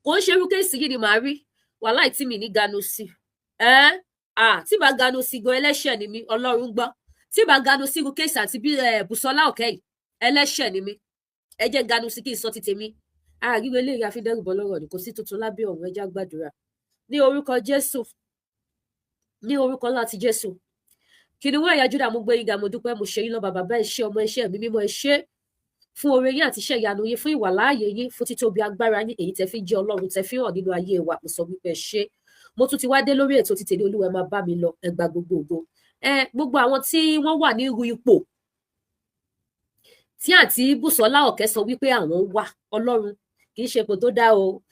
Kò ń ṣerú case yìí ni màá rí wàhálà tí mi ní ganu sí ẹ. Ah, tí bá ganu sí gan, ẹlẹ́ṣẹ̀ ni mí. Ọlọ́run gbọ́, tí bá ganu sí irú case àti bí Bùsọ́lá Òkè yìí, ẹlẹ́ṣẹ̀ ni mí. Ẹ jẹ́ ganu sí kí n sọ ti tèmi. Àríwé eléyìí àfidẹ́rùbọ̀ lọ́rọ̀ ni, kò sí tuntun lábẹ́ ọ̀run. Ẹ jẹ́ á gbàdúrà ní orúkọ Jésù, ní orúkọ láti Jésù. Kìnìún ẹ̀yà Júdà, mo gbé yín ga, mo dúpẹ́, mo ṣe yín lọ́ba. Bàbá, ẹ ṣé. Ọmọ, ẹ ṣé. Ẹ̀mí mímọ́, ẹ ṣé fún oore yín àti iṣẹ́ ìyanu yín, fún ìwàláàyè yín, fún títóbi agbára yín, èyí tẹ́ fi jẹ́ Ọlọ́run, tẹ́ fi hàn nínú ayé wa. Mo sọ wípé ẹ ṣé. Mo tún ti wá dé lórí ètò títẹ̀lé. Olúwa, ẹ máa bá mi lọ, ẹ gba gbogbo ògo. Ẹ gbogbo àwọn tí wọ́n wà ní irú ipò tí àǹtí Bùsọ́lá Ọ̀kẹ́ sọ wípé àwọn wà, Ọlọ́run, kì í ṣe ipò tó dá o.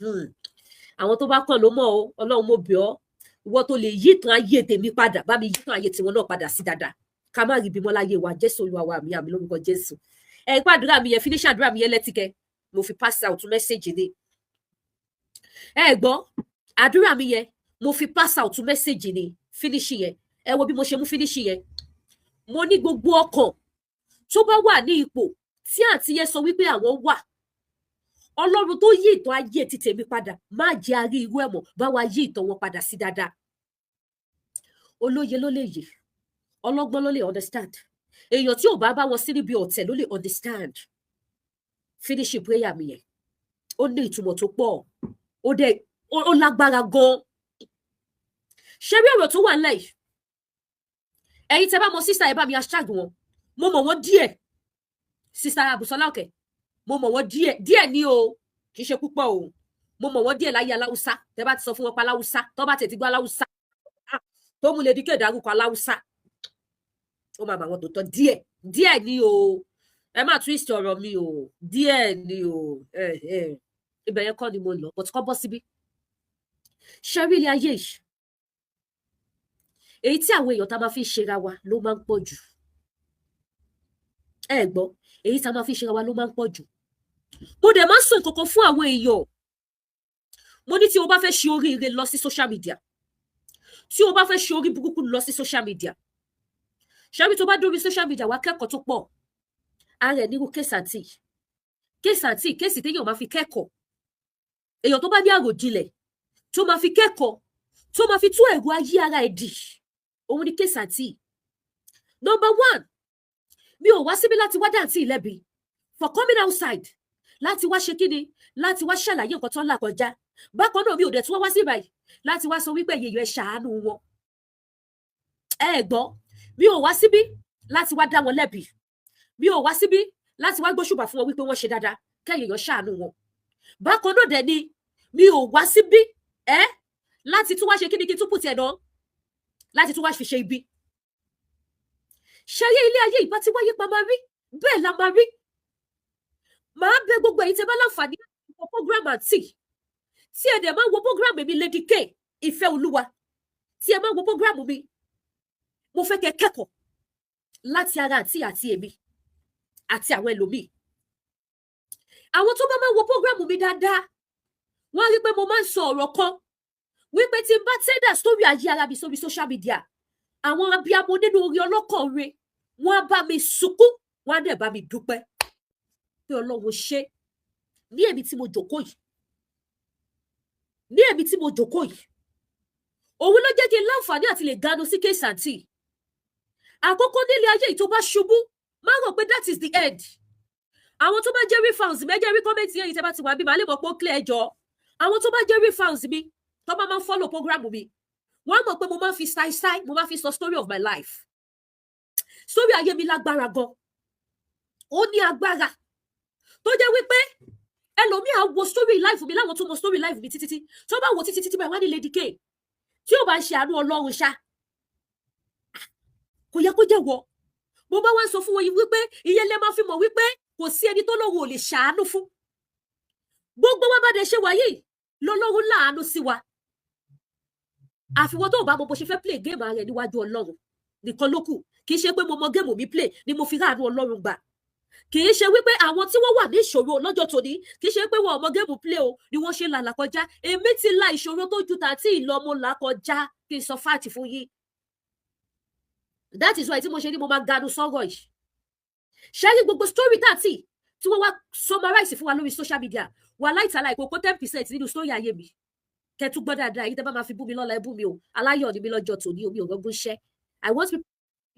Àwọn tó bá kàn ló mọ̀ o. Ọlọ́run, mo bẹ̀ ọ́, ìwọ tó lè yí ìtàn ayé tèmi padà, bá mi yí ìtàn ayé tiwọn náà padà sí dáadáa, ká má rí bímọ láyé wa. Jésù Olúwa wa, àmín, àmín lórúkọ Jésù. Ẹ gbàdúrà mi yẹn, finish àdúrà mi yẹn lẹ́tìkẹ́. Mo fi pass out message ni. Ẹ gbọ́ àdúrà mi yẹn, mo fi pass out message ni. Finish yẹn, ẹ wo bí mo ṣe mú finish yẹn. Mo ní gbogbo ọkàn tó bá wà ní ipò tí àǹtí yẹn sọ wípé àwọn wà, Ọlọ́run tó yí ìtàn ayé ti tèmi padà, má jẹ́ àrí irú ẹ̀ mọ́, bá wa yí ìtàn wọn padà sí dáadáa. Olóye ló lè yè, ọlọ́gbọ́n ló lè understand, èèyàn tí ò bá bá wọn sí níbi ọ̀tẹ̀ ló lè understand. Finish prayer mi yẹn, ó ní ìtumọ̀ tó pọ̀, ó dẹ̀ ó lágbára gan. Ṣé bí ọ̀rọ̀ tó wà nílẹ̀ yìí, ẹ̀yin tẹ́ bá mọ sister, ẹ bá mi hashtag wọn. Mo mọ̀ wọ́n díẹ̀. Sister Busola Òkè, mo mọ̀ wọ́n díẹ̀ díẹ̀ ní o, kì í ṣe púpọ̀ o. Mo mọ̀ wọ́n díẹ̀ láyé aláwùsá. Tẹ́ bá ti sọ fún wọn pa aláwùsá, tó bá tẹ̀ ti gbọ́ aláwùsá tó mú lè díkẹ́ dárúkọ aláwùsá, ó máa mọ àwọn tó tọ́ díẹ̀ díẹ̀ ní o. Ẹ má twist ọ̀rọ̀ mi o, díẹ̀ ní o. Ibẹ̀ yẹn kọ́ ni mo lọ, but kọ́ bọ́ síbí. Ṣe rí ilé ayé yìí, èyí tí àwọn èèyàn tá a máa fi ṣera wa ló máa ń pọ̀ jù. Ẹ gbọ́, èyí tá a máa fi ṣera wa ló máa ń pọ̀ jù. Mo dẹ̀ máa ń sùn kankan fún àwọn èèyàn. Mo ní tí o bá fẹ́ ṣe oríire, lọ sí social media. Tí o bá fẹ́ ṣe orí burúkú, lọ sí social media. Ṣebí tó bá dórí social media, wá kẹ́kọ̀ọ́ tó pọ̀. Ara ẹ̀ nírú case àǹtí, case àǹtí, case téèyàn máa fi kẹ́kọ̀ọ́, èèyàn tó bá ní àròjinlẹ̀ tó máa fi kẹ́kọ̀ọ́, tó máa fi tú ẹ̀rù ayé ara ẹ̀ dì, òun ni case àǹtí. Number one, mi ò wá síbí láti wá dá àǹtí lẹ́bi for coming outside láti wá ṣe kíni, láti wá ṣàlàyé nǹkan tó ń là kọjá. Bákan náà, mi ò dẹ̀ tún wá wá sí báyìí láti wá sọ wípé èyí ẹ ṣàánú wọn. Ẹ gbọ́, mi ò wá síbí láti wá dá wọn lẹ́bi. Mi ò wá síbí láti wá gbóṣùbà fún wọn wípé wọ́n ṣe dáadáa, kẹ́yìn èèyàn ṣàánú wọn. Bákan náà dẹ̀ ni mi ò wá síbí ẹ láti tún wá ṣe kíni, kí tún pùtì ẹ̀ náà láti tún wá fi ṣe ibi. Ṣayé ilé ayé ìbá tí wáyé pa máa rí bẹ́ẹ̀ la máa rí. Màá bẹ̀ gbogbo ẹ̀yin tẹ́ bá láǹfààní wo program àǹtí, tí ẹ dẹ̀ máa ń wo program mi, Lady K Ìfẹ́ Olúwa, tí ẹ máa ń wo program mi, mo fẹ́ kẹ́ kẹ́kọ̀ọ́ láti ara àǹtí àti èmi àti àwọn ẹlòmíì. Àwọn tó bá máa ń wo program mi dáadáa, wọ́n á rí pé mo máa ń sọ ọ̀rọ̀ kan wípé tí n bá tender story ayé ara mi sórí social media, àwọn abiyamọ nínú orí ọlọ́kàn re, wọ́n á bá mi sunkún, wọ́n á dẹ̀ bá mi dúpẹ́ pé Ọlọ́run ṣe. Ní èmi tí mo jòkó yìí, ní èmi tí mo jòkó yìí, òun ló jẹ́ kí n láǹfààní àti lè ganu sí case àǹtí. Àkọ́kọ́, nílé ayé yìí, tó bá ṣubú, má rò pé that is the end. Àwọn tó bá jẹ́ real fans mi, ẹ jẹ́ rí comment yẹn. Yìí tẹ́ bá ti wà bí, màá lè mọ̀ pé ó clear ẹjọ́. Àwọn tó bá jẹ́ real fans mi, tó bá máa ń follow program mi, wọ́n á mọ̀ pé mo máa ń fi style style, mo máa ń fi sọ story of my life. Story ayé mi lágbára gan, ó ní agbára tó jẹ́ wípé ẹlòmíì á wo story life mi, láwọn tó mọ story life mi títí tí tó bá wo títí títí báyìí, wọ́n á ní, "Lady K, tí ó bá ń ṣe àánú Ọlọ́run ṣá, kò yẹ kó jẹ́ wọ." Mo bá wá ń sọ fún wọn wípé ìyẹn lè máa fi mọ̀ wípé kò sí ẹni tó lóun ò lè ṣàánú fún. Gbogbo wa bá dẹ̀ ṣe wáyé lọ́lọ́run láàánú sí wa. Àfiwọ́n tó bá mọ bó ṣe fẹ́ play game ara ẹ̀ níwájú Ọlọ́run nìkan ló kù. Kì í ṣe pé mo mọ game mi play ni mo fi ráàánú Ọlọ́run gbà. Kì í ṣe wípé àwọn tí wọ́n wà ní ìṣòro lọ́jọ́ tòní, kì í ṣe pé wọn ò mọ game play o ni wọ́n ṣe là kọjá. Èmi ti la ìṣòro tó ju tàǹtí ìlọmọ là kọjá, kí n sọ fact fún yín. That is why tí mo ṣe ní mo máa ganu sọ̀rọ̀ yìí. Ṣe rí gbogbo story tàǹtí tí wọ́n wá summarize fún wa lórí social media, Wà láìtàlá ìkókó 10% nínú story ayé mi. Kẹtù gbọ́ dáadáa yìí, tẹ́ bá máa fi bú mi lọ́la, ẹ bú mi o. Aláyọ̀ ni mi lọ́jọ́ tòní, omi ò rọ́gún iṣẹ́. I want people,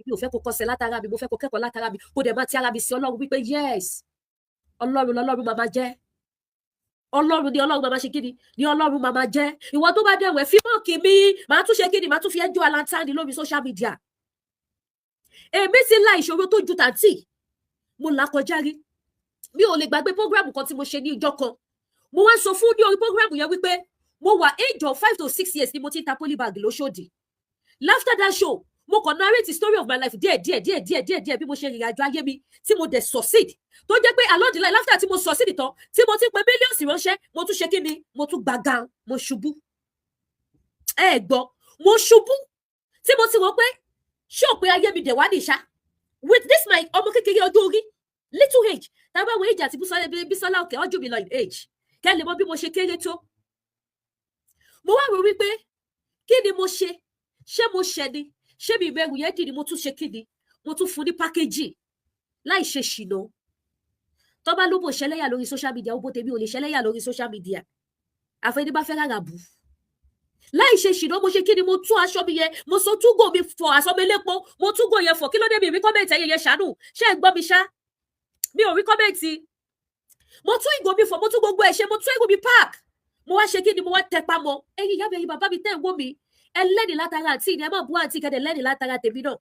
mi ò fẹ́ kó kọsẹ̀ látara mi, mo fẹ́ kó kẹ́kọ̀ọ́ látara mi, kó dẹ̀ máa ti ara mi sí Ọlọ́run wípé yes, Ọlọ́run lọ́lọ́run máa máa jẹ́. Ọlọ́run ni Ọlọ́run máa máa ṣe kíni ni Ọlọ́run máa máa jẹ́. Ìwọ tó bá dẹ̀wẹ̀ fi mock mi, màá tún ṣe kíni, màá tún fi ẹjọ́ aláǹtánì lórí social media. Èmi ti la ìṣòro tó ju tàǹtì mo là kọjá rí. Mi ò lè gbàgbé program kan tí mo ṣe ní ìjọ kan. Mo wá sọ fún ní orí program yẹn wípé mo wà age of 5 to 6 years ni mo ti ń ta polybag lóṣòdì. After that show, mo kàn narrate the story of my life díẹ̀ díẹ̀ díẹ̀ díẹ̀ díẹ̀ díẹ̀, bí mo ṣe rìnrìn àjò ayé mi tí mo dẹ̀ succeed, tó jẹ́ pé along the line, after tí mo succeed tán, tí mo ti pe millions ránṣẹ́, mo tún ṣe kí ni, mo tún gbàgàn, mo ṣubú. Ẹ gbọ́, mo ṣubú tí mo ti rò pé ṣé òpin ayé mi dẹ̀ wá ní ìṣá with this my ọmọ kékeré ọjọ́ orí, little age. Tá a bá wo age àti Bísọ́lá Òkè, ọjọ́ mi lọ in age, kẹ́ lè mọ bí mo ṣe kéré tó. Mo wá rò wípé kí ni mo ṣe? Ṣé mo ṣẹ̀ ni? Ṣé mi ìbẹ̀rù yẹn dì ní? Mo tún ṣe kí ni, mo tún fún ní pákéjì láì ṣe ṣìnà. Tó bá ló bò ṣẹlẹ́yà lórí social media, ó bó tèmi ò lè ṣẹlẹ́yà lórí social media, àfẹni bá fẹ́ rárá bù láì ṣe ṣìnà. Mo ṣe kí ni, mo tún aṣọ mi yẹn, mo sọ túgò mi fọ, aṣọ mi lépo, mo túgò yẹn fọ. Kí ló dé mi rí comment ẹ̀yẹ yẹn? Ṣàánú, ṣé ẹ gbọ́ mi ṣá? Mi ò rí comment. Mo tún ìgò mi fọ, mo tún gbogbo ẹ̀ ṣe, mo tún ìgò mi park. Mo wá ṣe kí ni, mo wá tẹpa mọ́. Ẹ̀yin ìyá mi, ẹ̀yin bàbá mi tẹ́ ń wò mí, ẹ lẹ́ni látara àǹtí ni ẹ má bú àǹtí kẹ́dẹ̀ lẹ́ni látara tèmi náà.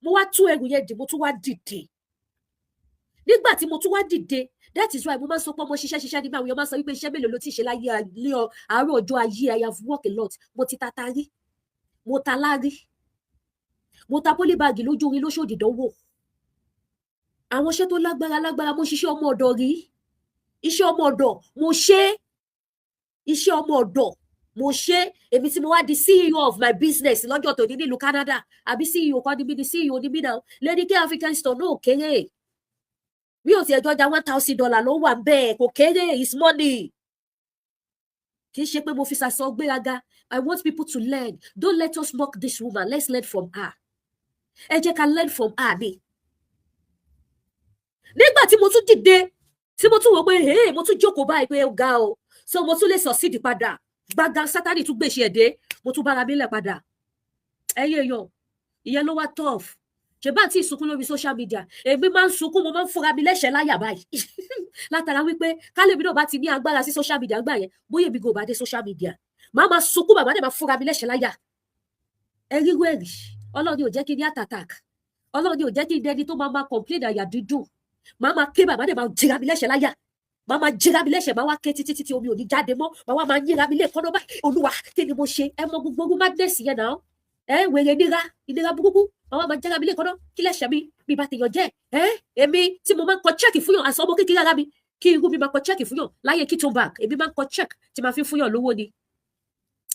Mo wá tún ẹrù yẹn dì, mo tún wá dìde. Nígbà tí mo tún wá dìde, that is why mo máa ń sọ pé ọmọ ṣiṣẹ́ ṣiṣẹ́ nígbà àwọn èèyàn máa ń sọ wípé iṣẹ́ mélòó ló ti ṣe láyé àárọ̀ ọjọ́ ayé. I have worked a lot. Mo ti tata rí, mo ta lárí, mo ta polybag lójú orin lóṣòdì dánwò, àwọn iṣẹ́ tó lágbára lágbára. Mo ṣiṣẹ́ ọmọ ọ̀dọ̀ rí, iṣẹ́ ọmọ ọ̀dọ̀ mo ṣe, iṣẹ́ ọmọ ọ̀dọ̀ mo ṣe. Èmi tí mo wá di CEO of my business lọ́jọ́ tòní nílùú Canada, àbí CEO kọ́ ni mí ni, CEO ni mí náà. Lady K African Store náà kéré. Bí o ti ẹjọ́ ja $1,000 ló wà bẹ́ẹ̀, kò kéré, is money. Kì í ṣe pé mo fi ṣàṣọ gbéraga. I want people to learn. Don't let us mock this woman, let's learn from her. Ẹ jẹ́ ká learn from her ni. Nígbà tí mo tún dìde, tí mo tún wò pé hey, mo tún jókòó báyìí pé ó ga o, so mo tún lè succeed padà. Gbàgán Sátani tún gbèsè ẹ̀dẹ́, mo tún bára mi lẹ̀ padà. Ẹ̀yin èèyàn, ìyẹn ló wá tough. Ṣe bá tí ìsunkún lórí social media, èmi máa ń sunkún, mo máa ń fúnra mi lẹ́sẹ̀ láyà báyìí látara wípé kálẹ̀mí náà bá ti ní agbára sí social media gbà yẹn, bóyá èmi kò bá dé social media, màá máa sunkún, bàbá dẹ̀ máa fúnra mi lẹ́sẹ̀ láyà. Ẹ ríru ẹ̀rí. Ọlọ́run ni ò jẹ́ kí n ní heart attack. Ọlọ́run ni ò jẹ́ kí n dẹni tó máa máa complain àyà dídùn. Màá máa ké, bàbá dẹ̀ máa jìra mi lẹ́sẹ̀ láyà, màá máa jíra mi lẹ́sẹ̀, máa wá ké títí títí omi ò ní jáde mọ́, màá wá máa yíra mi lẹ́ẹ̀kan náà báyìí. Olúwa, kí ni mo ṣe? Ẹ mọ gbogbo ogun madness yẹn náà, ẹ wèrè nira, ìnira burúkú. Màá wá máa jára mi lẹ́ẹ̀kan náà. Kí lẹ́sẹ̀ mi bí bá tèèyàn jẹ́ ẹ? Èmi tí mo máa ń kọ cheque fún yàn, àṣọ ọmọ kékeré ara mi, kí irú mi máa kọ cheque fún yàn láyé Keystone Bank. Èmi máa ń kọ cheque tí máa fi fún yàn lówó ni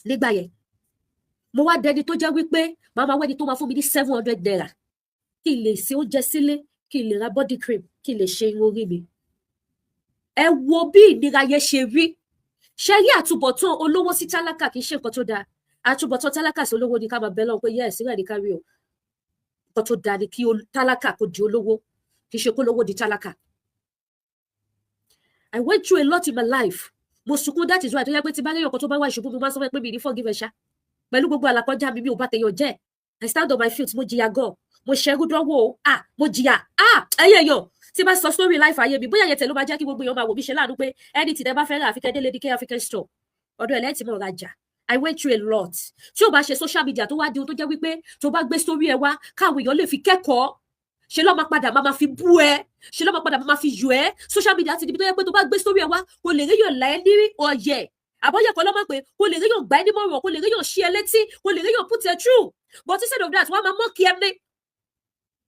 nígbà yẹn. Mo wá dẹni tó jẹ́ wípé màá máa wẹ́ni tó máa fún mi ní ₦700 kí n lè ṣe oúnjẹ sílé, kí n lè ra body cream, kí n lè ṣe irun orí mi. Ẹ wo bí ìnira yẹn ṣe rí. Ṣe rí àtúbọ̀tán olówó sí tálákà, kì í ṣe nǹkan tó dáa. Àtúbọ̀tán tálákà sí olówó ni ká máa bẹ lọ́wọ́ pé yes, rẹ̀ ní ká rí o. Nǹkan tó dáa ni kí tálákà kó di olówó, kì í ṣe kó lówó di tálákà. I went through a lot in my life. Mo sunkún. That is why tó yẹ pé tí bá rí ọkọ tó bá wá ìṣubú, mo máa ń sọ pé mi ní forgive ẹ ṣá. Pẹ̀lú gbogbo àlàkọjá mi, mi ò bá tèèyàn jẹ́. I stand on my feet. Mo jìyà gan, mo ṣẹrú dánwò, ah, mo jìyà. Ah, ẹyẹ èèyàn, tí bá sọ story life ayé mi, bóyá yẹn tẹ̀ ló máa jẹ́ kí gbogbo èèyàn máa wò mí ṣe láàánú pé ẹni tí tẹ bá fẹ́ rà, àfikẹ́ dé Lady K African Store, ọ̀dọ̀ ẹ̀ lẹ́yìn tí mo rajà. I went through a lot. Tí o bá ṣe social media tó wá di ohun tó jẹ́ wípé tó bá gbé story ẹ wá káwọn èèyàn lè fi kẹ́kọ̀ọ́, ṣe ló máa padà máa fi bú ẹ, ṣe ló máa padà máa fi yọ ẹ. Social media ti di tó yẹ pé tó bá gbé story ẹ wá, kò lè ríyàn láì ní ọ̀yẹ̀ àbọ̀yẹ̀ kan ló máa pé kò lè ríyàn gbá ẹ nímọ̀ràn, kò lè ríyàn ṣí ẹ létí, kò lè ríyàn put ẹ through. But instead of that, wọ́n á máa mock ẹ ní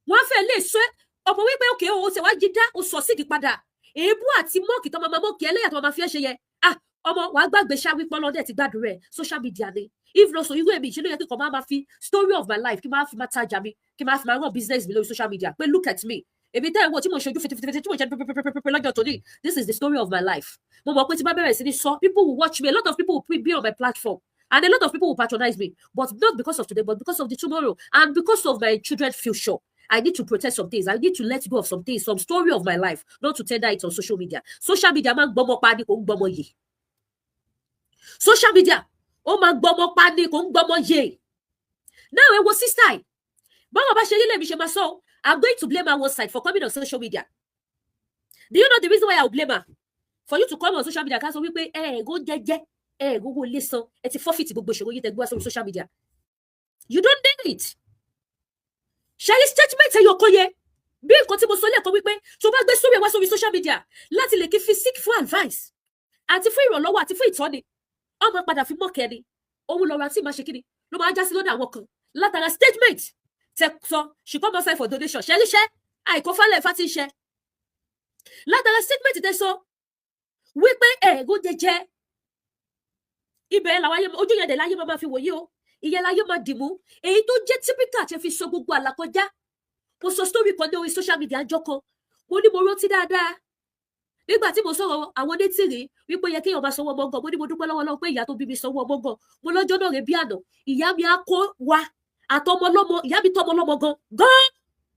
wọ́n á fẹ́ lè sọ ọmọ wípé òkè o ṣe wá jí dá o sọ sídìí padà. Èébú àti mock tó máa mock ẹ lẹ́yà tó máa fi ẹ́ ṣe yẹ, ah, ọmọ wàá gbàgbé ṣá wípé ọlọ́dẹ ti gbàdúrà ẹ̀. Social media ni. If not so, irú èmi ìṣe ló yẹ kí kò máa ma fi story of my life, kí máa fi máa tajà mi, kí máa fi máa run business mi lórí social media pé look at me, èmi tẹ́ ẹ̀ wò tí mo ṣojú fìtìfìtì, tí mo ṣe pẹpẹpẹpẹ lọ́jọ́ tòní. This is the story of my life. Mo mọ̀ pé tí bá bẹ̀rẹ̀ sí ní sọ, people will watch me, a lot of people will be on my platform and a lot of people will patronize me, but not because of today, but because of the tomorrow and because of my children's future. I need to protect some things. I need to let go of some things, some story of my life, not to tender it on social media. Social media máa ń gbọ́mọ pa ni, kò ń gbọ́mọ yè. Social media, ó máa ń gbọ́mọ pa ni, kò ń gbọ́mọ yè. Now, ẹ wo sister yìí. Báwo bá ṣe rí lèmi ṣe máa sọ. I'm going to blame her one side for coming on social media. Do you know the reason why I will blame her? For you to come on social media, ká sọ wípé ẹ ẹ gó jẹjẹ, ẹ ẹ gbogbo ilé san, ẹ ti forfeit gbogbo ìṣòro yìí tẹ gbé wá sórí social media. You don't need it. Ṣẹ́rí statement ẹyọ kan yẹ bí nǹkan tí mo sọ lẹ́ẹ̀kan wípé tó bá gbé sórí ẹ wá sórí social media láti lè kí fi seek fún advice àti fún ìrànlọ́wọ́ àti fún ìtọ́ni, ọmọ padà fi mọ́kẹ́ ni òun lọ́rọ̀ àti ìmáṣe kíni ló máa já sí lọ́dọ̀ àwọn kan látara statement tẹ sọ. She come outside for donation. Ṣẹ́ríṣẹ́ àìkọ́fálẹ̀ fati ṣe látara statement tẹ sọ wípé ẹ̀ẹ́gùn jẹjẹ ibẹ̀ làwọn ayé ojú yẹn dẹ̀ láyé máa fi wòye o, ìyẹn láyé máa dìmú. Èyí tó jẹ́ typical tẹ fi sọ gbogbo àlàkọjá. Mo sọ story kan ní orí social media àjọ kan. Mo ní mo rántí dáadáa nígbà tí mo sọ̀rọ̀ àwọn onítìrí wípé yẹ kéèyàn máa sanwó ọmọ gan. Mo ní mo dúpẹ́ lọ́wọ́ Ọlọ́run pé ìyá tó bí mi sanwó ọmọ gan. Mo lọ́jọ́ náà rè bí àná, ìyá mi á kó wa àtọmọ lọ́mọ. Ìyá mi tọmọ lọ́mọ gan gan.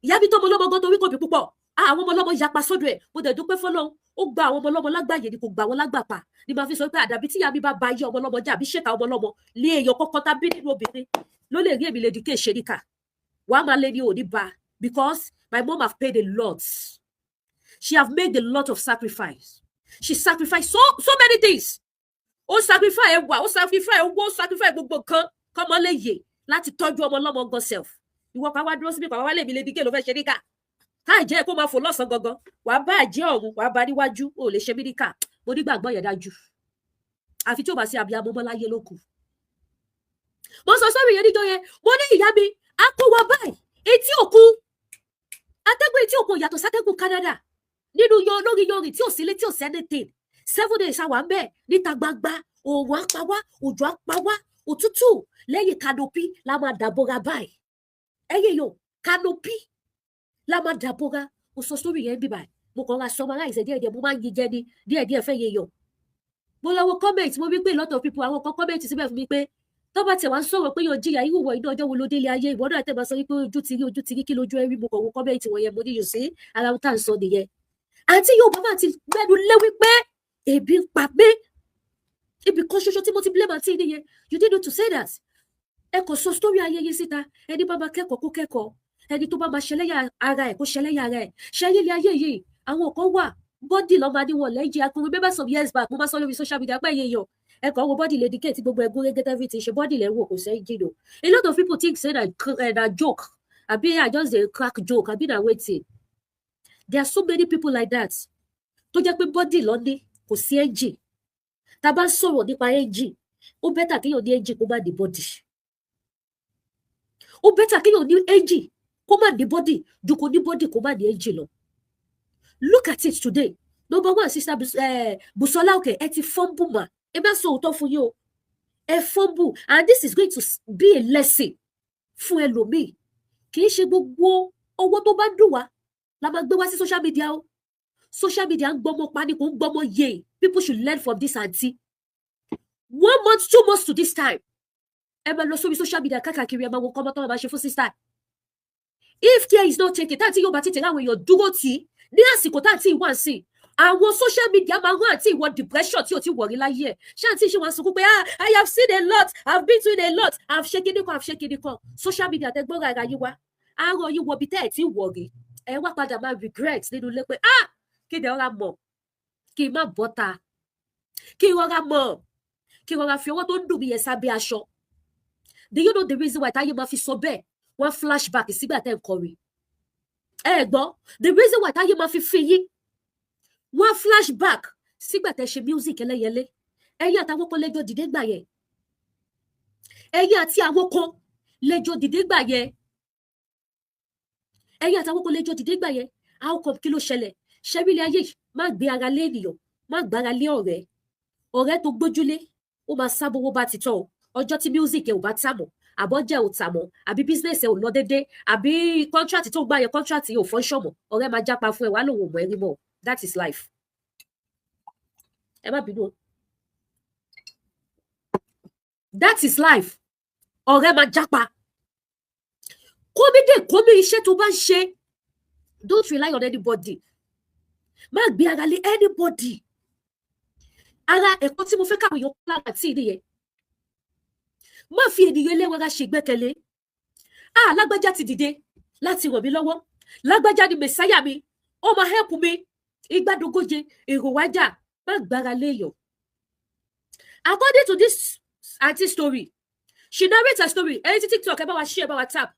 Ìyá mi tọmọ lọ́mọ gan torí kò bí púpọ̀. Àwọn ọmọ ọlọ́mọ yapa sọ́dọ̀ ẹ̀. Mo dẹ̀ dúpẹ́ fọlọ́run, ó gba àwọn ọmọ ọlọ́mọ lágbàáyé ni, kò gbà wọ́n lágbàpá ni. Màá fi sọ pé àdàbí tíyá mi bá ba ayé ọmọ ọlọ́mọ jẹ́ àbí ṣèkà ọmọ ọlọ́mọ lé èèyàn kọ́kọ́ tá bí nínú obìnrin ló lè rí èmi lè dìké ṣe níkà wàá máa lé ní òní ba, because my mom have paid a lot. She have made a lot of sacrifice. She sacrificed so so many things. Ó sacrifice ẹwà, ó sacrifice owó, ó sacrifice gbogbo nǹkan kọ́mọ lè yè láti tọ́jú ọmọ ọlọ́mọ gan self. Ìwọ kan wá dúró síbi kan wá lè mi lè dìké ló fẹ́ ṣe níkà káì jẹ́ kó máa fò lọ́sàn-án gangan, wàá bá àjẹ́ ọ̀run, wàá bá níwájú, ò lè ṣe mí níkà. Mo nígbàgbọ́ yẹn dájú, àfi tí ó bá sí abiyamọ mọ́ láyé ló kù. Mo sọ sórí yẹn níjọ́ yẹn. Mo ní ìyá mi á kó wa báyìí etí òkun, atẹ́gùn etí òkun yàtọ̀ sátẹ́gùn Canada nínú yan lórí yanrìn tí ò sílé, tí ò sí anything. 7 days àwa ń bẹ̀ níta gbangba. Òòrùn á pa wá, òjò á pa wá, òtútù. Lẹ́yìn canopy la máa dàbora báyìí. Ẹyẹ yòó, canopy la máa dàbora. Mo sọ sórí yẹn bí báyìí, mo kàn ra summarize díẹ̀díẹ̀. Mo máa ń yin jẹ ní díẹ̀díẹ̀ fẹ́ yẹ yọ. Mo lọ wo comment, mo rí pé a lot of people, àwọn kan comment síbẹ̀ fún mi pé tó bá tiẹ̀ wá ń sọ̀rọ̀ pé yóò jìyà irú wọ inú ọjọ́ wo ló délé ayé, ìwọ náà tẹ̀ máa sọ wípé ojú ti rí, ojú ti rí, kí lójú ẹ rí? Mo kàn wo comment wọ̀nyẹn, mo ní yòó sí ara ohun tá à ń sọ nìyẹn. Àǹtí yóò bá máa ti gbẹnu lé wípé ebi ń pa mí. Ibì kan ṣoṣo tí mo ti blame àǹtí nìyẹn. You didn't need to say that. Ẹ kò sọ story ayẹyẹ síta. Ẹni bá máa kẹ́kọ̀ọ́ kó kẹ́kọ̀ọ́, ẹni tó bá máa ṣẹlẹ́yà ara ẹ̀ kó ṣẹlẹ́yà ara ẹ̀. Ṣẹyìn ilé ayé yìí, àwọn kan wà, body lọ́ọ́ máa ní wọn lẹ́yìn. I can remember some years back, mo máa sọ lórí social media pé ẹ̀yẹ yàn, ẹ kàn wo body Lady K tí gbogbo ẹgún rẹ́gẹ́, everything ṣe body lẹ́ ń wò, kò sẹ́yìn jìnnà. A lot of people think say na joke àbí I just dey crack joke àbí na wetin. There are so many people like that tó jẹ́ pé body ló ní, kò sí engine. Tá a bá ń sọ̀rọ̀ nípa engine, ó better kéèyàn ní engine kó má ní body. Ó better kéèyàn ní engine kó má ní body ju kó ní body kó má ní engine lọ. Look at it today. Number one, Sister Busola Oke, ẹ ti fumble mà. Ẹ má sọ òótọ́ fún yín o, ẹ fumble, and this is going to be a lesson fún ẹlòmíì. Kì í ṣe gbogbo owó tó bá dùn wá la máa gbé wá sí social media o. Social media ń gbọ́mọ pa ni, kò ń gbọ́mọ yé. People should learn from this aunty. One month, 2 months to this time, ẹ máa lọ sórí social media káàkiri, ẹ máa wo kọ́mọ tó máa ṣe fún sister. If care is not taken, táàtì yóò bá tètè ráwọn èèyàn dúró tì í ní àsìkò táàtì ìwà sí, àwọn social media máa rán àǹtí ìwọ depression tí o ti wọ̀rí láyé ẹ̀. Ṣé àǹtí ṣe wọn sunkún pé, "Ah, I have seen a lot, I have been through a lot, I have ṣe kíní kan, I have ṣe kíní kan"? Social media tẹ gbọ́ra ara yín wá, àárọ̀ yín wọ ibi tẹ́ ẹ̀ tí wọ̀rí, ẹ wá padà máa regret nínú ilé pé, "Ah, kí ni ọ̀rá mọ̀ kí n má bọ́ta, kí n rọra mọ̀, kí n rọra fi ọwọ́ tó ń dùn mí yẹn sábẹ́ aṣọ"? Do you know the reason why táyé máa fi sọ bẹ́ẹ̀? Wọ́n flashback sígbà tẹ́ ń kọrin. Ẹ gbọ́, the reason why táyé máa fi yín, wọ́n flashback sígbà tẹ́ ṣe music ẹlẹ́yẹlé. Ẹ̀yin àtàwọn kan lẹ́jọ́ dìde gbà yẹn. Ẹ̀yin àti àwọn kan lẹ́jọ́ dìde gbà yẹn. Ẹ̀yin àtàwọn kan lẹ́jọ́ dìde gbà yẹn. How come? Kí ló ṣẹlẹ̀? Ṣẹ́bílẹ̀ ayé yìí, má gbé ara lé ènìyàn, má gbára lé ọ̀rẹ́. Ọ̀rẹ́ tó gbójúlé, ó máa sábówó bá ti tọ́ ọ. Ọjọ́ tí music ẹ ò bá tà mọ́, àbọ̀jẹ̀ ò tà mọ́, àbí business ẹ ò lọ dédé, àbí contract tó gbà yẹn, contract yẹn ò function mọ́, ọ̀rẹ́ máa jápa fún ẹ, wàá lòun ò mọ̀ ẹ́ rí mọ́. That is life. Ẹ má bínú o. That is life. Ọ̀rẹ́ máa jápa. Kómi dé kómi iṣẹ́ tó bá ń ṣe, don't rely on anybody. Má gbé ara lé anybody. Ara ẹ̀kọ́ tí mo fẹ́ káwọn èèyàn lára tí nìyẹn. Má fi ènìyàn ẹlẹ́wọ̀n ṣègbẹ́kẹ̀lé. Ah, lágbájá ti dìde láti ràn mí lọ́wọ́, lágbájá ni messiah mi, ó máa help mi. Igbádogóje èrò wájà, má gbára léèyàn. According to this aunty story, she narrate her story. Ẹni tí TikTok, ẹ bá wa share, ẹ bá wa tap.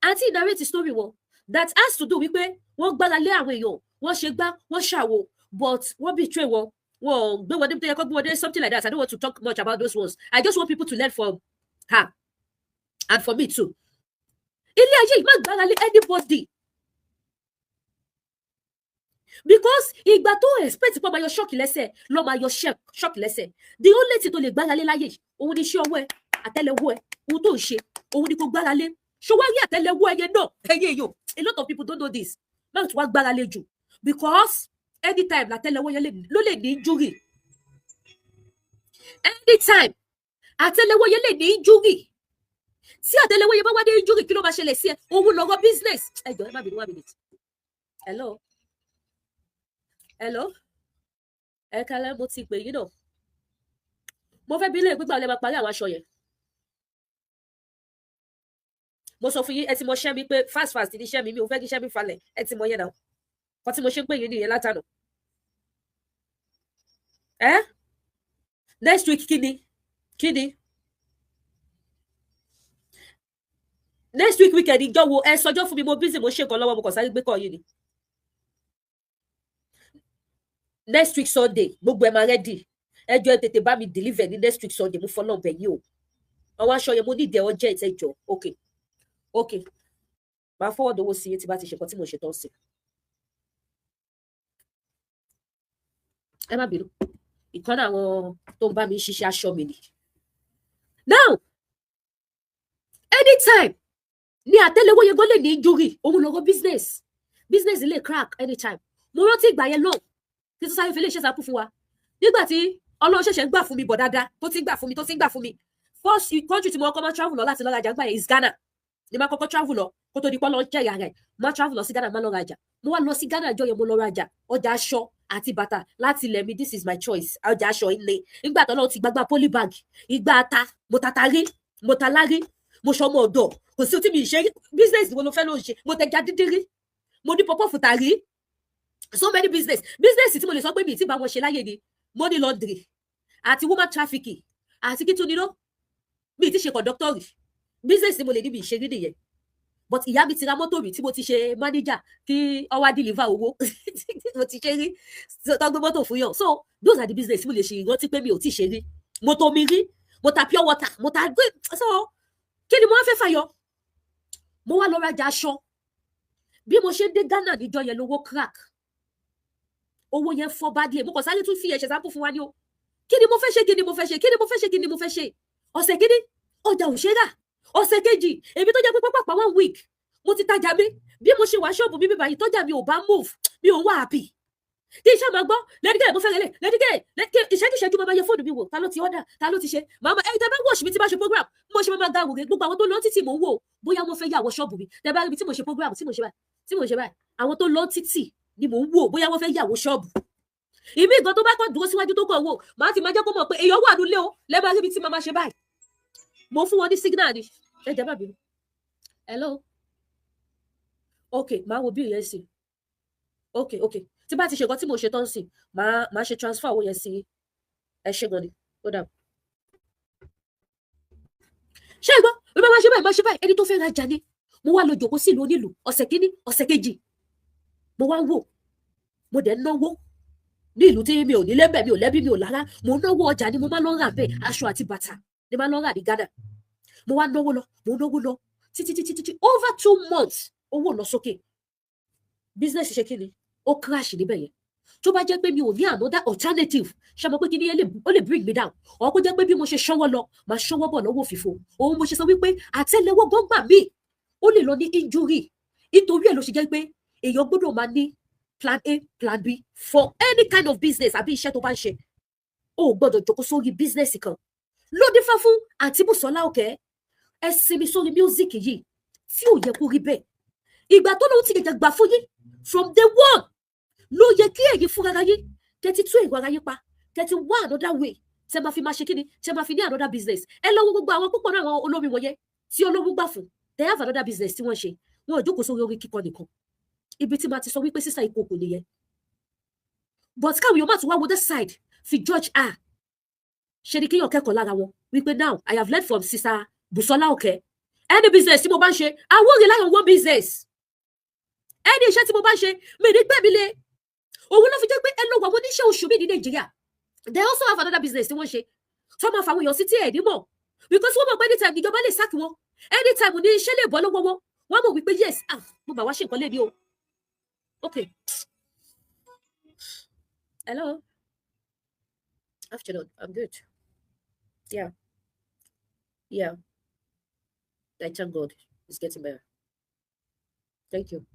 Aunty narrate story wọn that has to do wípé wọ́n gbára lé àwọn èèyàn, wọ́n ṣe gbá, wọ́n ṣàwò, but wọ́n betray wọn, wọ́n gbé wọn débi tó yẹ kó gbé wọn dé, something like that. I don't want to talk much about those ones. I just want people to learn from her and for me too. Ilé ayé yìí, má gbára lé anybody, because ìgbà tó expect pé ó máa yọ shock lẹ́sẹ̀ ló máa yọ shock lẹ́sẹ̀. The only thing tó lè gbára lé láyé yìí, òun ni iṣẹ́ ọwọ́ ẹ, àtẹ́lẹwọ́ ẹ, ohun tó ń ṣe, òun ni kò gbára lé. Ṣọwárí àtẹ́lẹwọ́ ẹyẹ náà, ẹyẹ èèyàn, a lot of people don't know this. Má tún wá gbára lé jù, because anytime làtẹ́lẹwọ́ yẹn ló lè ní injury. Anytime àtẹ́lẹwọ́ yẹn lè ní injury. Tí àtẹ́lẹwọ́ yẹn bá wá ní injury, kí ló máa ṣẹlẹ̀ sí ẹ? Òun lọ́rọ̀ business. Ẹ jọ̀ọ́, ẹ má bínú, one minute. Hello, hello, ẹ kálẹ́. Mo ti pè yín náà. Mo fẹ́ bí ilé ìgbégbá ọ̀lẹ́ máa parí àwọn aṣọ yẹn. Mo sọ fún yín, ẹ ti mọ ṣẹ́ mi pé fast fast ní iṣẹ́ mi. Mi ò fẹ́ kí iṣẹ́ mi falẹ̀. Ẹ ti mọ yẹn náà kọ́ tí mo ṣe ń pè yín nìyẹn látànà. Ẹ next week, kí ni kí ni next week? Weekend ìjọ wo? Ẹ sọjọ́ fún mi. Mo busy, mo ṣe nǹkan lọ́wọ́, mo kàn sáré gbé kọ́ yín ni. Next week Sunday, gbogbo ẹ máa ready. Ẹ jọ̀ọ́, ẹ tètè bá mi deliver ní next week Sunday. Mo fọlọ́ bẹ̀ yín o. Àwọn aṣọ yẹn, mo ní ìdẹ ọjọ́ ìtẹ́jọ. Ok, máa forward owó sí yín tí bá ti ṣe nǹkan tí mo ṣe tán sí. Ẹ má bínú, ìkan náà àwọn tó ń bá mi ṣiṣẹ́ aṣọ mi ni. Now, anytime ní àtẹ́lẹwọ́ yẹn gan lè ní injury. Òun lọ́rọ̀ business. Business lè crack anytime. Mo rántí ìgbà yẹn náà tí tó sáré fi lè ṣe sàkú fún wa nígbà tí Ọlọ́run ṣẹ̀ṣẹ̀ ń gbà fún mi bọ̀ dáadáa, tó ti ń gbà fún mi, tó ti ń gbà fún mi. First country tí mo kọ́kọ́ máa travel lọ láti lọ rajà gbà yẹn is Ghana. Ní máa kọ́kọ́ travel lọ kó tó di pọ́ lọ jẹ́ ìyá rẹ̀, máa travel lọ sí Ghana, máa lọ rajà. Mo wá lọ sí Ghana ìjọ yẹn, mo lọ rajà ọjà aṣọ àti bàtà láti ilẹ̀ mi. This is my choice. Ọjà aṣọ ilé nígbà tó lọ́wọ́ ti gbàgbà polybag, ìgbà ata, mo tata rí, mo ta lárí, mo ṣọmọ ọ̀dọ̀. Kò sí tí mi ṣe business wo ló fẹ́ ló ń ṣe. Mo tẹja dídín rí, mo ní pọpọ́fù tà rí. So many business. Business tí mo lè sọ pé mi ti bá wọn ṣe láyé ni money laundry àti woman trafficking àti kí tún ní lọ. Mi ti ṣe conductor rí. Business tí mo lè ní mi ṣe rí nìyẹn. But ìyá mi ti ra mọ́tò mi tí mo ti ṣe manager kí ó wá deliver owó, mo ti ṣe rí tó gbé mọ́tò fún yàn. So those are the business mo lè ṣe ìrántí pé mi ò tí ṣe rí. Mo tó mi rí, mo ta pure water, mo ta gbé. So kí ni mo wá fẹ́ fàyọ? Mo wá lọ rajà aṣọ. Bí mo ṣe ń dé Ghana níjọ́ yẹn, lówó crack, owó yẹn fọ́ badly. Mo kàn sáré tún fi ẹ̀ṣẹ̀ sápò fún wa ní o. Kí ni mo fẹ́ ṣe? Kí ni mo fẹ́ ṣe? Kí ni mo fẹ́ ṣe? Kí ni mo fẹ́ ṣe? Ọ̀sẹ̀ kíní, ọjà ò ṣe rà. Ọ̀sẹ̀ kejì, èmi tó jẹ́ pé pápá one week mo ti tajà mi, bí mo ṣe wà ṣọ́ọ̀bù mi bíbá yìí, tọ́jà mi ò bá move, mi ò wá happy. Kí iṣẹ́ máa gbọ́ Lady K, mo fẹ́ rẹlẹ̀ Lady K, ìṣẹ́jú ìṣẹ́jú máa yẹ fóònù mi wò, ta ló ti order, ta ló ti ṣe. Màmá ẹ̀yin tẹ́ bá watch mi tí bá ṣe program, mo ṣe máa ga wòrè gbogbo àwọn tó lọ títì, mò ń wò bóyá wọ́n fẹ́ yà wọ ṣọ́ọ̀bù mi. Tẹ́ bá rí ibi tí mo ṣe program, tí mo ṣe báyìí, tí mo ṣe báyìí, àwọn tó lọ títì ni mò ń wò bóyá wọ́n fẹ́ yà wọ ṣọ́ọ̀bù. Ìmí ìgan tó bá kàn dúró síwájú tó kàn wò, màá ti máa jẹ́ kó mọ̀ pé èèyàn wà nílé o. Lẹ́bàá rí ibi tí màá máa ṣe báyìí, mo fún wọn ní signal ni. Ẹ jẹ́ má bínú. Hello, ok, màá wo bí ìyẹn sí. Ok, tí bá ti ṣe nǹkan tí mo ṣe tán sí, màá ṣe transfer owó yẹn sí. Ẹ ṣe gan ni, ó dà. Ṣé ẹ gbọ́? Bí máa ṣe báyìí, máa ṣe báyìí, ẹni tó fẹ́ rajà ni. Mo wá lọ jòkó sí ìlú onílùú. Ọ̀sẹ̀ kínní, ọ̀sẹ̀ kejì, mo wá ń wò, mo dẹ̀ ń náwó ní ìlú tí mi ò nílé bẹ́ẹ̀, mi ò lẹ́bí, mi ò lára. Mo náwó, ọjà ni mo máa lọ rà bẹ́ẹ̀. Aṣọ àti bàtà ni máa lọ rà ní Ghana. Mo wá náwó lọ, mo náwó lọ títí títí títí. Over 2 months, owó lọ sókè. Business ṣe kí ni, ó crash níbẹ̀ yẹn. Tó bá jẹ́ pé mi ò ní another alternative, ṣe mọ̀ pé kí ni ó lè bring me down, or kó jẹ́ pé bí mo ṣe ṣọwọ́ lọ, màá ṣọwọ́ bọ̀ lọ́wọ́ òfìfo. Òun mo ṣe sọ wípé àtẹ́lẹwọ́ gbọ́ngbà míì, ó lè lọ ní injury. Nítorí ẹ̀ ló ṣe jẹ́ pé èèyàn gbọ́dọ̀ máa ní plan A, plan B for any kind of business àbí iṣẹ́ tó bá ń ṣe. O ò gbọ́dọ̀ jókòó sórí business kan. Ló dífá fún àǹtí Bùsọ́lá Òkè. Ẹ sinmi sórí music yìí. Tí ò yẹ kó rí bẹ́ẹ̀. Ìgbà tó lóun ti gẹ̀gẹ̀ gbà fún yín from day one ló yẹ kí ẹ̀yin fúnra yín tẹ́tí tún èrò ara yín pa, tẹ́tí wá another way tẹ́ máa fi máa ṣe kíni, tẹ́ máa fi ní another business. Ẹ lọ́wọ́ gbogbo àwọn púpọ̀ náà, àwọn olórin wọ̀nyẹn tí olówó gbà fún, they have another business tí wọ́n ṣe. Wọn ò jókòó sórí orin kíkọ nìkan. Ibi tí màá ti sọ wípé sísá ìkòkò nìyẹn, but káwọn èèyàn má tún wá wo this side fi judge her. Ṣe ni kéèyàn kẹ́kọ̀ọ́ lára wọn wípé now I have learned from Sister Busola Oke, any business tí mo bá ń ṣe, I won't rely on one business. Any iṣẹ́ tí mo bá ń ṣe, mi ní gbẹ̀mí lé. Òun ló fi jẹ́ pé ẹ lọ wọ àwọn oníṣẹ́ oṣù mi ní Nàìjíríà, they also have another business tí wọ́n ṣe tó máa fa àwọn èèyàn sí tí ẹ̀ ní mọ̀, because wọ́n mọ̀ pé anytime ìjọba lè sack wọn, anytime ní iṣẹ́ lè bọ́ lọ́wọ́ wọn. Wọ́n mọ̀ wípé yes, ah, mo bà wá ṣe nǹkan lé ní o. Okay, hello, afternoon. I'm good. Yeah, I thank God it's getting better. Thank you.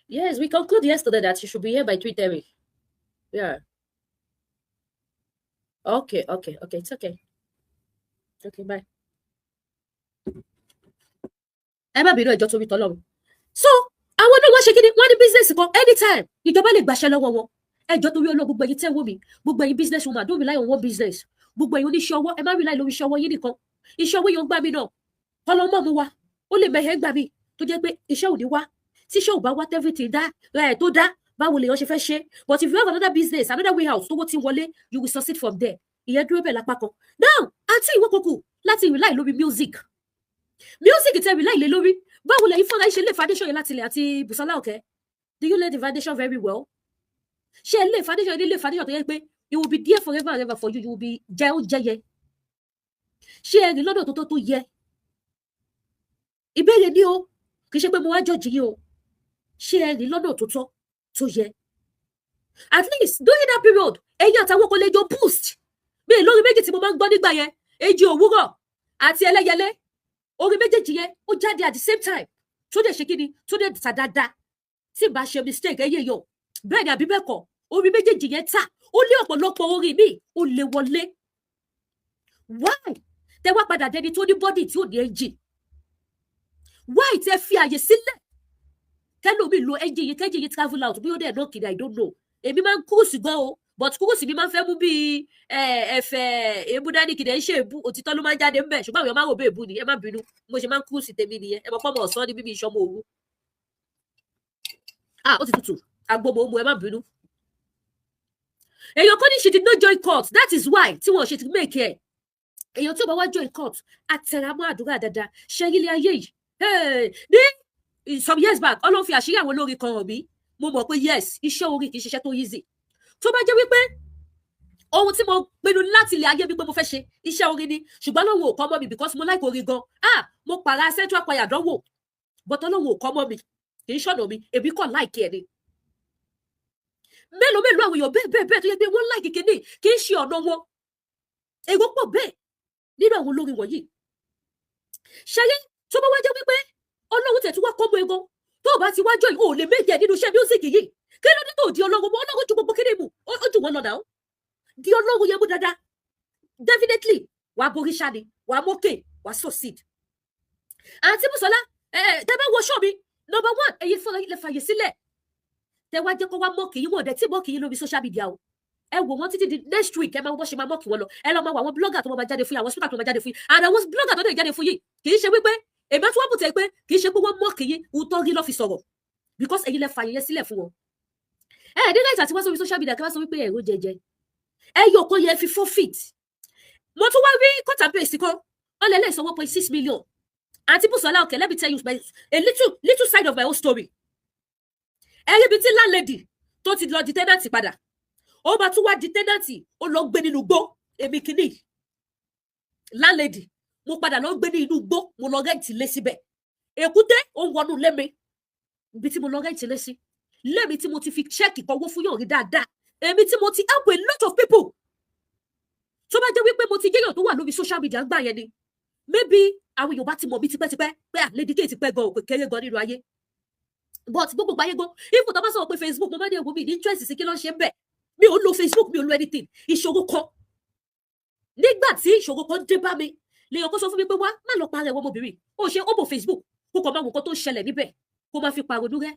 Yes, we concluded yesterday that you should be here by 3:30. Yeah. Okay. It's okay. Okay, bye. Ẹ má bínú, ẹjọ́ torí tọ́lọ́run. So, àwọn náà wọ́n ṣe kíni, wọ́n ní business kan, anytime ìjọba lè gbàṣẹ lọ́wọ́ wọn. Ẹjọ́ torí Ọlọ́run, gbogbo ẹ̀yin tẹ́ wò mí, gbogbo ẹ̀yin business woman, don't rely on one business. Gbogbo ẹ̀yin oníṣẹ́ ọwọ́, ẹ má rely lórí iṣẹ́ ọwọ́ yín nìkan. Iṣẹ́ ọwọ́ yẹn ń gbà mí náà. Kọ́lọ́mọ́ mu wa, ó lè mẹ̀hẹ́ gbà mí tó jẹ́ pé iṣẹ́ ò ní wá. Tí iṣẹ́ ò bá wá, everything dá ẹ̀ tó dá, báwo lèèyàn ṣe fẹ́ ṣe? But if you have another business, another way out tówó tí ń wọlé, you will succeed from there. Ìyẹn dúró bẹ́ẹ̀ lápá kan. Now, àǹtí Ìwókòkò, láti rely lórí music, music tẹ rely lé lórí, báwo lẹ́yìn fúnra ṣe lay foundation yẹn láti ilẹ̀? Àti Bùsọ́lá Òkè, do you lay the foundation very well? Ṣé ẹ lay foundation yẹn ní lay foundation tó yẹ pé it will be there forever and ever for you, you will be jẹ oúnjẹ yẹ? Ṣé ẹ rìn lọ́dọ̀ tó tó tó yẹ? Ìbéèrè ni o, kì í ṣe pé mo wá judge yín o. Ṣé ẹ rìn lọ́nà tó tọ́ tó yẹ? At least during that period, ẹ̀yin àtàwọn kan lè jọ boost mi lórí méjì tí mo máa ń gbọ́ nígbà yẹn, Èjì Òwúrọ̀ àti Ẹlẹ́yẹlé. Orin méjèèjì yẹn ó jáde at the same time, tó dẹ̀ ṣe kí ni, tó dẹ̀ tà dáadáa. Tí n bá ṣe mistake, ẹ̀yẹ yọ bẹ́ẹ̀ ni àbí bẹ́ẹ̀ kọ́? Orin méjèèjì yẹn tà, ó lé ọ̀pọ̀lọpọ̀ orin míì, ó lè wọlé. Why tẹ wá padà dẹni tó ní body tí ò ní engine? Why tẹ fi àyè sílẹ̀ kẹlòmíì lo engine yìí, kẹ́jì yìí travel out? Bí ó dẹ̀ náà kiri, I don't know. Èmi máa ń cruise gan o, but cruise mi máa ń fẹ́ mú bíi ẹ̀fẹ̀ èébú dání. Kìdẹ̀ ń ṣe èébú, òtítọ́ ló máa ń jáde ńbẹ̀, ṣùgbọ́n àwọn èèyàn máa ń rò bẹ́ẹ̀ èébú ni. Ẹ má bínú, mo ṣe máa ń cruise tèmi nìyẹn. Ẹ mọ̀ pọ́nmọ̀ ọ̀sán ni bíbí ìṣọmọ òru. Ah, ó ti tutù agbómo mu, ẹ má bínú. Èèyàn kan ní she did not join cult, that is why tí wọn ṣe ti make ẹ. Èèyàn tí ó bá wá join cult, àtẹ̀rámọ́ àdúrà dáadáa. Ṣe ilé ayé yìí ní some years back, Ọlọ́run fi àṣírí àwọn olórin kan hàn mí. Mo mọ̀ pé yes, iṣẹ́ orin kì í ṣiṣẹ́ tó easy. Tó bá jẹ́ wípé ohun tí mo pinnu láti ilé ayé mi pé mo fẹ́ ṣe iṣẹ́ orin ni, ṣùgbọ́n Ọlọ́run ò kọ́ mọ́ mi, because mo like orin gan. Ah, mo pàrà central choir dánwò, but Ọlọ́run ò kọ́ mọ́ mi, kì í ṣọ̀nà mi, èmi kàn like ẹ̀ ni. Mélòó mélòó àwọn èèyàn bẹ́ẹ̀ bẹ́ẹ̀ bẹ́ẹ̀ tó yẹ pé wọ́n like kíní, kì í ṣe ọ̀nà wọn. Èrò pọ̀ bẹ́ẹ̀ nínú àwọn olórin wọ̀nyí. Ṣẹyẹ tó bá wá jẹ́ wípé Ọlọ́run tẹ̀ tí wá kọ́ mọ́ egan, tó o bá ti wá jọ yìí, o ò lè méjì ẹ̀ nínú iṣẹ́ music yìí. Kí ló dé tó di Ọlọ́run mọ́? Ọlọ́run ju gbogbo kíní mu, ó jù wọ́n lọ náà. Di Ọlọ́run yẹn mú dáadáa, definitely wàá borí ṣáni, wàá mókè, wàá succeed. Àǹtí Bùsọ́lá, ẹ tẹ bá wo show mi, number one, ẹ̀yin fúnra yín lè fàyè sílẹ̀ tẹ wá jẹ́ kó wá mock yín. Wọ́n dẹ̀ tí mock yín lórí social media o. Ẹ wò wọ́n títí di next week, ẹ máa wọ́n ṣe máa mock wọn lọ. Ẹ lọ máa wọ àwọn blogger tó máa jáde fún yín, àwọn speaker tó máa jáde fún yín, and àwọn blogger tó dẹ̀ jáde fún yín, kì í ṣe wípé èmi àti wọ́n bùtẹ̀ pé kì í ṣe pé wọ́n mock yín, òótọ́ rí lọ́ fi sọ̀rọ̀, because ẹ̀yin lẹ fàyè yẹn sílẹ̀ fún wọn. Ẹ ní láti àti wá sórí social media kí wọ́n sọ wípé ẹ̀rọ jẹjẹ ẹ yọ kó yẹ fi forfeit. Mo tún wá rí cut and paste kan, wọ́n lè lè san 1.6 million. Àǹtí Bùsọ́lá, okay, let me tell you a little little side of my own story. Ẹ rí ibi tí landlady tó ti lọ di tenant padà, ó bá tún wá di tenant, ó lọ gbé nínú gbó. Èmi kìíní landlady, mo padà lọ gbé ní inú gbó, mo lọ rent lé síbẹ̀. Èkúté ó ń wọnú lé mi, ibi tí mo lọ rent lé sí, lémi tí mo ti fi cheque kọwó fún yàn rí dáadáa, èmi tí mo ti help a lot of people. Tó bá jẹ́ wípé mo ti jẹ́yàn tó wà lórí social media gbà yẹn ni, maybe àwọn èèyàn bá ti mọ̀ mí tipẹ́tipẹ́ pé à, Lady K ti pẹ́ gan, òkè kéré gan nínú ayé. But gbogbo ayé gan, if tó bá sọ̀rọ̀ pé Facebook, mo máa ní ewu mi ní interest sí kí ló ń ṣe ń bẹ̀. Mi ò lo Facebook, mi ò lo anything. Ìṣòro kan Nígbà tí ìṣòro kan dé bá mi, lèèyàn kan sọ fún mi pé, "Wá, má lọ parẹ́ ọmọbìnrin, ó ṣe ó bò Facebook, kó kàn máa wò nǹkan tó ń ṣẹlẹ̀ níbẹ̀, kó máa fi pàrònú rẹ́."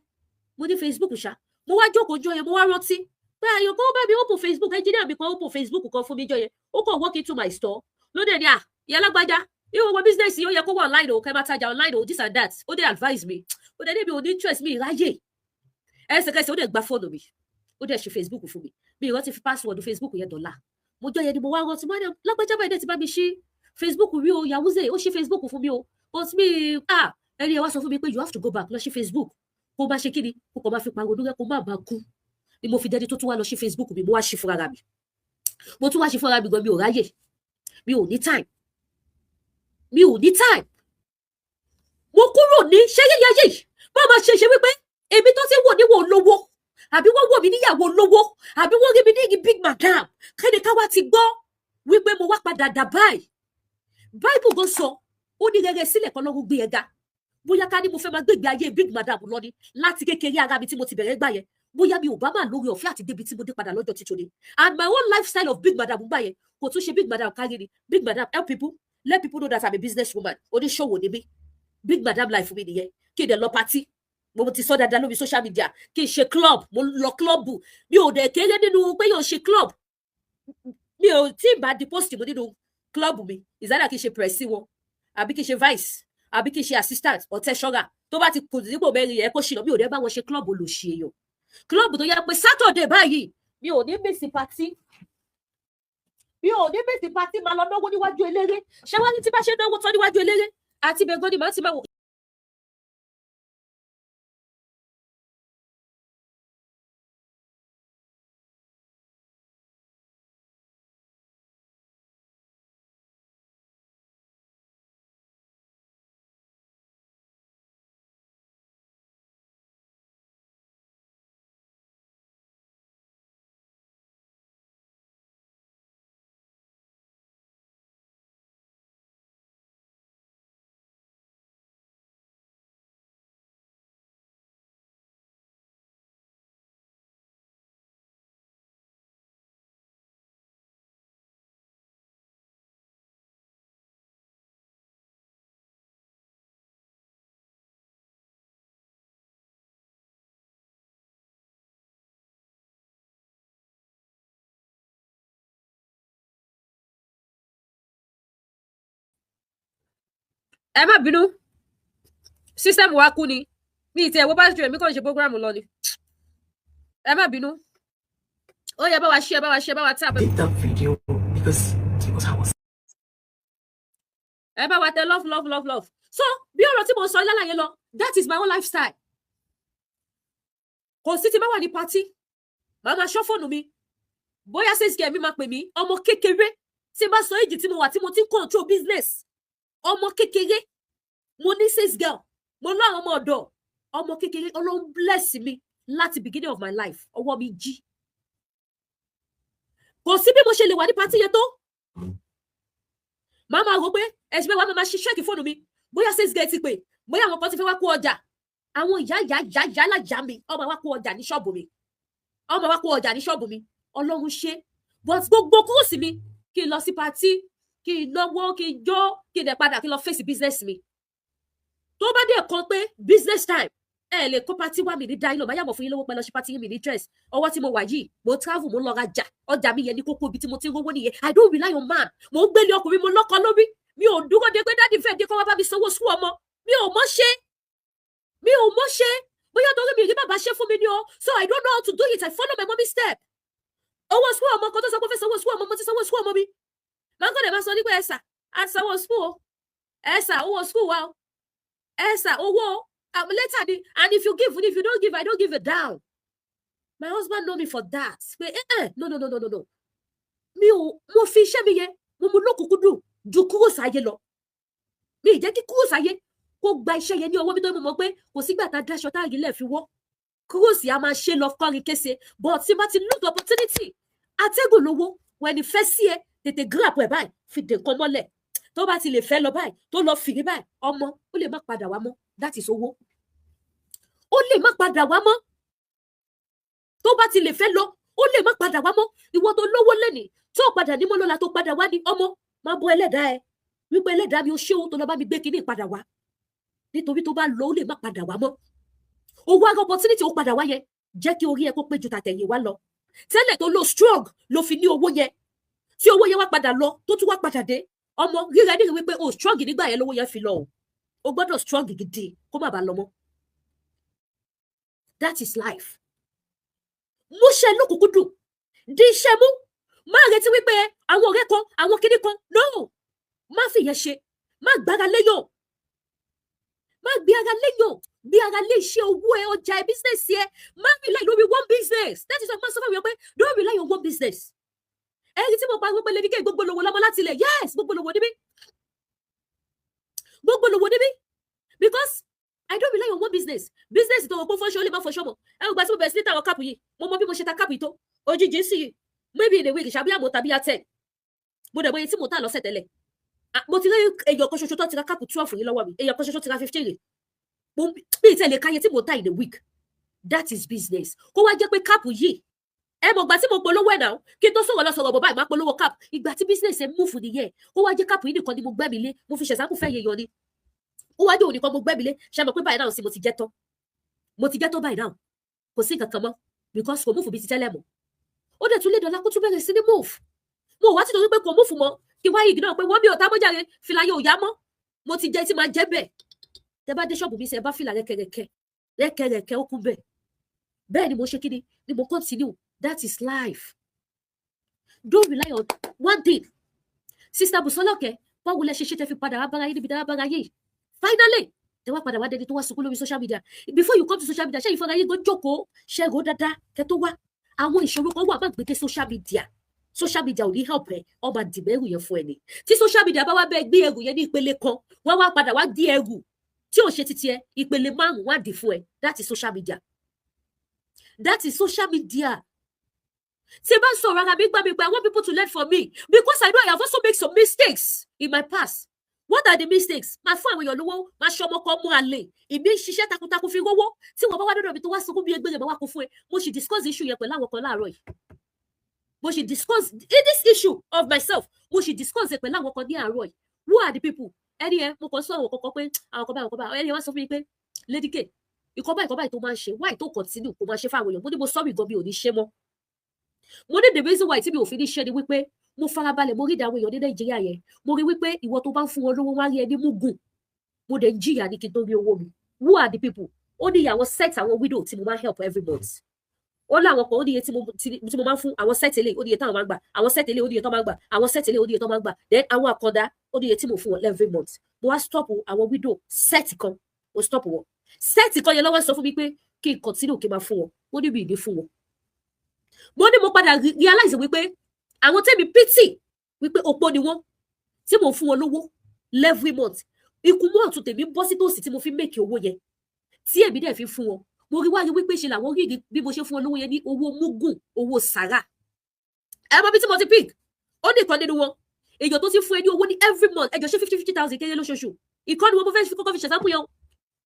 Mo ní Facebook ṣá. Mo wá jókòó jọ yẹn, mo wá rántí pé àyàn kan ó bá mi open Facebook, engineer mi kan open Facebook kan fún mi jọ yẹn. Ó kàn walk into my store lóde ní, "À, ìyá alágbájá, irú owó business yìí, ó yẹ kó wà online o, kẹ́ máa tajà online o," this and that. Ó dé advise mi, ó dé níbi ò ní interest mi, ìráyè. Ẹsẹ̀kẹsẹ̀, ó dẹ̀ gba fóònù mi, ó dẹ̀ ṣe Facebook fún mi. Mi ìrántí fi password Facebook yẹn dọ̀la. Mo jọ yẹn ni mo wá rántí, mo ní lágbájá báyìí dẹ̀ ti bá mi ṣí Facebook rí o, Yahuze, ó ṣí Facebook fún mi o, but mi, ah, ẹni ẹ wá sọ fún mi pé, "You have to go back, lọ ṣí Facebook, kó má ṣe kí ni, kó kàn máa fi pariwo lórí, kó má bàa kú." Ni mo fi dẹni tó tún wá lọ ṣí Facebook mi. Mo wá ṣí fúnra mi, mo tún wá ṣí fúnra mi gan. Mi ò ráyè, mi ò ní time, mi ò ní time. Mo kúrò ní ṣẹ́yẹ́yẹ́ ayé yìí, má máa ṣe ṣe wípé èmi tó ti wò níwò olówó, àbí wọ́n wò mí níyàwó olówó, àbí wọ́n rí mi ní big madam. Kéde ká wá ti gbọ́ wípé mo wá padà dà báyìí. Bible gan sọ, ó ní rere sílẹ̀ kan lọ́rùn gbé ẹ ga. Bóyá ká ní mo fẹ́ máa gbégbé ayé big madam lọ ni láti kékeré ara mi tí mo ti bẹ̀rẹ̀ gbà yẹn, bóyá mi ò bá máa lórí ọ̀fẹ́ àti débi tí mo dé padà lọ́jọ́ títún ni. And my own lifestyle of big madam gbà yẹn, kò tún ṣe big madam kárí ni. Big madam help people, let people know that I'm a business woman, oníṣòwò ni mí. Big madam life mi nìyẹn. Kí n dẹ̀ lọ party, mo ti sọ dáadáa lórí social media, kí n ṣe club, mo lọ club. Mi ò dẹ̀ kéré nínú pé yóò ṣe club. Mi ò tí ì bá di post mo nínú club mi, ìsáyà kí n ṣe press wọn, àbí kí n ṣe vice, àbí kí n ṣe assistant or treasurer. Tó bá ti kù dípò mẹ́rin yẹn, kó ṣìnà. Mi ò dẹ̀ bá wọn ṣe club olóṣì èèyàn, club tó yẹ pé Saturday báyìí, mi ò ní miss party, mi ò ní miss party. Máa lọ náwó níwájú eléré. Ṣé wọ́n ní tí bá ṣe náwó tán níwájú eléré àti ibẹ̀ gan ni màá ti máa wò. Ẹ má bínú, system wa kú ni. Mi ì tẹ ẹwọ bá ṣe, èmi kàn ń ṣe program lọ ni. Ẹ má bínú. Ó yẹ bá wa ṣe, bá wa ṣe, bá wa tap. Did that video because I was Ẹ bá wa tẹ love, love, love, love. So bí ọ̀rọ̀ tí mo sọ lálàyé lọ, that is my own lifestyle. Kò sí ti bá wà ní party, màá máa ṣọ́ fóònù mi, bóyá sales girl mi máa pè mí. Ọmọ kékeré tí n bá sọ èjì tí mo wà tí mo ti ń control business, ọmọ kékeré, mo ní sales girl, mo lọ àwọn ọmọ ọ̀dọ̀. Ọmọ kékeré, Ọlọ́run bless mi láti beginning of my life, ọwọ́ mi jí. Kò sí bí mo ṣe lè wà ní party yẹn tó, màá máa rò pé ẹ̀sìn mẹ́wàá, máa ṣe check fóònù mi, bóyá sales girl ti pè, bóyá àwọn kan ti fẹ́ wá kó ọjà. Àwọn ìyá ìyá ìyá ìyá láyà mi, ọmọ wa kó ọjà ní ṣọ́ọ̀bù mi, ọmọ wa kó ọjà ní ṣọ́ọ̀bù mi. Ọlọ́run ṣe. But gbogbo kúrò sí mi kí n lọ sí party, kí n náwó, kí n jó, kí n dẹ̀ padà, kí n lọ face business mi. Tó bá dé kan pé business time, ẹ lè kó party wá, mi ní dáìlọ máa yàgò fún yín lówó pẹ́ lọ sí party yín. Mi ní stress. Ọwọ́ tí mo wà yìí, mo travel, mo lọ rajà, ọjà mi yẹn ní kókó ibi tí mo ti ń rówó nìyẹn. I don't rely on man. Mo ń gbélé ọkùnrin, mo lọ́kọ lórí. Mi ò dúró de pé daddy fẹ́ dé kó wá bá mi sanwó school ọmọ. Mi ò mọ̀ ṣe, mi ò mọ̀ ṣe. Bóyá torí mi rí bàbá ṣe fún mi ni o, so I don't know how to do it. I follow my mommy step. Owó school ọmọ kan tó sọ pé ó fẹ́ sanwó school ọmọ, mo ti sanwó school ọmọ mi. Máa ń kọ́ dẹ̀ máa sọ nípa ẹ̀sà á sanwó school o, ẹ̀sà owó school wa o, ẹ̀sà owó later ni. And if you give, if you don't give, I don't give a down. My husband know me for that, pé eh eh, no, no, no, no, no, no. Mi ò, mo fi iṣẹ́ mi yẹn, mo mú lókùnkúndùn ju kúrò sáyé lọ. Mi ì jẹ́ kí kúrò sáyé kó gba iṣẹ́ yẹn ní ọwọ́ mi, tó mo mọ̀ pé kò sígbà tá a dáṣọ tá a rí lẹ̀ fi wọ́. Kúrò sí a máa ṣe lọ kọrin kése, but tí bá ti lose opportunity, atẹ́gùn lówó. Wẹ́ni fẹ́ sí ẹ, tètè grab ẹ̀ báyìí, fi dè nǹkan mọ́lẹ̀. Tó bá ti lè fẹ́ lọ báyìí, tó lọ fìrí báyìí, ọmọ ó lè má padà wá mọ́. That is owó. Ó lè má padà wá mọ́. Tó bá ti lè fẹ́ lọ, ó lè má padà wá mọ́. Ìwọ tó lówó lẹ́nìí, Tó padà ní mọ́lọ́la, tó padà wá ní ọmọ, máa bọ ẹlẹ́dàá ẹ wípé ẹlẹ́dàá mi, ó ṣé o tó lọ bá mi gbé kinní padà wá, nítorí tó bá lọ, ó lè má padà wá mọ́. Owó ara opportunity ó padà wá yẹn, jẹ́ kí orí ẹ kó pé ju tàtẹ̀yìn wá lọ tẹ́lẹ̀ tó lo strong ló fi ní owó yẹn. Tí owó yẹn wá padà lọ, tó tún wá padà dé, ọmọ ríra nírí wípé o strong nígbà yẹn lówó yẹn fi lọ. O o gbọ́dọ̀ strong gidi kó má bàa lọ mọ́. That is life. Múṣẹ́ lókùnkúndùn, di iṣẹ́ mú. Má retí wípé àwọn ọ̀rẹ́ kan, àwọn kinní kan. No, má fìyẹn ṣe. Má gbára léyàn, má gbé ara léyàn, gbé ara lé iṣẹ́ owó ẹ, ọjà ẹ, business ẹ. Má rely lórí one business. That is why má sọ fún mi pé don't rely on one business. Ẹ̀rí tí mo pa wípé Lady K, gbogbo lòwò lọ́mọ láti ilẹ̀. Yes, gbogbo lòwò níbí, gbogbo lòwò níbí, because I don't rely on one business. Business tó wọ́n pọ́ fọ́ṣọ́, ó lè má fọṣọ́ mọ́. Ẹ gbà tí mo bẹ̀rẹ̀ sí ní tàwọn cap yìí, mo mọ bí mo ṣe ta cap yìí tó òjijì sí yìí. Maybe in a week ṣàbí àmọ́ tàbí 10. Mo dẹ̀ mọ iye tí mo tà lọ́sẹ̀ tẹ́lẹ̀. Mo ti rí èèyàn kan ṣoṣo tó ti ra cap 12 yìí lọ́wọ́ mi, èèyàn kan ṣoṣo ti ra 15 rè. Mo bí ìtẹ̀lé káyé tí mo tà in a week. That is business. Kó wá jẹ́ pé cap yìí, ẹ mọ̀ gbà tí mo polówó ẹ̀ náà, kí n tó sọ̀rọ̀ lọ sọ̀rọ̀ bọ̀ báyìí, máa polówó cap. Ìgbà tí business ẹ̀ move nìyẹn. Kó wá jẹ́ cap yìí nìkan ni mo gbẹ́mi lé, mo fi ṣẹ̀sákù fẹ́ yẹyọ ni. Ó wá jẹ́ òun nìkan mo gbẹ́mi lé. Ṣe mọ̀ pé báyìí náà sí mo ti jẹ́ tán, mo ti jẹ́ tán báyìí náà, kò sí nǹkan kan mọ́, because kò move bí ti tẹ́lẹ̀ mọ́. Ó dẹ̀ tún lè dọ̀la kó tún bẹ̀rẹ̀ sí ní move. Mo wá ti torí pé kò move mọ́, kí wá igi náà pé wọ́n mi ò tá mọ́járe, fìlà yóò yá mọ́. Mo ti jẹ́ tí máa jẹ́ bẹ́ẹ̀. Tẹ bá dé ṣọ́ọ̀bù mi, sẹ́ bá fìlà rẹ́kẹrẹ́kẹ́ rẹ́kẹrẹ́kẹ́, ó kún bẹ́ẹ̀. Bẹ́ẹ̀ ni mo ṣe kíni ni mo continue. That is life. Don't rely on one thing. Sister Busola Oke, báwo lẹ ṣe ṣe tẹ fi padà wá bára yín níbi dára bára yín finally, tẹ wá padà wá dẹni tó wá sunkún lórí social media? Before you come to social media, ṣé ìfọ̀rọ̀ yín gan jókòó ṣe rò dáadáa kẹ tó wá? Àwọn ìṣòro kan wà, má gbé dé social media. Social media ò ní help ẹ, ọmọ dìbò ẹrù yẹn fún ẹ ni. Tí social media bá wá bẹ́ẹ̀ gbé ẹrù yẹn ní ìpele kan, wọ́n wá padà wá dí ẹrù tí ò ṣe titi ẹ, ìpele márùn wá dì fún ẹ. That is social media. That is social media. Tí bá sọ̀rọ̀ ara mi gbà mí pé I want people to learn from me, because I know I have also made some mistakes in my past. What are the mistakes? Máa fún àwọn èèyàn lówó, máa ṣe ọmọ kan mú àlè. Ìmí ń ṣiṣẹ́ takuntakun fi rówó. Tí wọ́n bá wá dọ́dọ̀ mi, tó wá sunkún bí ẹgbẹ́ rẹ̀, máa wá kó fún ẹ. Mo sì discuss issue yẹn pẹ̀lú àwọn kan láàárọ̀ yìí. Mo sì discuss this issue of myself, mo sì discuss ẹ pẹ̀lú àwọn kan ní àárọ̀ yìí. Who are the people? Ẹni yẹn, mo kàn sọ àwọn kọ̀ọ̀kan pé àwọn kan báyìí, àwọn kan báyìí. Ẹni yẹn wá sọ fún mi pé, "Lady K, ìkọ́ báyìí, ìkọ́ báyìí tó máa ń ṣe, why tó continue kó máa ṣe fáwọn èèyàn?" Mo ní mo sorry gan, mi ò ní ṣe mọ́. Mo ní the reason why tí mi ò fi ní ṣe ni wípé mo farabalẹ̀, mo rí ìdáwọ́ èèyàn ní Nàìjíríà yẹn. Mo rí wípé ìwọ tó bá ń fún wọn lówó, wá rí ẹni múgùn. Mo dẹ̀ ń jìyà ní kí n tó rí owó mi. Who are the people? Ó ní àwọn set, àwọn widow tí mo máa ń help every month. Ó láwọn kan, ó ní iye tí mo máa ń fún àwọn set eléyìí, ó ní iye táwọn máa ń gbà. Àwọn set eléyìí, ó ní iye tó máa ń gbà. Àwọn set eléyìí, ó ní iye tó máa ń gbà. Then àwọn àkàndá, ó ní iye tí mo fún wọn every month. Mo wá stop àwọn widow set kan, mo stop wọn. Set kan yẹn lọ́wọ́ sọ fún mi pé kí n continue kí n máa fún wọn. Mo ní mi ì ní fún wọn. Mo ní mo padà realize wípé àwọn tẹ́mi pity wípé opó ni wọ́n, tí mo fún wọn lówó every month, ikú mọ́ ọ̀tún tèmi bọ́ sí tòsí tí mo fi make owó yẹn, tí èmi dẹ̀ fi fún wọn. Mo rí wá rí wípé ṣe làwọn rí bí mo ṣe fún wọn lówó yẹn ní owó mugun, owó sàrà. Ẹ mọ bí tí mo ti pick. Ó ní ìkan nínú wọn, èèyàn tó ti fún ẹ ní owó ní every month, ẹjọ ṣé 50-50 thousand kéré lóṣooṣù? Ìkan ni wọn, mo fẹ́ fi kọ́kọ́ fi ṣẹ̀sáǹpù yẹn.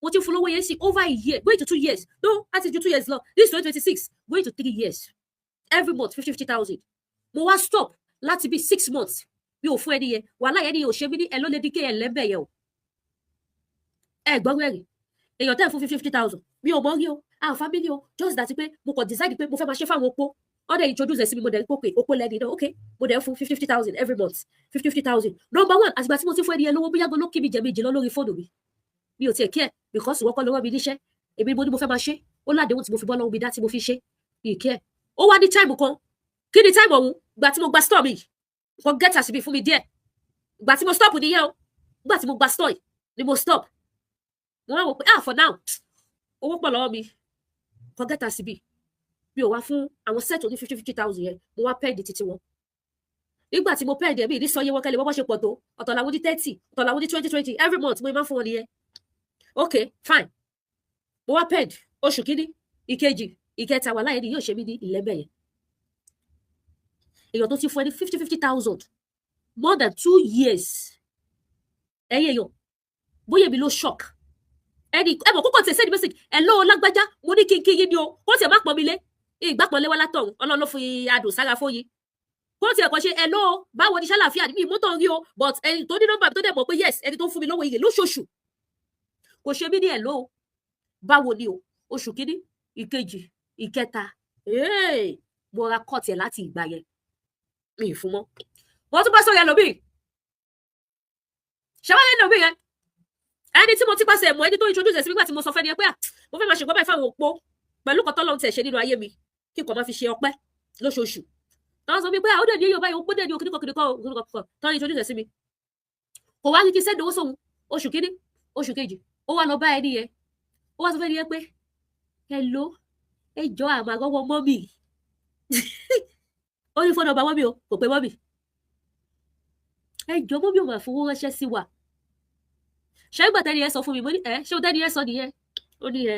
Mo ti fún lówó yẹn sí over a year, going to 2 years. No, láti ju 2 years lọ. This 2026, going to 3 years, every month 50-50 thousand. Mo wá stop láti bí 6 months, mi ò fún ẹni yẹn. Wàhálà yẹn ni ò ṣe mí ní ẹ ló lè dín ẹ lẹ́bẹ̀ yẹn o. Ẹ gbọ́ rẹ́rì, èèyàn tẹ́ ẹ̀ fún 50-50 thousand, mi ò mọ̀ rí o, àwọn family o, just that pé mo kàn decide pé mo fẹ́ máa ṣe fáwọn opó. Wọ́n dẹ̀ introduce ẹ̀ sí mi, mo dẹ̀ rí pé opó lẹ́ni náà. Ok, mo dẹ̀ fún 50-50 thousand every month, 50-50 thousand. Number one, àtìgbà tí mo ti fún ẹni yẹn lówó, bóyá gan ló kí mi jẹ méjì lọ lórí fóònù mi, mi ò tiẹ̀ kí ẹ̀, because ìwọ kọ́ ló rán mi níṣẹ́. Èmi mo ní mo fẹ́ máa ṣe. Ó ládéhùn tí mo fi bọ́ lọ́wọ́ mi dá tí mo fi ṣe, mi ì kí ẹ̀. Ó wá ní time kan. Kí ni time ọ̀hún? Gbà tí mo gba store mi kò get àṣìbí fún mi díẹ̀. Gbà tí mo stop nìyẹn o. Gbà tí mo gba store ni mo stop. Mo wá wò pé, ah, for now, owó pọ̀ lọ́wọ́ mi, kò get àṣìbí mi ò wá fún àwọn set oní 50-50 thousand yẹn. Mo wá pend títí wọn. Nígbà tí mo pend ẹ̀mí ní sọ iye wọn kẹ́lẹ̀ wọ́n ṣe pọ̀ tó. Ọ̀tọ̀ làwọn ní 30, ọ̀tọ̀ làwọn ní 20 20 every month. Mo máa ń fún wọn nìyẹn. Ok, fine. Mo wá pend oṣù kínní, ìkejì, ìkẹta. Wà láyé ni yóò ṣe mí ní ìlẹ́bẹ̀ yẹn. Èèyàn tó ti fún ẹ ní 50-50 thousand more than 2 years, ẹ̀yin èèyàn, bóyá èmi ló shock ẹni ẹ mọ̀ kókò tẹ̀ send message ẹ̀ lọ́wọ́ lágbájá. Mo ní kí n kí yín ni o. Kó tiẹ̀ má pọ́n mi lé, ìgbà pọ́n lé wá látọ̀hún. Ọlọ́run ló fi adùn sára fún yín. Kó tiẹ̀ kọ́ ṣe hello, báwo ni, ṣàlàáfíà mi, mọ́tò ń rí o, but ẹni tó ní nọ́mbà mi tó dẹ̀ mọ̀ pé yes, ẹni tó ń fún mi lọ́wọ́ iyè lóṣooṣù, kò ṣe mí ní hello, báwo ni o. Oṣù kínní, ìkejì, ìkẹta, mo ra cut ẹ̀. Láti ìgbà yẹn, mi ì fún mọ́. Wọ́n tún bá sọ̀rọ̀ ẹlòmíì ṣẹ́wọ́n ẹlòmíì yẹn, ẹni tí mo ti pàṣẹ mọ̀, ẹni tó introduce ẹ̀ sí nígbà tí mo sọ fẹ́ni ẹ pé à mo fẹ́ máa ṣe nǹkan báyìí fáwọn òpó pẹ̀lú kan tọ́lọ́run tẹ̀ ṣe nínú ayé mi, kí n kàn máa fi ṣe ọpẹ́ lóṣooṣù. Táwọn sọ mi pé àwọn dẹ̀ ní èèyàn báyìí, òpó dẹ̀ ní òkìníkan kìnìkan òkìníkan tọ́ introduce ẹ̀ sí mi, kò wá ní kí send owó sóhun. Oṣù kínní, oṣù kejì, ó wá lọ bá ẹni yẹn, ó wá sọ fẹ́ni yẹn pé hello, ẹ jọ, àmà àgọ́wọ́ mummy. Ó ní phone number mummy o, kò pé mummy, ẹ jọ, mummy ò máa fowó ránṣẹ́ sí wa. Ṣé ìgbà tẹ́ni yẹn sọ fún mi, mo ní ẹ ṣé o tẹ́ni yẹn sọ nìyẹn? Ó ní ẹ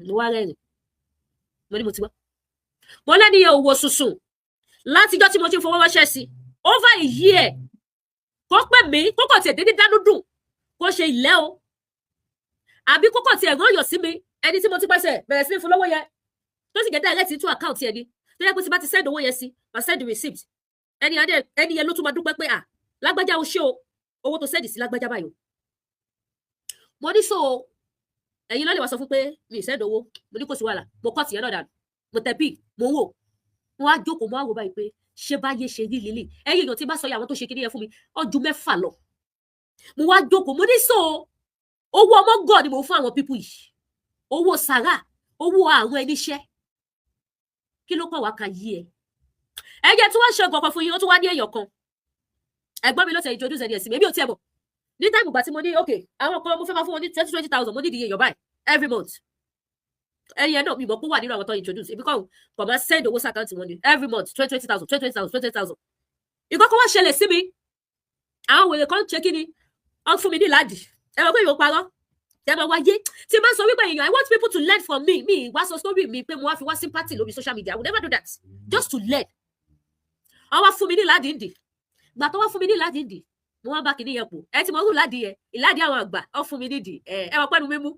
mo wá rẹ́rìn. Mo ní mo ti gbọ́. Mo lẹ́ni yẹn ò wò sùsùn látijọ́ tí mo ti ń fowó ránṣẹ́ sí over a year, kó pè mí, kó kàn tiẹ̀ dédé dánú dùn, kó ṣe ìlẹ́ o, àbí kó kàn tiẹ̀ rán yàn sí mi. Ẹni tí mo ti pẹ́sẹ̀ bẹ̀rẹ̀ sí ní fún lọ́wọ́ yẹn, tó sì jẹ́ direct into account yẹn ni, tó yẹ pé tí bá ti send owó yẹn sí, máa send receipt. Ẹni yẹn, ẹni yẹn ló tún máa dúpẹ́ pé à lágbájá, o ṣé o, owó tó send sí lágbájá báyìí o. Mo ní so ẹ̀yin lọ́lẹ̀ wá sọ fún pé mi ì send owó. Mo ní kò sí wàhálà, mo cut yẹn náà dànù. Mo tẹ pí, mo wò, mo wá jókòó, mo wá wò báyìí pé ṣé báyé ṣe rí lílì. Ẹ̀yin èèyàn, tí bá sọ yẹ àwọn tó ṣe kíní yẹn fún mi ọjọ́ 6 lọ. Mo wá jókòó, mo ní so owó ọmọ gọ̀ ni mo fún àwọn people yìí, owó sàrà, owó àwọn ẹníṣẹ́, kí ló kàn wá ka yí ẹ? Ẹ jẹ́ tí wọ́n ṣe nǹkan kan fún yín. Ó tún wá ní èèyàn kan, ẹ̀gbọ́n mi ló tẹ introduce ẹni ẹ̀sìn mi, èmi ò tiẹ̀ mọ̀. Ní time ìgbà tí mo ní ok, àwọn kan mo fẹ́ máa fún wọn ní 20,000, mo ní ìdíye èèyàn báyìí every month. Ẹni yẹn náà, mi mọ̀ pé ó wà nínú àwọn tó introduce. Èmi kàn kàn máa send owó sí account wọn ni every month, 20,000, 20,000, 20,000. Ìkọ́kọ́ wá ṣẹlẹ̀ sí mi, àwọn wèrè kan ṣe kí ni, wọ́n fún mi ní ìlàdì. Ẹ mọ̀ pé ìwọ parọ́ tẹ máa wáyé tí máa sọ wípé èèyàn, I want people to learn from me. Mi wá sọ story mi pé mo wá fi wá sympathy lórí social media. I will never do that, just to learn. Wọ́n wá fún mi ní ìlàdì ǹdì. Gbà tó wá fún mi ní ìlàdì ǹdì, mo wá bá kìnìyẹn pò. Ẹ ti mọ orú ìlàdì yẹn, ìlàdì àwọn àgbà. Ó fún mi nídìí ẹ, ẹ wọ́n pẹ́nu mímú.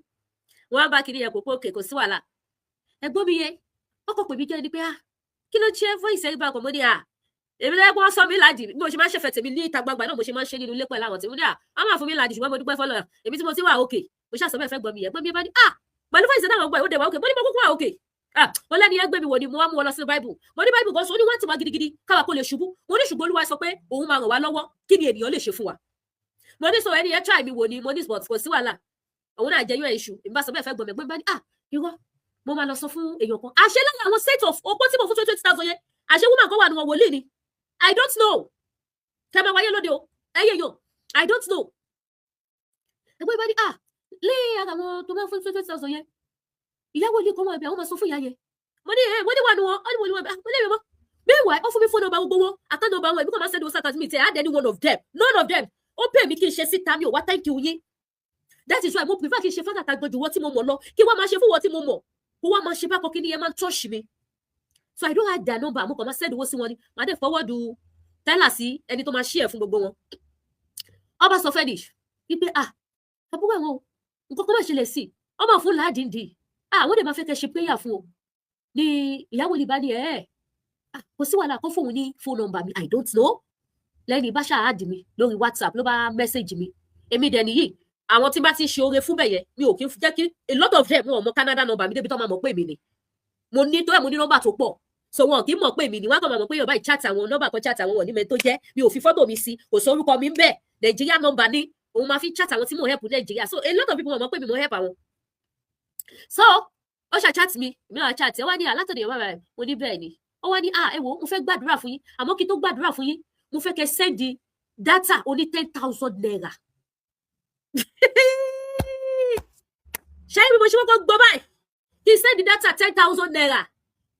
Mo wá bá kìnìyẹn pò pé òkè, kò sí wàhálà. Ẹ̀gbọ́n mi yẹn ọkọ̀ pè mí jẹ́ ni pé ah, kí ló ṣe voice ẹ̀ bá kọ̀? Mo ní à èmi lẹ́yìn wọ́n sọ mí ládì. Bí mo ṣe máa ń ṣẹ̀fẹ̀ tèmi ní ìta gbangba náà, mo ṣe máa ń ṣe nínú ilé pẹ̀lú àwọn tèmi ní à wọ́n máa fún mi ládì, ṣùgbọ́n mo dúpẹ́ fọlọ́ èmi tí mo ti wà òkè. Mo ṣàṣọ bẹ́ẹ̀ fẹ́ gbọ́ mi yẹn. Gbọ́ mi bá ní à pẹ̀lú voice náà gbọ́ ẹ̀, ó dẹ̀ wà òkè. Mo ní mo kúkú wà òkè. Ah, mo lẹ́ni yẹn gbé mi wò ni mo wá mú wọn lọ sínú Bible. Mo ní Bible gan sọ, ó ní wọ́n ti wá gidigidi káwa kó lè ṣubú. Mo ní ṣùgbọ́n Olúwa sọ pé òun máa ràn wá lọ́wọ́, kí ni ènìyàn lè ṣe fún wa? Mo ní sọ ẹni yẹn try mi wò ni. Mo ní but kò sí wàhálà, òun náà jẹ́ yóò iṣu. Èmi bá sọ bẹ́ẹ̀ fẹ́ gbọ́ mi, ẹ̀gbọ́n mi bá ní ah, irọ́, mo máa lọ sọ fún èèyàn kan. Àṣẹ lára àwọn set of opó tí mo fún 20,000 yẹn, àṣẹ woman kan wà ní wọn, wòlíì ni. I don't know. Kẹ́ máa wáyé lóde o, ẹyẹ yàn, I don't know. Ẹgbẹ́ bá ní ah, lé ara àwọn tó máa fún 20,000 yẹn, ìyàwó ilé kan wà bí àwọn máa sọ fún ìyá yẹn. Mo ní ẹ, mo ní wà nù wọn, ó ní mo ní wọn, mo ní èmi mọ́. Meanwhile, ó fún mi phone number gbogbo wọn, account number wọn. Èmi kàn máa send owó sí mi tẹ add any one of them, none of them. Ó pè mí kí n ṣe síta, mi ò wá thank you yín. That is why mo prefer kí n ṣe fákàtà gbọ̀njú wọ́n tí mo mọ̀ lọ, kí wọ́n máa ṣe fún wọ́n tí mo mọ̀, kó wọ́n máa ṣe bákan kí ni yẹn máa ń touch mi. So I don't add their number, mo kàn máa send owó sí wọn ni, màá dẹ̀ forward teller sí ẹni tó máa share fún gbogbo wọn. Ọba sọ fẹ́ ni wípé ah, àbúrò àwọn o, nǹkan kan máa ṣẹlẹ̀ sí i, ọmọ fún làádìndín, ah, àwọn dẹ̀ máa fẹ́ kẹ́ ṣe prayer fún o. Ní ìyàwó ní bá ní ẹ̀ ẹ́, kò sí wàhálà, kó fóun ní phone number mi. I don't know. Lẹ́yìn bá ṣáà add mi lórí WhatsApp, ló bá message mi. Èmi dẹ̀ nìyí, àwọn tí bá ti ń ṣe oore fún bẹ̀yẹ, mi ò kí ń jẹ́ kí a lot of them, wọn ò mọ Canada number mi débi tó máa mọ̀ pé èmi ni mo ní tó ẹ̀. Mo ní nọ́mbà tó pọ̀, so wọn kì í mọ̀ pé èmi ni. Wọ́n kàn máa mọ̀ pé yorùbá chat àwọn nọ́mbà kan, chat àwọn, wọn ní mẹ́ni tó jẹ́. Mi ò fi fọ́tò mi sí, kò sọ orúkọ mi ń bẹ̀. Nàìjíríà nọ́mbà ní òun máa fi chat àwọn tí mo help Nàìjíríà, so a lot of people wọ́n mọ̀ pé mi mo help àwọn. So ó ṣe chat mi, èmi náà chat ẹ. Wá ní alátọ̀dọ̀ yorùbá rẹ̀. Mo ní bẹ́ẹ̀ ni. Ó wá ní ah, ẹ wo, mo fẹ́ gbàdúrà fún yín, àmọ́ kí n tó gbàdúrà fún yín, mo fẹ́ kẹ́ send data oní ₦10,000. Ṣé bí mo ṣe kọ́kọ́ gbọ́ báyìí, kí n send data ₦10,000?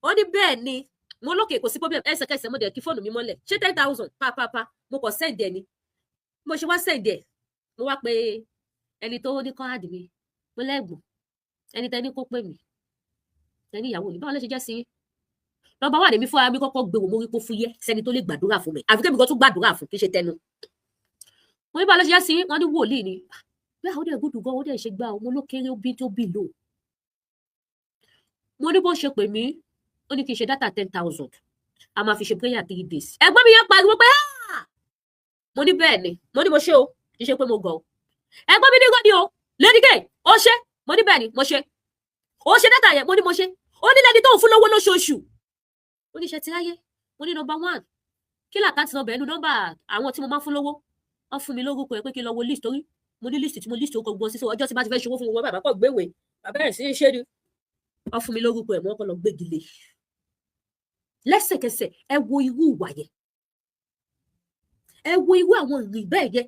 Ó ní bẹ́ẹ̀ ni. Mo lókè, kò sí problem. Ẹsẹ̀kẹsẹ̀ mo dẹ̀ kí fóònù mi mọ́lẹ̀, ṣé 10,000 pápápá, mo kàn send ẹ̀ ni. Mo ṣe wá send ẹ̀, mo wá pé ẹni tó ní kọ́ add mi, mo lẹ́gbọ̀n ẹni tẹ́ni kó pè mí, ẹni ìyàwó mi, báwo ló ṣe jẹ́ sí yín? Nọ́mbà wà lèmi fúnra mi kọ́kọ́ gbé wò, mo rí pé ó fúyẹ́ sẹ́ni tó lè gbàdúrà fún mi, àfi kémi kan tún gbàdúrà fún, kí ṣe tẹnu. Mo ní báwo ló ṣe jẹ́ sí yín? Wọ́n ní wòlíì ni, bí àwọn dẹ̀ gúdù gan, ó dẹ̀ ṣe gbá o. Mo ló kéré, ó bí tó bí lò. Mo ní bó ṣe pè mí, ó ní kí n ṣe data 10,000. A máa fi ṣe prayer 3 days. Ẹ̀gbọ́n mi yẹn pariwo pé, "Ah!" Mo ní bẹ́ẹ̀ ni. Mo ní mo ṣe o, kì í ṣe pé mo gọ̀ o. Ẹ̀gbọ́n mi ní gbọ́ ni o, Lady K, ó ṣe. Mo ní bẹ́ẹ̀ ni, mo ṣe. Ó ṣe data yẹn? Mo ní mo ṣe. Ó ní lẹ́ni tó ń fún lówó lóṣooṣù. Ó ní ṣe ti ráyé. Mo ní number one, kí l' account number ẹnu nọ́mbà àwọn tí mo máa ń fún lówó? Wọ́n fún mi lórúkọ ẹ pé kí n lọ wo list, torí mo ní list tí mo list orúkọ gbogbo sísọ. Ọjọ́ tí bá ti fẹ́ ṣòwò fún wọn, bàbá kọ̀ gbéwèé, bàbá ẹ̀ sí í ṣe ni. Wọ́n fún mi lórúkọ ẹ̀, mo kọ́ lọ gbégi lé lẹ́sẹ̀kẹsẹ̀. Ẹ wo irú ìwà yẹn, ẹ wo irú àwọn ìrìn bẹ́ẹ̀ yẹn.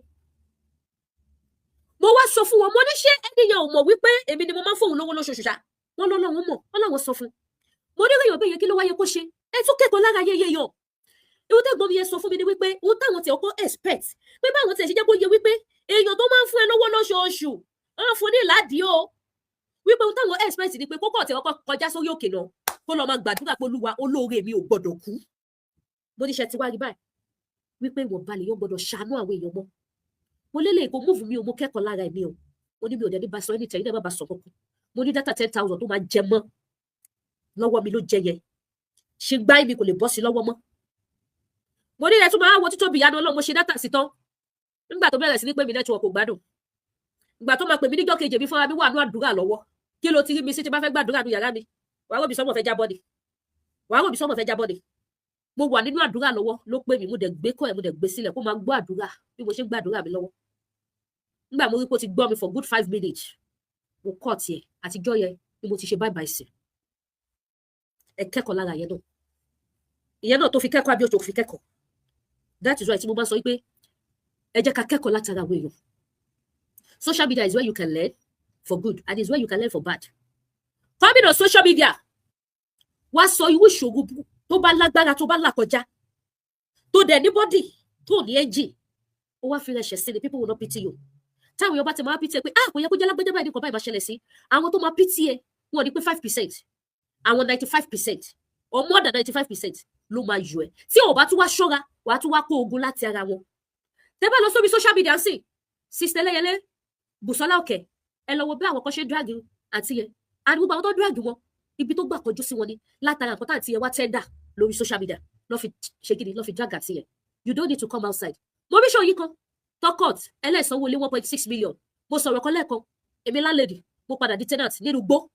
Mo wá sọ fún wọn, mo ní ṣé ẹnìyàn ò mọ̀ wípé èmi ni mo máa ń fóun lówó lóṣooṣù ṣá? Wọn lọ lọ́wọ́ mọ̀, wọn làwọn sọ fún. Mo ní èèyàn bẹ́ẹ̀ yẹn, kí ló wáyé kó ṣe? Ẹ tún kẹ́kọ̀ọ́ lára yẹyẹ yàn. Ihun tẹ́gbọ́n mi yẹn sọ fún mi ni wípé ohun táwọn tiẹ̀ kọ́ expect pé báwọn tiẹ̀ ṣe jẹ́ kó yẹ wípé èèyàn tó máa ń fún ẹ lówó lóṣooṣù, wọ́n fún ní ìládìí o, wípé ohun táwọn expect ni pé kókó ọ̀tẹ̀ ọkọ̀ kọjá sórí òkè náà, kó lọ máa gbàdúrà pé, "Olúwa, olóore mi ò gbọdọ̀ kú." Bó ní ṣe ti wá rí báyìí wípé ìwọ̀nba lèèyàn gbọdọ̀ ṣàánú àwọn èèyàn mọ́. Mo lélẹ̀ kó move mi o, mo kẹ́kọ̀ọ́ lára ẹ̀mí o. Mo ní mi ò dẹ̀ ní bá sọ ẹni tẹ̀yìn náà, má bá sọ kankan. Mo ní data 10,000 tó máa jẹ mọ́ lọ́wọ́ mi ló jẹ yẹn, ṣe gbá mi kò lè bọ́ sí lọ́wọ́ mọ́. Mo ní ilẹ̀ tún máa wo títóbi ìyanu Ọlọ́run. Mo ṣe data sí tán, nígbà tó bẹ̀rẹ̀ sí ní pé mi, network kò gbádùn. Ìgbà tó máa pè mí níjọ́ kejì, mi fúnra mi wà ní àdúrà lọ́wọ́. Kí ló ti rí mi sí tí bá fẹ́ gbàdúrà ní yàrá mi? Wàá rò bí sọ́mọ̀ fẹ́ jábọ́ ni, wàá rò bí sọ́mọ̀ fẹ́ jábọ́ ni. Mo wà nínú àdúrà lọ́wọ́ ló pè mí. Mo dẹ̀ gbé kọ́ ẹ̀, mo dẹ̀ gbé sílẹ̀ kó máa gbọ́ àdúrà bí mo ṣe ń gbàdúrà mi lọ́wọ́. Nígbà mo rí pé ó ti gbọ́ mi for good 5 minutes, mo kọ́ tiẹ̀. Àtijọ́ yẹn ni mo ti ṣe bye bye sí. Ẹ kẹ́kọ̀ọ́ lára yẹn náà, ìyẹn náà tó fi kẹ́kọ̀ọ́ àbí oṣù fi kẹ́kọ̀ọ́. That is why tí mo máa sọ wípé ẹ jẹ́ ká kẹ́kọ̀ọ́ látara àwọn èèyàn. Social media is where you can learn for good and is where you can learn for bad. Coming on social media, wá sọ irú ìṣòro tó bá lágbára tó bá là kọjá, tó dẹ̀ ní body, tó ní engine, ó wá fi rẹ̀ ṣẹ̀ sí ni. People will not pity you. Táwọn èèyàn bá ti máa pity ẹ pé, ah, kò yẹ kó jẹ́ lágbájá báyìí, nìkan báyìí máa ṣẹlẹ̀ sí, àwọn tó máa pity ẹ, wọn ní pé 5%, àwọn 95% or more than 95% ló máa yọ ẹ. Tí ò bá tún wá ṣọ́ra, wàá tún wá kó ogun láti ara wọn. Tẹ́ bá lọ sórí social media sí, Sister Ẹlẹ́yẹlé, Bùsọ́lá Òkè, ẹ lọ wo bí àwọn kan ṣe ń drag àǹtí yẹn. Àti gbogbo àwọn tó drag wọn, ibi tó gbà kọjú sí wọn ni látara nǹkan tá àǹtí yẹn wá tender lórí social media lọ́ fi ṣe kí ni, lọ́ fi drag àǹtí yẹn. You don't need to come outside. Mo rí ṣòyí kan tọkọt ẹlẹ́sànwó lé 1.6 million. Mo sọ̀rọ̀ kan lẹ́ẹ̀kan, èmi landlady, mo padà di tenant nínú gbó.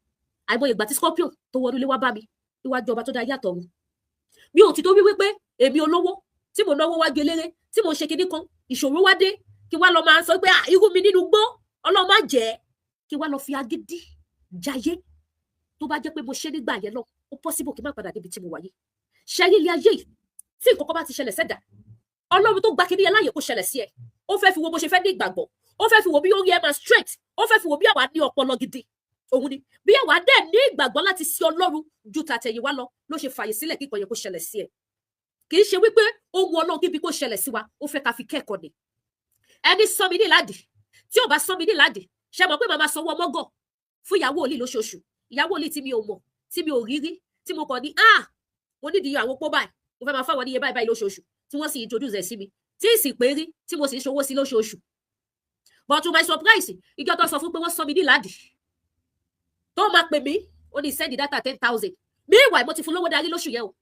Àìmọye ìgbà tí scorpion tó wọnú ilé wá bá mi níwájú ọba tó dá yàtọ̀ ọ̀run. Mi ò ti tó wí wípé èmi olówó tí mo náwó wájú eléré, tí mo ṣe kinní kan, ìṣòro wá dé, kí wá lọ máa sọ pé, "Ah, irú mi nínú gbó, Ọlọ́run má jẹ́." Kí wá lọ fi agídí jayé. Tó bá jẹ́ pé mo ṣe nígbà yẹn lọ, ó possible kí n má padà débi tí mo wà yìí. Ṣẹ́yìn ilé ayé yìí, tí nǹkan kan bá ti ṣẹlẹ̀ sẹ́dà, Ọlọ́run tó gba kinní yẹn láàyè kó ṣẹlẹ̀ sí ẹ, ó fẹ́ fi wo bó ṣe fẹ́ ní ìgbàgbọ́, ó fẹ́ fi wo bí ó rí ẹ máa straight, ó fẹ́ fi wo bí àwa ní ọpọlọ gidi òun ni, bí àwa dẹ̀ ní ìgbàgbọ́ láti sí Ọlọ́run ju tàtẹ̀yìnwá lọ, ló ṣe fàyè sílẹ̀ kíkan yẹn kó ṣẹlẹ̀ sí ẹ. Kì í ṣe wípé ohun Ọlọ́run kíbi kó ṣẹlẹ̀ sí wa, ó fẹ́ ká fi kẹ́kọ̀ọ́ ni. Ẹni sọ mi ní ìládìí, tí ò bá sọ mi ní ìládìí, ṣe mọ̀ pé màmá sanwó ọmọgọ̀ fún ìyàwó òlì lóṣooṣù, ìyàwó òlì tí mi ò mọ̀, tí mi ò rí rí, tí mo kàn ní, ah, mo nídìí àwọn opó báyìí, mo fẹ́ máa fáwọn níye báyìí báyìí lóṣooṣù, tí wọ́n sì introduce ẹ̀ sí mi, tí ì sì pé rí, tí mo sì ń ṣòwò sí lóṣooṣù. But to my surprise, ìjọ tó sọ fún pé wọ́n sọ mi ní ìládìí, tó máa pè mí, ó ní send data 10,000. Meanwhile, mo ti fún lówó darí lóṣù yẹn o,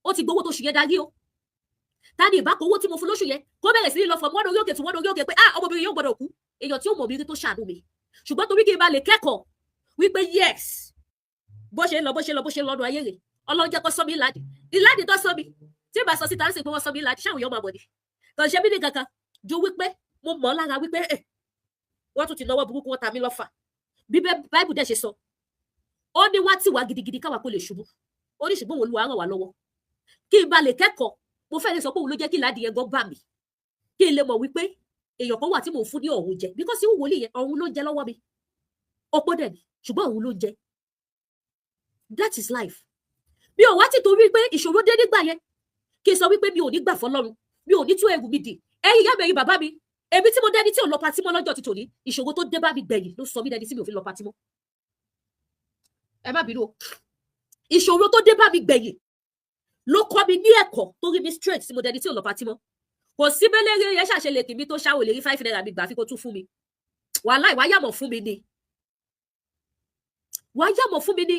ó ti gbowó tóṣù yẹn darí o. Ta ni ìbákò owó tí mo fún lóṣù yẹn kó bẹ̀rẹ̀ sí ní lọ from one orí òkè to one orí òkè pé, ah, ọmọbìnrin yóò gbọdọ̀ kú, èèyàn tí ó mọ̀ mí rí tó ṣàánú mi? Ṣùgbọ́n torí kí n bá lè kẹ́kọ̀ọ́ wípé yes, bó ṣe ń lọ, bó ṣe ń lọ, bó ṣe ń lọ́dún ayé rè, Ọlọ́run jẹ́ kó sọ mí ìlàdì. Ìlàdì tó sọ mi, tí ìbá sọ síta ń sìn pé wọ́n sọ mí ìlàdì, ṣáwọn èèyàn máa mọ̀ ni? Kàn ṣe mí ní kankan ju wípé mo mọ̀ ọ́ lára wípé ẹ̀ wọ́n tún ti náwó burúkú, wọ́n ta mí lọ́fà. Bí Báìbù dẹ̀ ṣe sọ, ó ní wá tì wá gidigidi káwa kó lè ṣubú. Ó ní ṣùgbọ́n Olúwa ràn wá lọ́wọ́. Kí n ba lè kẹ́kọ̀ọ́, mo fẹ́ lè sọ pé òun ló jẹ́ kí ìlàdì yẹn gan bà mí, kí n lè mọ̀ wípé èèyàn kan wà tí mò ń fún ní ọ̀hún jẹ, because irú wòlíì yẹn, ọ̀hún ló ń jẹ lọ́wọ́ mi. Opó dẹ̀ ni, ṣùgbọ́n òun ló ń jẹ. That is life. Mi ò wá ti torí pé ìṣòro dé nígbà yẹn kí n sọ wípé mi ò ní gbà fọ́lọ́run, mi ò ní tú ẹrù mi dì. Ẹ̀yin ìyá mi, ẹ̀yin bàbá mi, èmi tí mo dẹni tí ò lọ party mọ́ lọ́jọ́ ti tòní, ìṣòro tó dé bá mi gbẹ̀yìn ló sọ mí dẹni tí mi ò fi lọ party mọ́. Ẹ má bínú o. Ìṣòro tó dé bá mi gbẹ̀yìn ló kọ́ mi ní ẹ̀kọ́ tó rí mi straight tí mo dẹni tí ò lọ party mọ́. Kò sí bẹ́lẹ́rẹ́ yẹn ṣàṣẹ lè kì mí tó ṣáwò lè rí ₦5 mi gbà fi kó tún fún mi. Wàhálà, ìwà yàmọ̀ fún mi ni, wàá yàmọ̀ fún mi ni.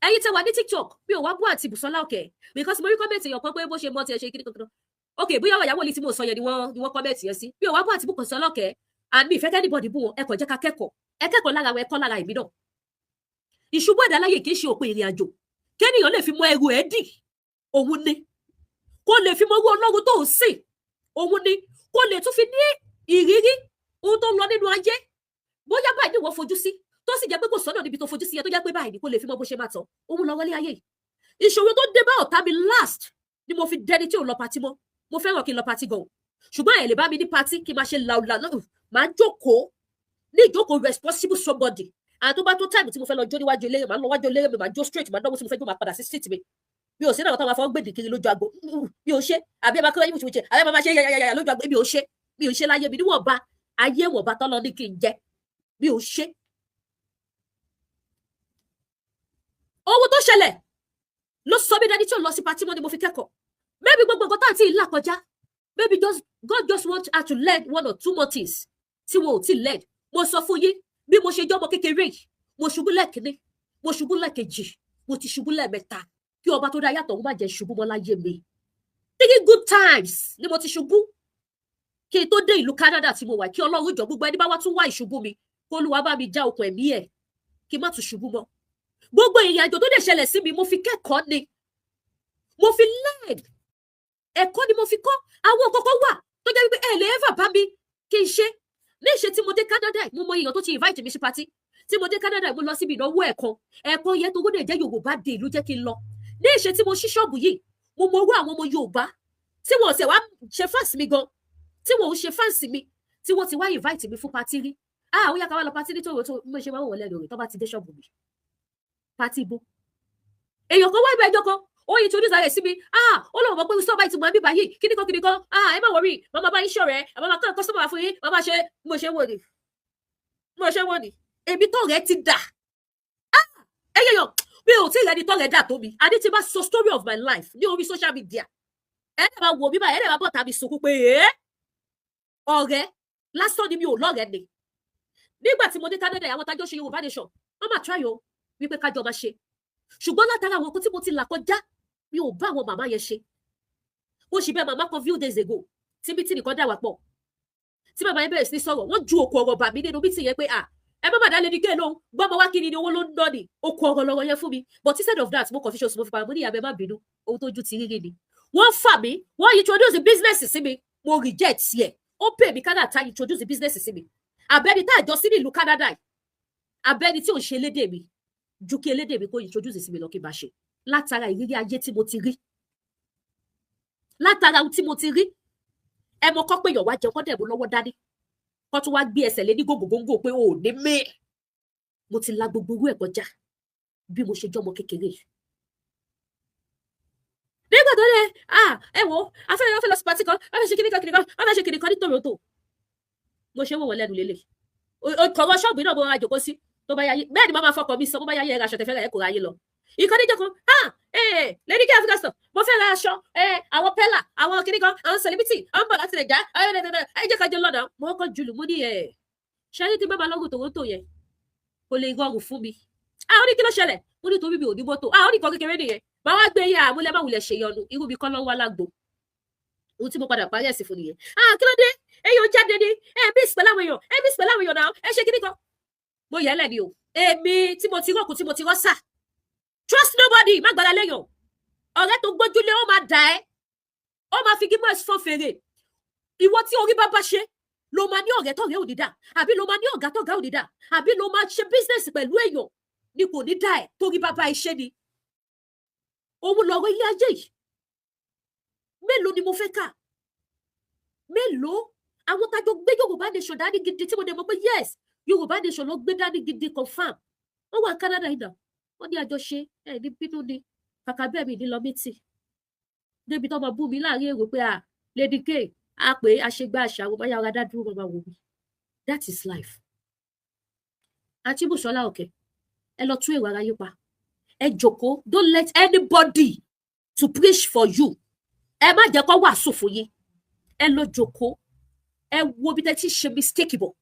Ẹ̀yin tẹ́ wà ní TikTok, mi ò wá bú àǹtí Bùsọ́lá Òkè, because mo rí comment èèyàn kan pé bó ṣe mọ tiẹ̀ ṣe kíní kankan. Ok, bóyá ìyàwó ilé tí mo sọ yẹn ni wọ́n comment yẹn sí. Mi ò wá bú àǹtí Bùsọ́lá Òkè, and mi ìfẹ́ anybody bú wọn. Ẹ kàn jẹ́ ká kẹ́kọ̀ọ́, ẹ kẹ́kọ̀ọ́ lára wọn, ẹ kọ́ lára èmi náà. Ìṣubú ẹ̀dá láyè kì í ṣe òpin ìrìn àjò. Kéèyàn lè fi mọ ẹrù ẹ̀ dì òun ni, kó lè fi mọ owó Ọlọ́run tó ń sìn òun ni, kó lè tún fi ní ìrírí ohun tó ń lọ nínú ayé. Bóyá báyìí ni wọ́n fojú sí, tó sì jẹ́ pé kò sọ́nà níbi tó fojú sí yẹn, tó jẹ́ pé báyìí ni, kó lè fi mọ bó ṣe máa tọ̀ òun lọ wọlé ayé yìí. Ìṣòro tó dé bá ọ̀tá mi last ni mo fi dẹni tí ò lọ party mọ́. Mo fẹ́ràn kí n lọ party gan, ṣùgbọ́n ẹ̀ lè bá mi ní party kí n máa ṣe làwùlà náà. Máa jókòó ní ìjókòó responsible somebody, and tó bá tó time tí mo fẹ́ lọ jó níwájú eléré, màá lọ wájú eléré mi, màá jó straight, màá dánwó tí mo fẹ́ jó, màá padà sí street mi. Mi ò sí náà táwọn afọwọ́ gbèdì kiri lójú agbo. Mi ò ṣe àbí ẹ máa kọ́ ẹyìn mùsùlùmí, àbí ẹ máa ṣe yàyàyà lójú agbo. Mi ò ṣe, mi ò ṣe láyé mi. Níwọ̀nba ayé, wọ̀nba tọ́lọ ní kí n jẹ, mi ò ṣe. Ohun tó ṣẹlẹ̀ ló sọ mí dání tí ò lọ sí party mọ́ ni mo fi kẹ́kọ̀ọ́. Maybe gbogbo nǹkan tá à ń tí ì là kọjá, maybe just God just want her to learn one or two more things tí wọn ò tí learn. Mo sọ fún yín, bí mo ṣe jọ́ ọmọ kékeré yìí, mo ṣubú lẹ́ẹ̀kínní, mo ṣubú lẹ́ẹ̀kejì, mo ti ṣubú lẹ́ẹ̀mẹ́ta. Kí ọba tó dá yàtọ̀, ó má jẹ́ ṣubú mọ́ láyé mi. Three good times ni mo ti ṣubú kí n tó dé ìlú Canada tí mo wà. Kí Ọlọ́run jọ, gbogbo ẹni bá wá tún wá ìṣubú mi, kó Olúwa bá mi já okùn ẹ̀mí ẹ̀, kí n má tún ṣubú mọ́. Gbogbo ìrìn àjò tó dẹ̀ ṣẹlẹ̀ sí mi, mo fi kẹ́kọ̀ọ́ ni, mo fi learn ẹ̀kọ́ ni mo fi kọ́. Àwọn kọ̀ọ̀kan wà tó jẹ́ wípé ẹ lè ever bá mi kí n ṣe ní ìṣe. Tí mo dé Canada, mo mọ èèyàn tó ti invite mi sí party. Tí mo dé Canada, mo lọ síbi ìnáwó ẹ̀kan ẹ̀kan yẹn tó gbọ́dọ̀ jẹ́ Yorùbá dé ìlú jẹ́ kí n lọ. Ní ìṣe tí mo ṣí ṣọ́ọ̀bù yìí, mo mọ owó àwọn ọmọ Yorùbá tí wọn ṣe wá ṣe fans mi gan, tí wọn ò ṣe fans mi, tí wọ́n ti wá invite mi fún party rí. Ah, ó yá, ká wá lọ party ní Toronto. Bí mo ṣe máa ń wọ̀ lẹ́nu rẹ̀ tó bá ti dé ṣọ́ọ̀bù mi, party ibo? Èèyàn kan wá ibẹ̀ ẹjọ́ kan, ó introduce ara ẹ̀ sí mi. Ah, ó lóun mọ̀ pé sọ́ọ̀bà ìtumọ̀ ẹbí báyìí, kíníkan kíníkan. Ah, ẹ má worry, màmá bá yín ṣọ̀rẹ́, màmá kọ́ customer wá fún yín, màmá ṣe. Mo ṣe wò ni, mo ṣe wò ni, èmi tó rẹ̀ ti dà. Ah, ẹyẹ yọ, mi ò tí ì rẹni tó rẹ̀ dà tó mi. Àní tí bá sọ story of my life ní orí social media, ẹ dẹ̀ máa wò mí báyìí, ẹ dẹ̀ máa bọ̀ tàbí sunkún pé ẹ́ ọ̀rẹ́ lásán ni, mi ò lọ́rẹ̀ẹ́ ni. Nígbà tí mo dé Canada, àwọn tájọ́ ṣe Yorùbá Nation, wọ́n máa try o wípé kájọ máa ṣe, ṣùgbọ́n látara àwọn nǹkan tí mo ti là kọjá, mi ò bá àwọn màmá yẹn ṣe. Mo sì bẹ̀ màmá kan few days ago tí meeting kan dà wá pọ̀, tí màmá yẹn bẹ̀rẹ̀ sí ní sọ̀rọ̀, wọ́n ju òkú ọ̀rọ̀ bà mí nínú meeting yẹn pé, à, ẹ má bàdá lè ní kéè lóhùn gbọ́mọ wá kí ni owó ló ń ná ni òkú ọ̀rọ̀ lọ́rọ̀ yẹn fún mi. But instead of that, mo kàn fi ṣe oṣù, mo fi pa, mo ní, "Ìyá mi, má bínú, ohun tó ju ti rírí ni." Wọ́n fà mí, wọ́n introduce the business sí mi, mo reject yẹ. Ó pè mí Canada, introduce the business sí mi. Àbẹ́ni tá àjọ sí nílùú Canada yìí, abẹ́ni tí ò ń ṣe elédè mi, ju kí elédè mi kó introduce sí mi lọ kí n bá ṣe. Látara ìrírí ayé tí mo ti rí, látara ohun tí mo ti rí, ẹ mọ kọ́ pé èèyàn wá jẹun, kọ́ dẹ̀ mú lọ́wọ́ dání, kọ́ tún wá gbé ẹsẹ̀ lé ní gògògóńgò pé o ò ní mí. Mo ti la gbogbo orú ẹ̀ kọjá bí mo ṣe jọmọ kékeré yìí. Nígbà tó lẹ, ah, ẹ wo, afẹ́rẹ́ wọn fẹ́ lọ sí party kan, wọ́n fẹ́ ṣe kíníkan kíníkan, wọ́n fẹ́ ṣe kíníkan ní Toronto. Mo ṣe wò wọ́n lẹ́nu lélẹ̀ kọ̀rọ̀ ṣọ́ọ̀bù náà, mo ra jòkó sí. Tó bá yáyé bẹ́ẹ̀ ni màá máa fọkàn mi sọ, bó bá yáyé, ẹ ra aṣọ tẹfẹ́ rẹ̀, ẹ kò ráyé lọ. Ìkànnì jẹ́ kan, ah, Lady K Africa Store, mo fẹ́ ra aṣọ àwọn pẹ́là, àwọn kíníkan, àwọn celebrity àwọn bọ̀ láti Nàìjà, ẹ jẹ́ ká jọ lọ́nà. Mo kọ́ jùlù, mo ní ẹ̀ ṣáyé tí bá máa lọ́gùn Toronto yẹn, kò lè rọrùn fún mi. Ah, ó ní kí ló ṣẹlẹ̀? Mo ní torí mi ò ní mọ́tò. Ah, ó ní nǹkan kékeré nìyẹn, màá wá gbé yín àmúlẹ̀, má wulẹ̀ ṣèyọnu, irú mi kọ́ ló ń wá lágbo. Ohun tí mo padà parí ẹ̀sìn fún nìyẹn. Ah, kí ló dé? Èèyàn jáde ni ẹ bí ìsìpẹ̀ láwọn èèyàn, ẹ bí ìsìpẹ̀ láwọn èèyàn náà, ẹ ṣe kíní kan. Mo yẹ lẹ́ni o, èmi tí mo ti rọ́ọ̀kù, tí mo ti rọ́ṣà. Trust nobody, má gbára léèyàn. Ọ̀rẹ́ tó gbójúlé, ó máa dà ẹ́, ó máa fi gímọ̀ fọ́n fèrè. Ìwọ tí orí bá bá ṣe ló máa ní ọ̀rẹ́ tọ̀rẹ́ ò ní dà, àbí ló máa ní ọ̀gá tọ̀gá ò ní dà, àbí ló máa ṣe business pẹ̀lú èèyàn ni kò ní dà ẹ́, torí bá bá iṣẹ́ ni. Òun lọ̀rọ̀ ilé ayé yìí. Mélòó ni mo fẹ́ kà? Mélòó àwọn tájọ gbé Yorùbá Nation dání gidi, tí mo dẹ̀ mọ̀ pé yes, Yorùbá Nation ló gbé dání gidi, confam, wọ́n wà Canada yìí náà, wọ́n ní àjọṣe ẹ̀ ní bínú ni. Kàkà bẹ́ẹ̀, mi ní lọ mítì débi tó máa bú mi láàrin èrò pé à Lady K a pé àṣegbá àṣà àwọn báyà ọ̀rá dádúró máa wò mí. That is life. Àti Bùsọ́lá Òkè, ẹ lọ tún èrò ara yín pa, ẹ jòkó. Don't let anybody to preach for you. Ẹ má jẹ́ kó wàásù fún yín. Ẹ lọ jòkó, ẹ wo bí tẹ́ ti ṣe mistake bọ̀.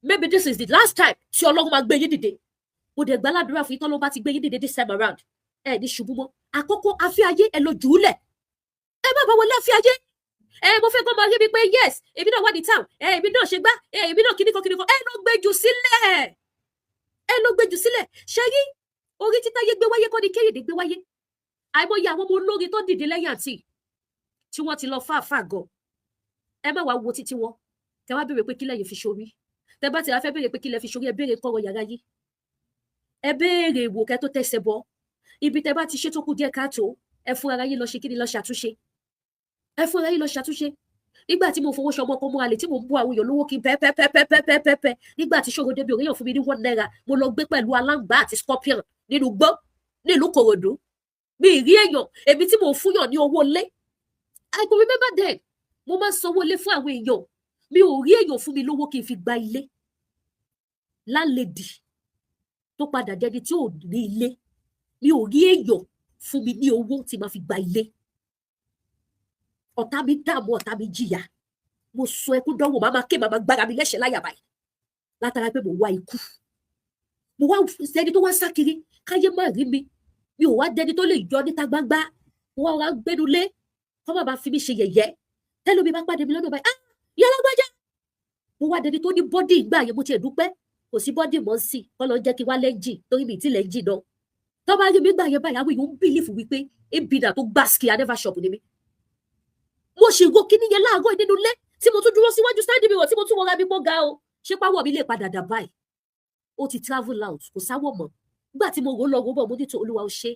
Maybe this is the last time tí Ọlọ́run máa gbé yín dìde. Mo dẹ̀ gbàládùra fún yín, tọ́lọ́ bá ti gbé yín dìde this time around, ẹ ní ṣubú mọ́. Àkọ́kọ́, afẹ́ ayé, ẹ lọ jù ú lẹ̀, ẹ má bá wọlé afẹ́ ayé. Ẹ mo fẹ́ kọ́ máa rí mi pé yes, èmi náà wà ní town, ẹ èmi náà ṣe gbá, ẹ èmi náà kíníkan kíníkan. Ẹ lọ gbé jù sílẹ̀, ẹ lọ gbé jù sílẹ̀. Ṣe rí orí títáyé gbé wáyé kọ́ ni Kéyìdé gbé wáyé. Àìmọye àwọn ọmọ olórin tó dìde lẹ́yìn àǹtí tí wọ́n ti lọ fáfáà gan. Ẹ má wàá wo títí wọn tẹ wá béèrè pé kí lẹ́yìn fi ṣorí. Tẹ bá ti wá fẹ́ béèrè pé kí lẹ fi ṣorí, ẹ béèrè kọ́rọ̀ yàrá yìí, ẹ béèrè wò kẹ́ tó tẹsẹ̀ bọ ibi tẹ bá ti ṣe tó kù díẹ̀ káàtó. Ẹ fún ara yín lọ ṣe kíni, lọ ṣàtúnṣe. Ẹ fún ara yín lọ ṣàtúnṣe. Nígbà tí mo fowó ṣọmọ ọkọ mọ àlè, tí mo ń bú àwọn èèyàn lówó kí n pẹ́pẹ́pẹ́pẹ́pẹ́pẹ́, nígbà tí ṣòro débi òréyàn fún mi ní ₦1, mo lọ gbé pẹ̀lú aláǹgbá àti scorpion nínú gbọ́ nílùú Kòròdú. Mi ì rí èèyàn. Èmi tí mo fúnyàn ní owó lé, I can remember then, mo máa ń sanwó lé fún àwọn èèyàn, mi ò rí èèyàn fún mi lówó kí n fi gba ilé. Landlady tó padà dẹni tí ò ní ilé, mi ò rí èèyàn fún mi ní owó tí màá fi gba ilé. Ọ̀tá mi dààmú, ọ̀tá mi jìyà. Mo sọ ẹkún dánwò, màá máa ké, màá máa gbára mi lẹ́sẹ̀ láyà báyìí látara pé mo wá ikú. Mo wá sẹni tó wá sá kiri káyé má rí mi. Mi ò wá dẹni tó lè yọ níta gbangba. Mo wá wá gbẹnu lé kọ́ má bàa fi mí ṣe yẹ̀yẹ́. Tẹ́lẹ̀ mi bá pàdé mi lọ́nà báyìí, ah, ìyá alágbájá. Mo wá dẹni tó ní body. Ìgbà yẹn mo tiẹ̀ dúpẹ́, kò sí body mọ́ sí kọ́ lọ jẹ́ kí wá lẹ́jì torí mi ì tí lẹ́jì náà. Tó bá rí mi gbà yẹn báyìí, àwọn èèyàn ń believe wípé ebìnà tó gbàsíkì never shop ni mi. Mo ṣì ro kíní yẹn láàárọ̀ nínú ilé tí mo tún dúró síwájú stand mirror, tí mo tún wọra mi pọ́ ga o. Ṣé páwọ̀ mi lè padà dà báyìí? Ó ti travel out, kò sáwọ̀ mọ́. Nígbà tí mo rò lọ rò bọ̀, mo ní tó Olúwa, ó ṣe,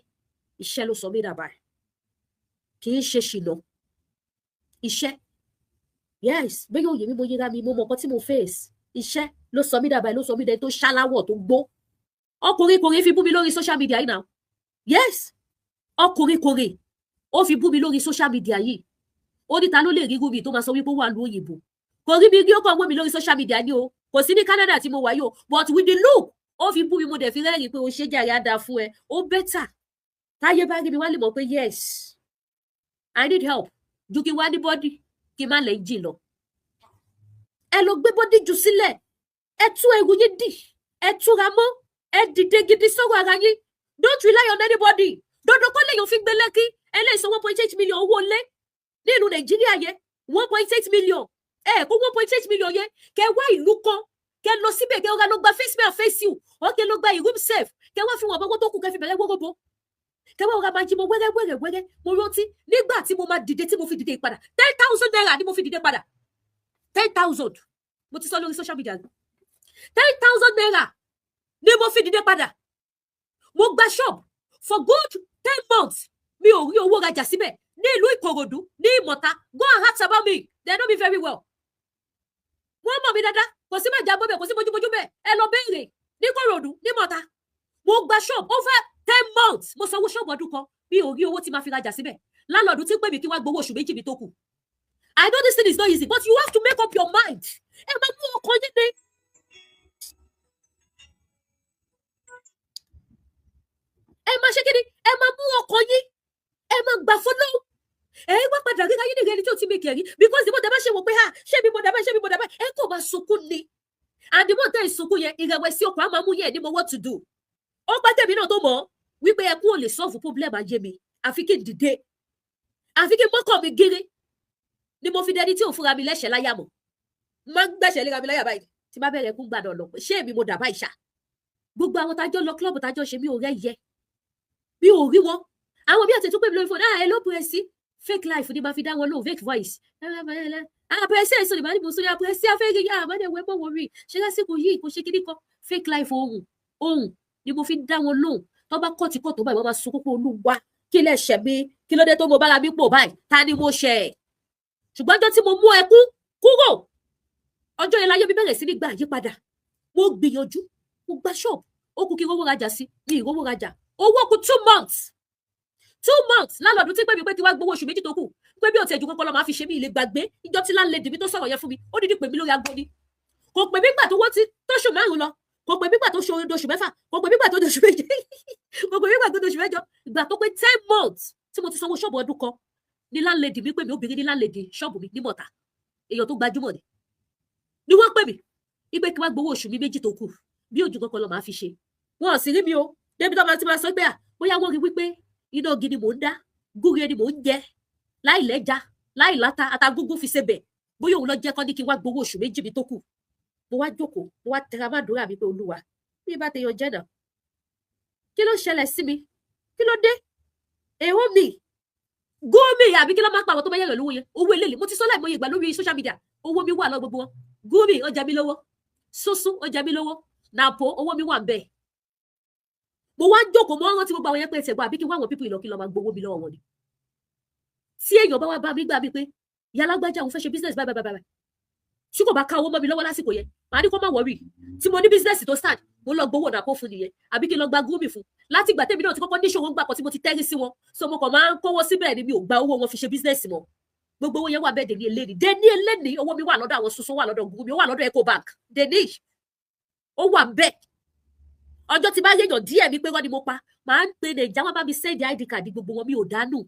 iṣẹ́ ló sọ mí dà báyìí, kì í ṣe ṣìnà iṣẹ́. Yes, bẹ́ẹ̀ yóò yé mi, mo yẹra mi, mo mọ nǹkan tí mo face. Iṣẹ́ ló sọ mí dà báyìí, ló sọ mí dẹni tó ṣáláwọ̀ tó gbó. Ọkùnrin kòrè fi bú mi lórí social media yìí náà. Yes, ọkùnrin kòrè ó fi bú mi lórí social media yìí. Ó ní ta ló lè rí rúmi tó máa sọ wípé ó wà lóyìnbó? Kò rí mi rí, ó kàn wọ́n mi lórí social media ni o. Kò sí ní Canada tí mo wà yìí o, but with the look, ó fi bú mi. Mo dẹ̀ fi rẹ́rìn pé o ṣe jàre, á dáa fún ẹ. Ó better táyé bá rí mi, wá lè mọ̀ pé yes, I need help, ju kí n wá ní body kí n má lè jìn lọ. Ẹ lọ gbé body jù sílẹ̀, ẹ tú ẹrù yín dì, ẹ túra mọ́, ẹ dìde gidi sọ̀rọ̀ ara yín. Don't rely on anybody. Dandan kọ́ lèèyàn fi gbé lẹ́kí. Ẹ lè san 1.8 million owó lé ní ìlú Nàìjíríà yẹn, 1.8 million. Ẹ kó 1.8 million yẹn, kẹ wá ìlú kan, kẹ lọ síbẹ̀, kẹ ọ̀rá lọ gba face me and face you, or kẹ lọ gba room self, kẹ wá fi wọn àbọ̀wọ́ tó kù, kẹ fi bẹ̀rẹ̀ wọ́rọ́bọ, kẹ wá ọ̀rá máa jí mọ wẹ́rẹ́ wẹ́rẹ́ wẹ́rẹ́. Mo rántí nígbà tí mo máa dìde, tí mo fi dìde padà, ₦10,000 ni mo fi dìde padà. 10,000, mo ti sọ lórí social media, ₦10,000 ni mo fi dìde padà. Mo gba shop for good 10 months, mi ò rí owó rajà síbẹ̀ ní ìlú Ìkòròdú ní Ìmọ̀ta. Go and ask about me, they know me very well. Wọ́n mọ̀ mí dáadáa. Kò sí máa jábọ́ bẹ́ẹ̀, kò sí bójúbójú bẹ́ẹ̀. Ẹ lọ béèrè ní Ìkòròdú ní Ìmọ̀ta. Mo gba shop over 10 months, mo sanwó ṣọ́ọ̀bù ọdún kan, mi ò rí owó tí máa fi rajà síbẹ̀. Landlord tí ń pè mí kí wọ́n gbowó oṣù 2 mi tó kù. I know this thing is not easy, but you have to make up your mind. Ẹ máa mú ọkàn yín ní. Ẹ máa ṣe kíni, ẹ máa mú ọkàn yín, ẹ máa gbà fọlọ́. Ẹ wá padà ríra yín nìyẹn ẹni tí ó ti mi kẹrí, because the more tẹ bá ṣe wò pé ha, ṣé mi mo dàbá, ṣé mi mo dàbá, ẹ kò máa sunkún ni. And the more tẹ ìsunkún yẹn, ìrẹ̀wẹ̀sì ọkàn á máa mú yẹn ní mo what to do. Ó pẹ́ tẹ̀mí náà tó mọ̀ wípé ẹkún ò lè solve problem ayé mi, àfi kí n dìde, àfi kí n mọ́kàn mi gírí. Ni mo fi dẹni tí ò fúnra mi lẹ́sẹ̀ láyà mọ̀, máa ń gbẹ̀sẹ̀ léra mi láyà báyìí. Tí bá bẹ̀rẹ̀ ẹkún gbàdọ̀ lọ pé ṣé èmi mo dàbá ìṣá? Gbogbo àwọn tájọ́ lọ club, tájọ́ ṣe, mi ò rẹ́ yẹ, mi ò rí wọn. Àwọn bí àti tún pè mí lórí fóònù, ah, hello Pressy. Fake life ni màá fi dá wọn lóhùn, fake voice. Ah, Pressy, ẹ̀sùn ni màá ní mo sọ ní, ah Pressy, afẹ́rẹ́ yá àmọ́ ẹ̀wẹ̀ mọ̀ wọ́n rí ṣé lásìkò yìí kò ṣe kíní kan. Fake life, ohùn ohùn ni mo fi dá wọn lóhùn. Tó bá kọ́ ti kọ́ tó báyìí, wọ́n máa sunkún pé Olúwa, kí lẹ ṣẹ̀ mi? Kí ló dé tó mo bára mi pò báyìí? Ta ni mo ṣẹ̀? Ṣùgbọ́n ọjọ́ tí mo mú ẹkún kúrò, ọjọ́ yẹn láyé mi bẹ̀rẹ̀ sí ní gba àyípadà. Mo gbìyànjú, mo gba ṣọ́ọ̀bù, ó kú kí rówó rajà sí mi, ìrówó rajà. Owó kù 2 months, 2 months. Landlord tí pé mi pé kí wá gbowó oṣù 2 tó kù, pé bí òtí ẹ̀jú kọ́kọ́ lọ́ máa fi ṣe mí. Ilé gbàgbé ìjọ tí landlady mi tó sọ̀rọ̀ yẹn fún mi. Ó dídí pè mí lórí aago ni. Kò pè mí gbà tó wọ́n ti tóṣù 5 lọ, kò pè mí gbà tó oṣù 6, kò pè mí gbà tó oṣù 7, kò pè mí gbà tó oṣù 8. Ìgbà tó pé 10 months tí mo ti sanwó ṣọ́ọ̀bù ọdún kan ní landlady mi pè mí. Obìnrin ní landlady ṣọ́ọ̀bù mi ní Mọ̀tà, èèyàn tó gbajúmọ̀ ni wọ́n pè mí ipe kí wọ́n gbowó oṣù mi 2 tó kù, bí ojú kọ́kọ́ lọ máa fi ṣe. Wọn ò sì rí mi o débi tó máa ti máa sọ pé à bóyá wọ́n rí wípé iná gidi mò ń dá, gúre ni mò ń jẹ, láì lẹ́ja, láì láta, atagúngún fi ṣe bẹ̀. Bóyá òun lọ jẹ́ kọ́ ní kí n wá gbowó oṣù 2 mi tó kù. Mo wá jókòó, mo wá tẹra mádùúrà mi pé, Olúwa, bí bá tẹyàn jẹ́ náà, kí ló ṣẹlẹ̀ sí mi? Kí ló dé? Èèwọ̀ mi gómì àbí kí ló máa ń pa àwọn tó máa yẹ̀rẹ̀ lówó yẹn, owó eléyìí? Mo ti sọ láìmọye ìgbà lórí social media, owó mi wà lọ gbogbo wọn. Gómì ó jẹ mí lówó, súnsún ó jẹ mí lówó, nàpó owó mi wà ń bẹ̀. Mo wá ń jókòó, mo wá rántí gbogbo àwọn yẹn pé ẹsẹ̀ gbọ́ àbí kí n wá àwọn people ìlọ kí n lọ máa gbowó mi lọ́wọ́ wọn ni. Tí èèyàn bá wá bá mi gbà mí pé ìyá alágbájá, òun fẹ́ ṣe business báyìí báyìí báyìí, tí kò bá ká owó mọ́ mi lọ́wọ́ lásìkò yẹn, màá ní kó má worry. Tí mo ní business tó start, mo lọ gbowó nàpó fún nìyẹn, àbí kí n lọ gba gúrúmì fún. Láti ìgbà tèmi náà ti kọ́kọ́ níṣòwò ńgbà kan tí mo ti tẹ́rí sí wọn, so mo kàn máa ń kówó síbẹ̀ ni. Mi ò gba owó wọn fi ṣe business mọ́. Gbogbo owó yẹn wà bẹ́ẹ̀ dèní eléni, dèní eléni. Owó mi wà lọ́dọ̀ àwọn soso, wà lọ́dọ̀ gúrúmì, ó wà lọ́dọ̀ Ecobank dèní, ó wà bẹ́ẹ̀. Ọjọ́ tí bá yéèyàn díẹ̀ mi pé wọ́n ni mo pa, màá ń pe Nàìjà, wọn bá mi send ID card gbogbo wọn. Mi ò dánù,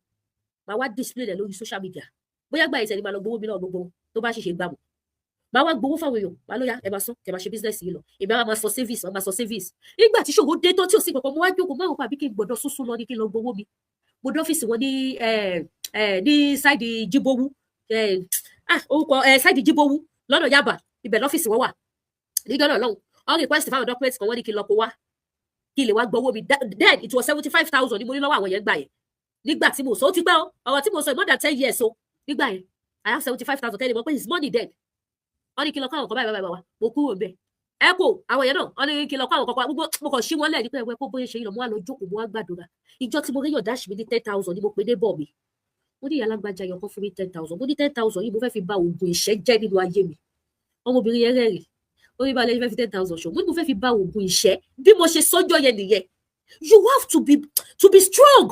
màá wá display rẹ̀ lórí social media. Bóyá gbà ìṣẹ̀lẹ̀, máa lọ gbowó mi náà gbogbo wọn tó bá ṣẹ̀ṣẹ̀ gbà mọ́, màá wá gbowó fáwọn èèyàn. Màá lóya, ẹ máa sọ kẹ máa ṣe business yìí lọ, èmi àwọn máa sọ service, máa sọ service. Nígbà tí ṣòro dé tán, tí ò sí kankan, mo wá jókòó márùn pàbí kí n gbọ́dọ̀ súnsún lọ ní kí n lọ gbowó mi. Mo dé ọ́fíìsì wọn ní side Jíbówú, orúkọ side Jíbówú lọ́nà Yaba, ibẹ̀ lọ́fíìsì wọn wà níjọ́ náà lọ́hùn. All request fáwọn documents kan, wọ́n ní kí n lọ kó wá kí n lè wá gbowó mi. Then it was 75,000 ní mo ní lọ́wọ́ àwọn yẹn gbà yẹn. Nígbà tí mo sọ, ó ti pẹ́ o, ọ̀rọ̀ tí mo sọ, more than 10 years o. Nígbà yẹn, I have 75,000 kẹ́lẹ́ mọ̀ pé it's money then. Wọ́n ní kí n lọ kọ́ àwọn kan báyìí báyìí wá. Mo kúrò bẹ́ẹ̀, ẹ kò àwọn yẹn náà, wọ́n ní kí n lọ kọ́ àwọn kan gbogbo. Mo kàn sí wọn lẹ́ẹ̀ ní pé ẹ̀wẹ́ kó bóyá ṣe yìí lọ. Mo wá lọ jókòó, mo wá gbàdúrà. Ìjọ tí mo rí yàn dash mi ní 10,000 ni mo pe neighbor mi. Mo ní, ìyá alágbájá, yọkọ fún mi 10,000. Mo ní 10,000 yìí, mo fẹ́ fi ba oògùn ìṣẹ́ jẹ́ nínú ayé mi. Ọmọbìnrin yẹn rẹ́rìn, ó ní balẹ̀ fẹ́ fi 10,000 ṣò. Mo ní mo fẹ́ fi ba oògùn ìṣẹ́. Bí mo ṣe sọ́jọ́ yẹn nìyẹn. You have to be strong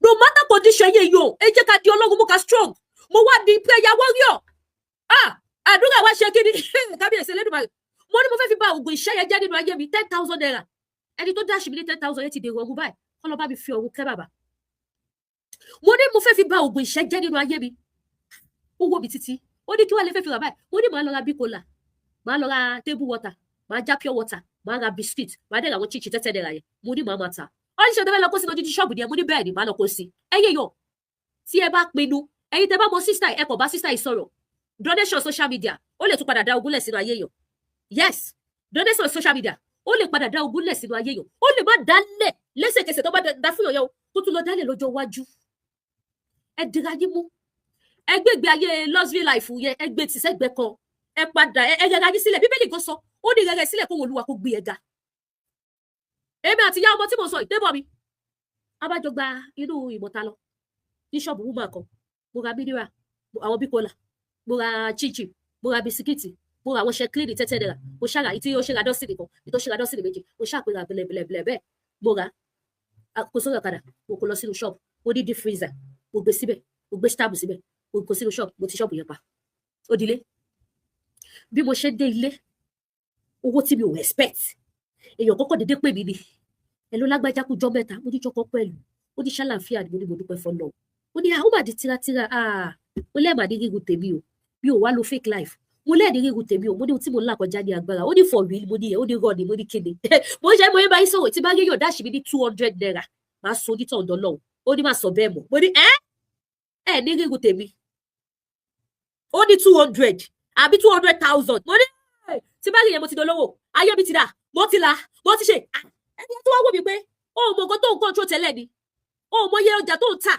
no matter condition yẹn yòó. Ẹ jẹ́ ká di Ọlọ́run mú, ká strong. Mo wá di prayer warrior. Ah, àdúrà wa ṣe kí ni, kábíyèsí Elédùmarè. Mo ní mo fẹ́ fi ba oògùn ìṣẹ́ yẹn jẹ́ nínú ayé mi. ₦10,000, ẹni tó dash mi ní 10,000 yẹn ti dèrò ọ̀run báyìí, kọ́ lọ́ bá mi fi ọ̀run kẹ́ bàbá. Mo ní mo fẹ́ fi ba oògùn ìṣẹ́ jẹ́ nínú ayé mi. Ó wò mí títí, ó ní kí wàá lè fẹ́ fi rà báyìí. Mo ní màá lọ ra bíkólà, màá lọ ra table water, màá já pure water, màá ra biscuit, màá dẹ̀ ra àwọn chinchin tẹ́tẹ́ náírà yẹn. Mo ní màá máa ta. Ó ní ṣe tó fẹ́ lọ kó sínú odidi ṣọ́ọ̀bù yẹn? Mo ní bẹ́ẹ̀ ni, màá lọ kó sí. Ẹyẹ yọ tí ẹ bá pinnu, ẹ̀yin tẹ́ bá mọ sister, ẹ kò bá sister yìí sọ̀rọ̀. Donation social media, ó lè tún padà dá ogúnlẹ̀ sínú ayé yàn. Yes, donation social media, ó lè padà dá ogúnlẹ̀ sínú ayé yàn. Ó lè má dálẹ̀ lẹ́sẹ̀kẹsẹ̀ tó bá dá fún yàn yẹn o, kó tún lọ dálẹ̀ lọ́jọ́ iwájú. Ẹ dira yín mú, ẹ gbégbé ayé luxury life yẹn, ẹ gbé tì sẹ́gbẹ́ kan, ẹ padà ẹ rẹra yín sílẹ̀. Bíbélì kan sọ, ó ní rẹrẹ sílẹ̀ kó wọn Olúwa kó gbé ẹ ga. Èmi àti ìyá ọmọ tí mo sọ ìdébọ̀ mi abájọ gba inú ìmọ̀ta lọ ní ṣọ́ọ̀bù woman kan. Mo ra mineral, àwọn bíkólà, mo ra chinchin, mo ra bisikíìtì, mo ra àwọn ṣe clean tẹ́tẹ́ náírà. Mo ṣàrà ìtí ó ṣe ra dọ́sìnì kan, ìtó ṣe ra dọ́sìnì méjì. Mo ṣàpèrà bẹ̀lẹ̀bẹ̀lẹ̀ bẹ́ẹ̀. Mo ra kó sórí ọ̀kadà, mo kó lọ sínú ṣọ́ọ̀bù. Mo ní deep freezer, mo gbé síbẹ̀, mo gbé stab síbẹ̀, mo kó sínú ṣọ́ọ̀bù, mo ti ṣọ́ọ̀bù yẹn pa. Ó dilé. Bí mo ṣe dé ilé, owó tí mi ò expect, èèyàn kọ́kọ́ dédé pè mí ni, "Ẹ ló lágbájá, kú jọ́ mẹ́ta." Mo ní jọkọ pẹ̀lú. Ó ní ṣàlàáfíà ni? Mo ní mo dúpẹ́ fọlọ́. Ó ní àwọn màdí tíratíra. Ah, ó lẹ́ẹ̀mà ní ríru tèmi o, mi ò wá lo fake life. Mo lẹ́ẹ̀ní ríru tèmi o. Mo ní ohun tí mo ń là kọjá ní agbára. Ó ní for real? Mo ní ẹ̀. Ó ní rọ ni. Mo ní kíni mo ń ṣe? Mo yẹn bá yín sọ̀rọ̀, tí bá yéèyàn dash mi ní ₦200, máa sọ onítọ̀ ọ̀dọ́ lọ́hùn. Ó ní má sọ bẹ́ẹ̀ mọ́. Mo ní ẹ́ ẹ̀ ní ríru tèmi. Ó ní 200 àbí 200,000? Mo ní tí bá rí yẹn, mo ti dolówó, ayé mi ti dà, mo ti là, mo ti ṣe. Ẹni tó wá wò mí pé ó mọ nǹkan tó ń control tẹ́lẹ̀ ni, ó mọ iye ọjà tó ń tà,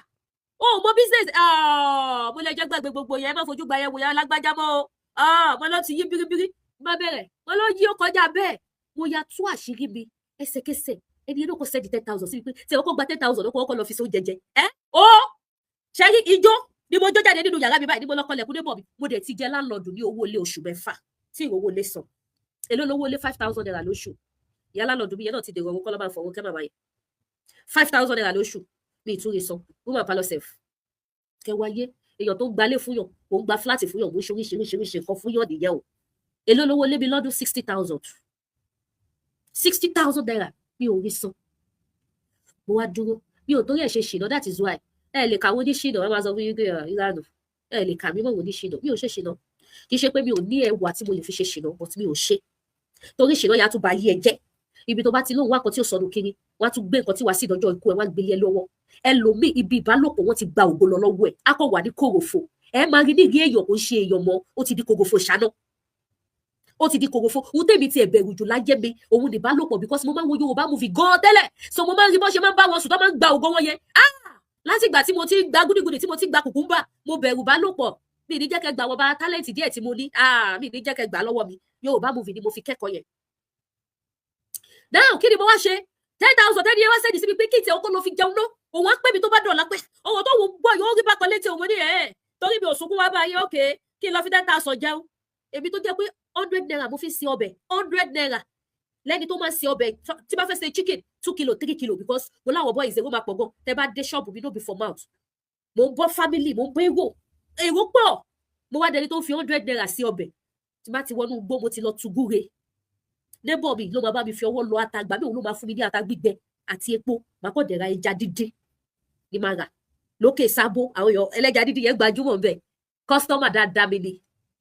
ó mọ business. Mo lè jẹ́ gbàgbé gbogbo yẹn. Ẹ má fojú gba yẹn wò yẹn lágbájá mọ́ o. Mo lọ ti yí biribiri má bẹ̀rẹ̀, mo lọ yí ó kọjá bẹ́ẹ̀. Mo ya tú àṣírí mi ẹsẹ̀kẹsẹ̀. Ẹni yẹn ló kọ send 10,000 sí mi pé tí ẹ kọ́kọ́ gba 10,000 ló kọ́ lọ fi sóúnjẹ jẹ ẹ. Ó ṣẹ́rí ijó ni mo jó jáde nínú yàrá mi báyìí ní mo lọ kọlẹ̀kùn débọ̀ mi. Mo dẹ̀ ti jẹ landlord ní owó ilé oṣù 6 tí ìrówó ilé san. Èló lówó ilé? ₦5,000 lóṣù. Ìyá landlord mi yẹn náà ti dèrò ọ̀run, kọ́ lọ́ máa fọwọ́ kẹ́ màmá yẹn. ₦5,000 lóṣù, mi ì tún rí san. Woman parlour sef kẹwàáyé, èèyàn tó ń gbalé fún yàn, kò ń gba flat fún yàn, kò ń ṣe oríṣiríṣiríṣi nǹkan fún yàn nìyẹn o. Èló lówó lé mi lọ́dún? 60,000, ₦60,000, mi ò rí san. Mo wá dúró, mi ò torí ẹ̀ ṣe ṣìnà. That is why ẹ lè kàwé oníṣìnà, ẹ máa sọ fún yín pé ìlànà ẹ lè kà mí mọ̀ oníṣìnà. Mi ò ṣe ṣìnà. Kì í ṣe pé mi ò ní ẹwà tí mo lè fi ṣe ṣìnà, but mi ò ṣe, torí ṣìnà yà tún ba yí ẹ jẹ́. Ibi tó bá ti lóun wá nǹkan tí ó sọnù kiri, wọ́n á tún gbé nǹkan tí wàá sí ìdánjọ́ ikú ẹ̀, wọ́n á gbélé ẹ lọ́wọ́. Ẹlòmíì, ibi ìbálòpọ̀, wọ́n ti gba ògo lọ lọ́wọ́ ẹ̀. Á kàn wà ní kòròfo. Ẹ máa rí nírí èèyàn, kò ń ṣe èèyàn mọ́, ó ti di kòròfo ṣáná, ó ti di kòròfo. Ohun tèmi ti ẹ̀bẹ̀rù jù láyé mi, òun ní ìbálòpọ̀, because mo máa ń wo Yorùbá movie gan tẹ́lẹ̀, so mo máa ń rí bọ́ ṣe máa ń bá wọn sùn tó máa ń gba ògo wọn yẹn. Ah, láti ìgbà tí mo ti gba gúdígúdí, tí mo ti gba cucumber, mo bẹ̀rù ìbálòpọ̀. Mi ní jẹ́ kẹ́ gbà wọ́n bá talent díẹ̀ tí mo ní. Ah, mi ní jẹ́ kẹ́ gbà lọ́wọ́ mi. Yorùbá movie ni mo fi kẹ́kọ̀ọ́ yẹn. Now, kí ni mo wá ṣe? 10,000 tẹ́ni ẹ wá send sí mi pé kí ìtẹ̀ ọkọ lọ fi jẹun náà. Òun á pè mí tó bá dọ̀la pé ọwọ́ tó wù gbọ́ yóò rí bákan létí òun ní ẹ̀ torí mi ò sunkún wá báyìí. Òkè kí n lọ fi 10,000 jẹun. Èmi tó jẹ́ pé 100 naira mo fi sin ọbẹ̀, 100 naira lẹ́ni tó máa ń ṣe ọbẹ̀. Tí bá fẹ́ ṣe chicken, 2 kilo, 3 kilo, because mo láwọn boys, èrò máa pọ̀ gan. Tẹ́ bá dé ṣọ́ọ̀bù mi, no be for mouth, mo ń bọ́ family, mo ń bọ́ èrò, èrò pọ̀. Mo wá dẹni tó ń fi 100 naira sí ọbẹ̀. Tí bá ti wọnú gbó, mo ti lọ tu gúre. Neighbor mi ló máa bá mi fi ọwọ́ lọ ata gbà mí. Òun ló máa fún mi ní ata gbígbẹ àti epo. Màá kọ́ dẹ̀ra ẹja dídín ní máa rà lókè sábó. Àwọn èèyàn ẹlẹ́ja dídín yẹn gbajúmọ̀ ńbẹ̀. Customer dáadáa mi ni.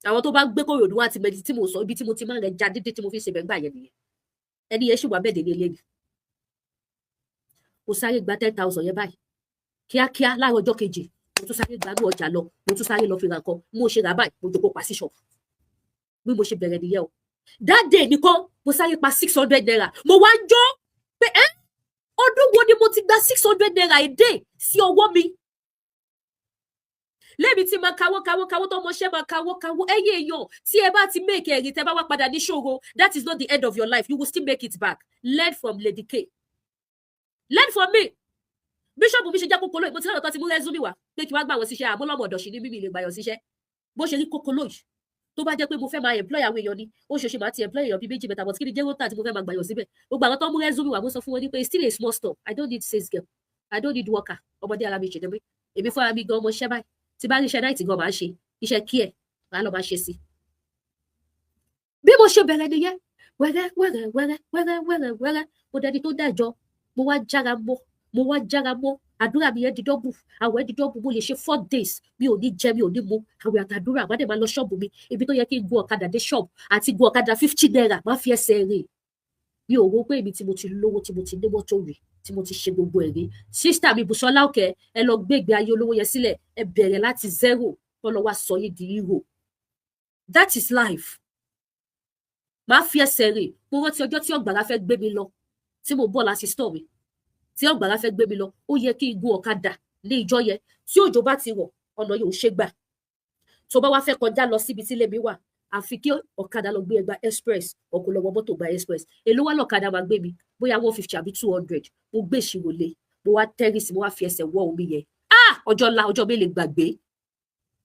Àwọn tó bá ń gbé Kòròdú wá ti mẹ́ni tí mo sọ. Ibi tí mo ti máa ń rẹ ẹja dídín tí mo fi ń ṣe bẹ́ẹ̀ gbà yẹn nìyẹn. Ẹni yẹn ṣì wà bẹ́ẹ̀ délé eléyìí. Mo sáré gba 10,000 yẹn báyìí kíákíá. Láàárọ̀ ọjọ́ kejì, mo tún sáré gbanú ọjà lọ, mo tún sáré lọ fi ra nǹkan. Mo ṣe rà báyìí, mo jókòó pa sí ṣọ́ọ̀bù. Bí mo ṣe bẹ̀rẹ̀ nìyẹn o. That day nìkan, mo sáré pa 600 naira. Mo wá ń jó pé ẹ́, ọdún wo ni mo ti gba 600 naira a day sí ọwọ́ mi lẹ́mi tí máa kawó kawó kawó tó mọṣẹ́ máa kawó kawó? Ẹ̀yin èèyàn, tí ẹ bá ti make ẹ̀rí, tẹ́ bá wá padà níṣòro, that is not the end of your life. You will still make it back. Learn from Lady K, learn from me. Bíṣọ̀bù mi ṣe jẹ́ kókó lóyè. Mo ti rán ọ̀tọ̀ tí mú resume wá pé kí wá gbà wọ́n síṣẹ́. Àmọ́ lọ́mọ ọ̀dọ̀ sí ní mímì lè gbàyàn síṣẹ́. Bó ṣe rí kókó lóyè, tó bá jẹ́ pé mo fẹ́ máa employ àwọn èèyàn ni, ó ṣe ṣe máa ti employ èèyàn bíi méjì, mẹ́ta, but kí ni jẹ́rọ́tà tí mo fẹ́ máa gbàyàn síbẹ̀? Gbogbo àwọn tó mú resume wá, mo sọ fún wọn ní pé it's still a small store. I don't need sales girl, I don't need worker. Ọmọdé ara mi ṣèdè mí. Èmi fúnra mi gan, ọmọ iṣẹ́ báyìí, tí bá rí iṣẹ́ night gan, máa ṣe iṣẹ́ kí ẹ̀ máa lọ máa ṣe sí. Bí mo ṣe bẹ̀rẹ̀ nìyẹn, wẹ́rẹ́ wẹ́rẹ́ wẹ́rẹ́ wẹ́rẹ́ wẹ́rẹ́ wẹ́rẹ́. Mo dẹni tó dájọ́. Mo wá jára mọ́, mo wá jára mọ́. Àdúrà mi yẹn di double, àwẹ̀ di double. Mo lè ṣe 4 days, mi ò ní jẹ, mi ò ní mu, àwẹ̀ àtàdúrà. Má dẹ̀ máa lọ ṣọ́ọ̀bù mi. Ibi tó yẹ kí n gun ọ̀kadà dé ṣọ́ọ̀bù àti gun ọ̀kadà 50 naira, má fi ẹsẹ̀ rìn. Mi ò wo pé èmi tí mo ti lówó, tí mo ti ní mọ́tò rí, tí mo ti ṣe gbogbo ẹ̀ rí. Sister mi Bùsọ́lá Òkè, ẹ lọ gbé ìgbé ayé olówó yẹn sílẹ̀. Ẹ bẹ̀rẹ̀ láti zero kọ́ lọ wá sọ yín di hero. That is life. Máa fi ẹsẹ̀ rìn. Mo rántí ọjọ́ tí ọ̀gbàrá fẹ́ gbé mi lọ, tí mo bọ̀ láti store mi, tí ọ̀gbàrá fẹ́ gbé mi lọ. Ó yẹ kí n gun ọ̀kadà ní ìjọ yẹn. Tí òjò bá ti rọ̀, ọ̀nà yóò ṣe gbà. Tó bá wá fẹ́ kọjá lọ síbi tí ilé mi wà, àfi kí ọ̀kadà lọ gbé ẹgbà express, ọkọ̀ lọ́wọ́ mọ́tò gba express. Èló wá lọ́kadà máa gbé mi? Bóyá 150 àbí 200. Mo gbé ìṣirò lé, mo wá tẹ́rì sí, mo wá fi ẹsẹ̀ wọ́ omi yẹn. Ah, ọjọ́ ńlá, ọjọ́ mi lè gbàgbé.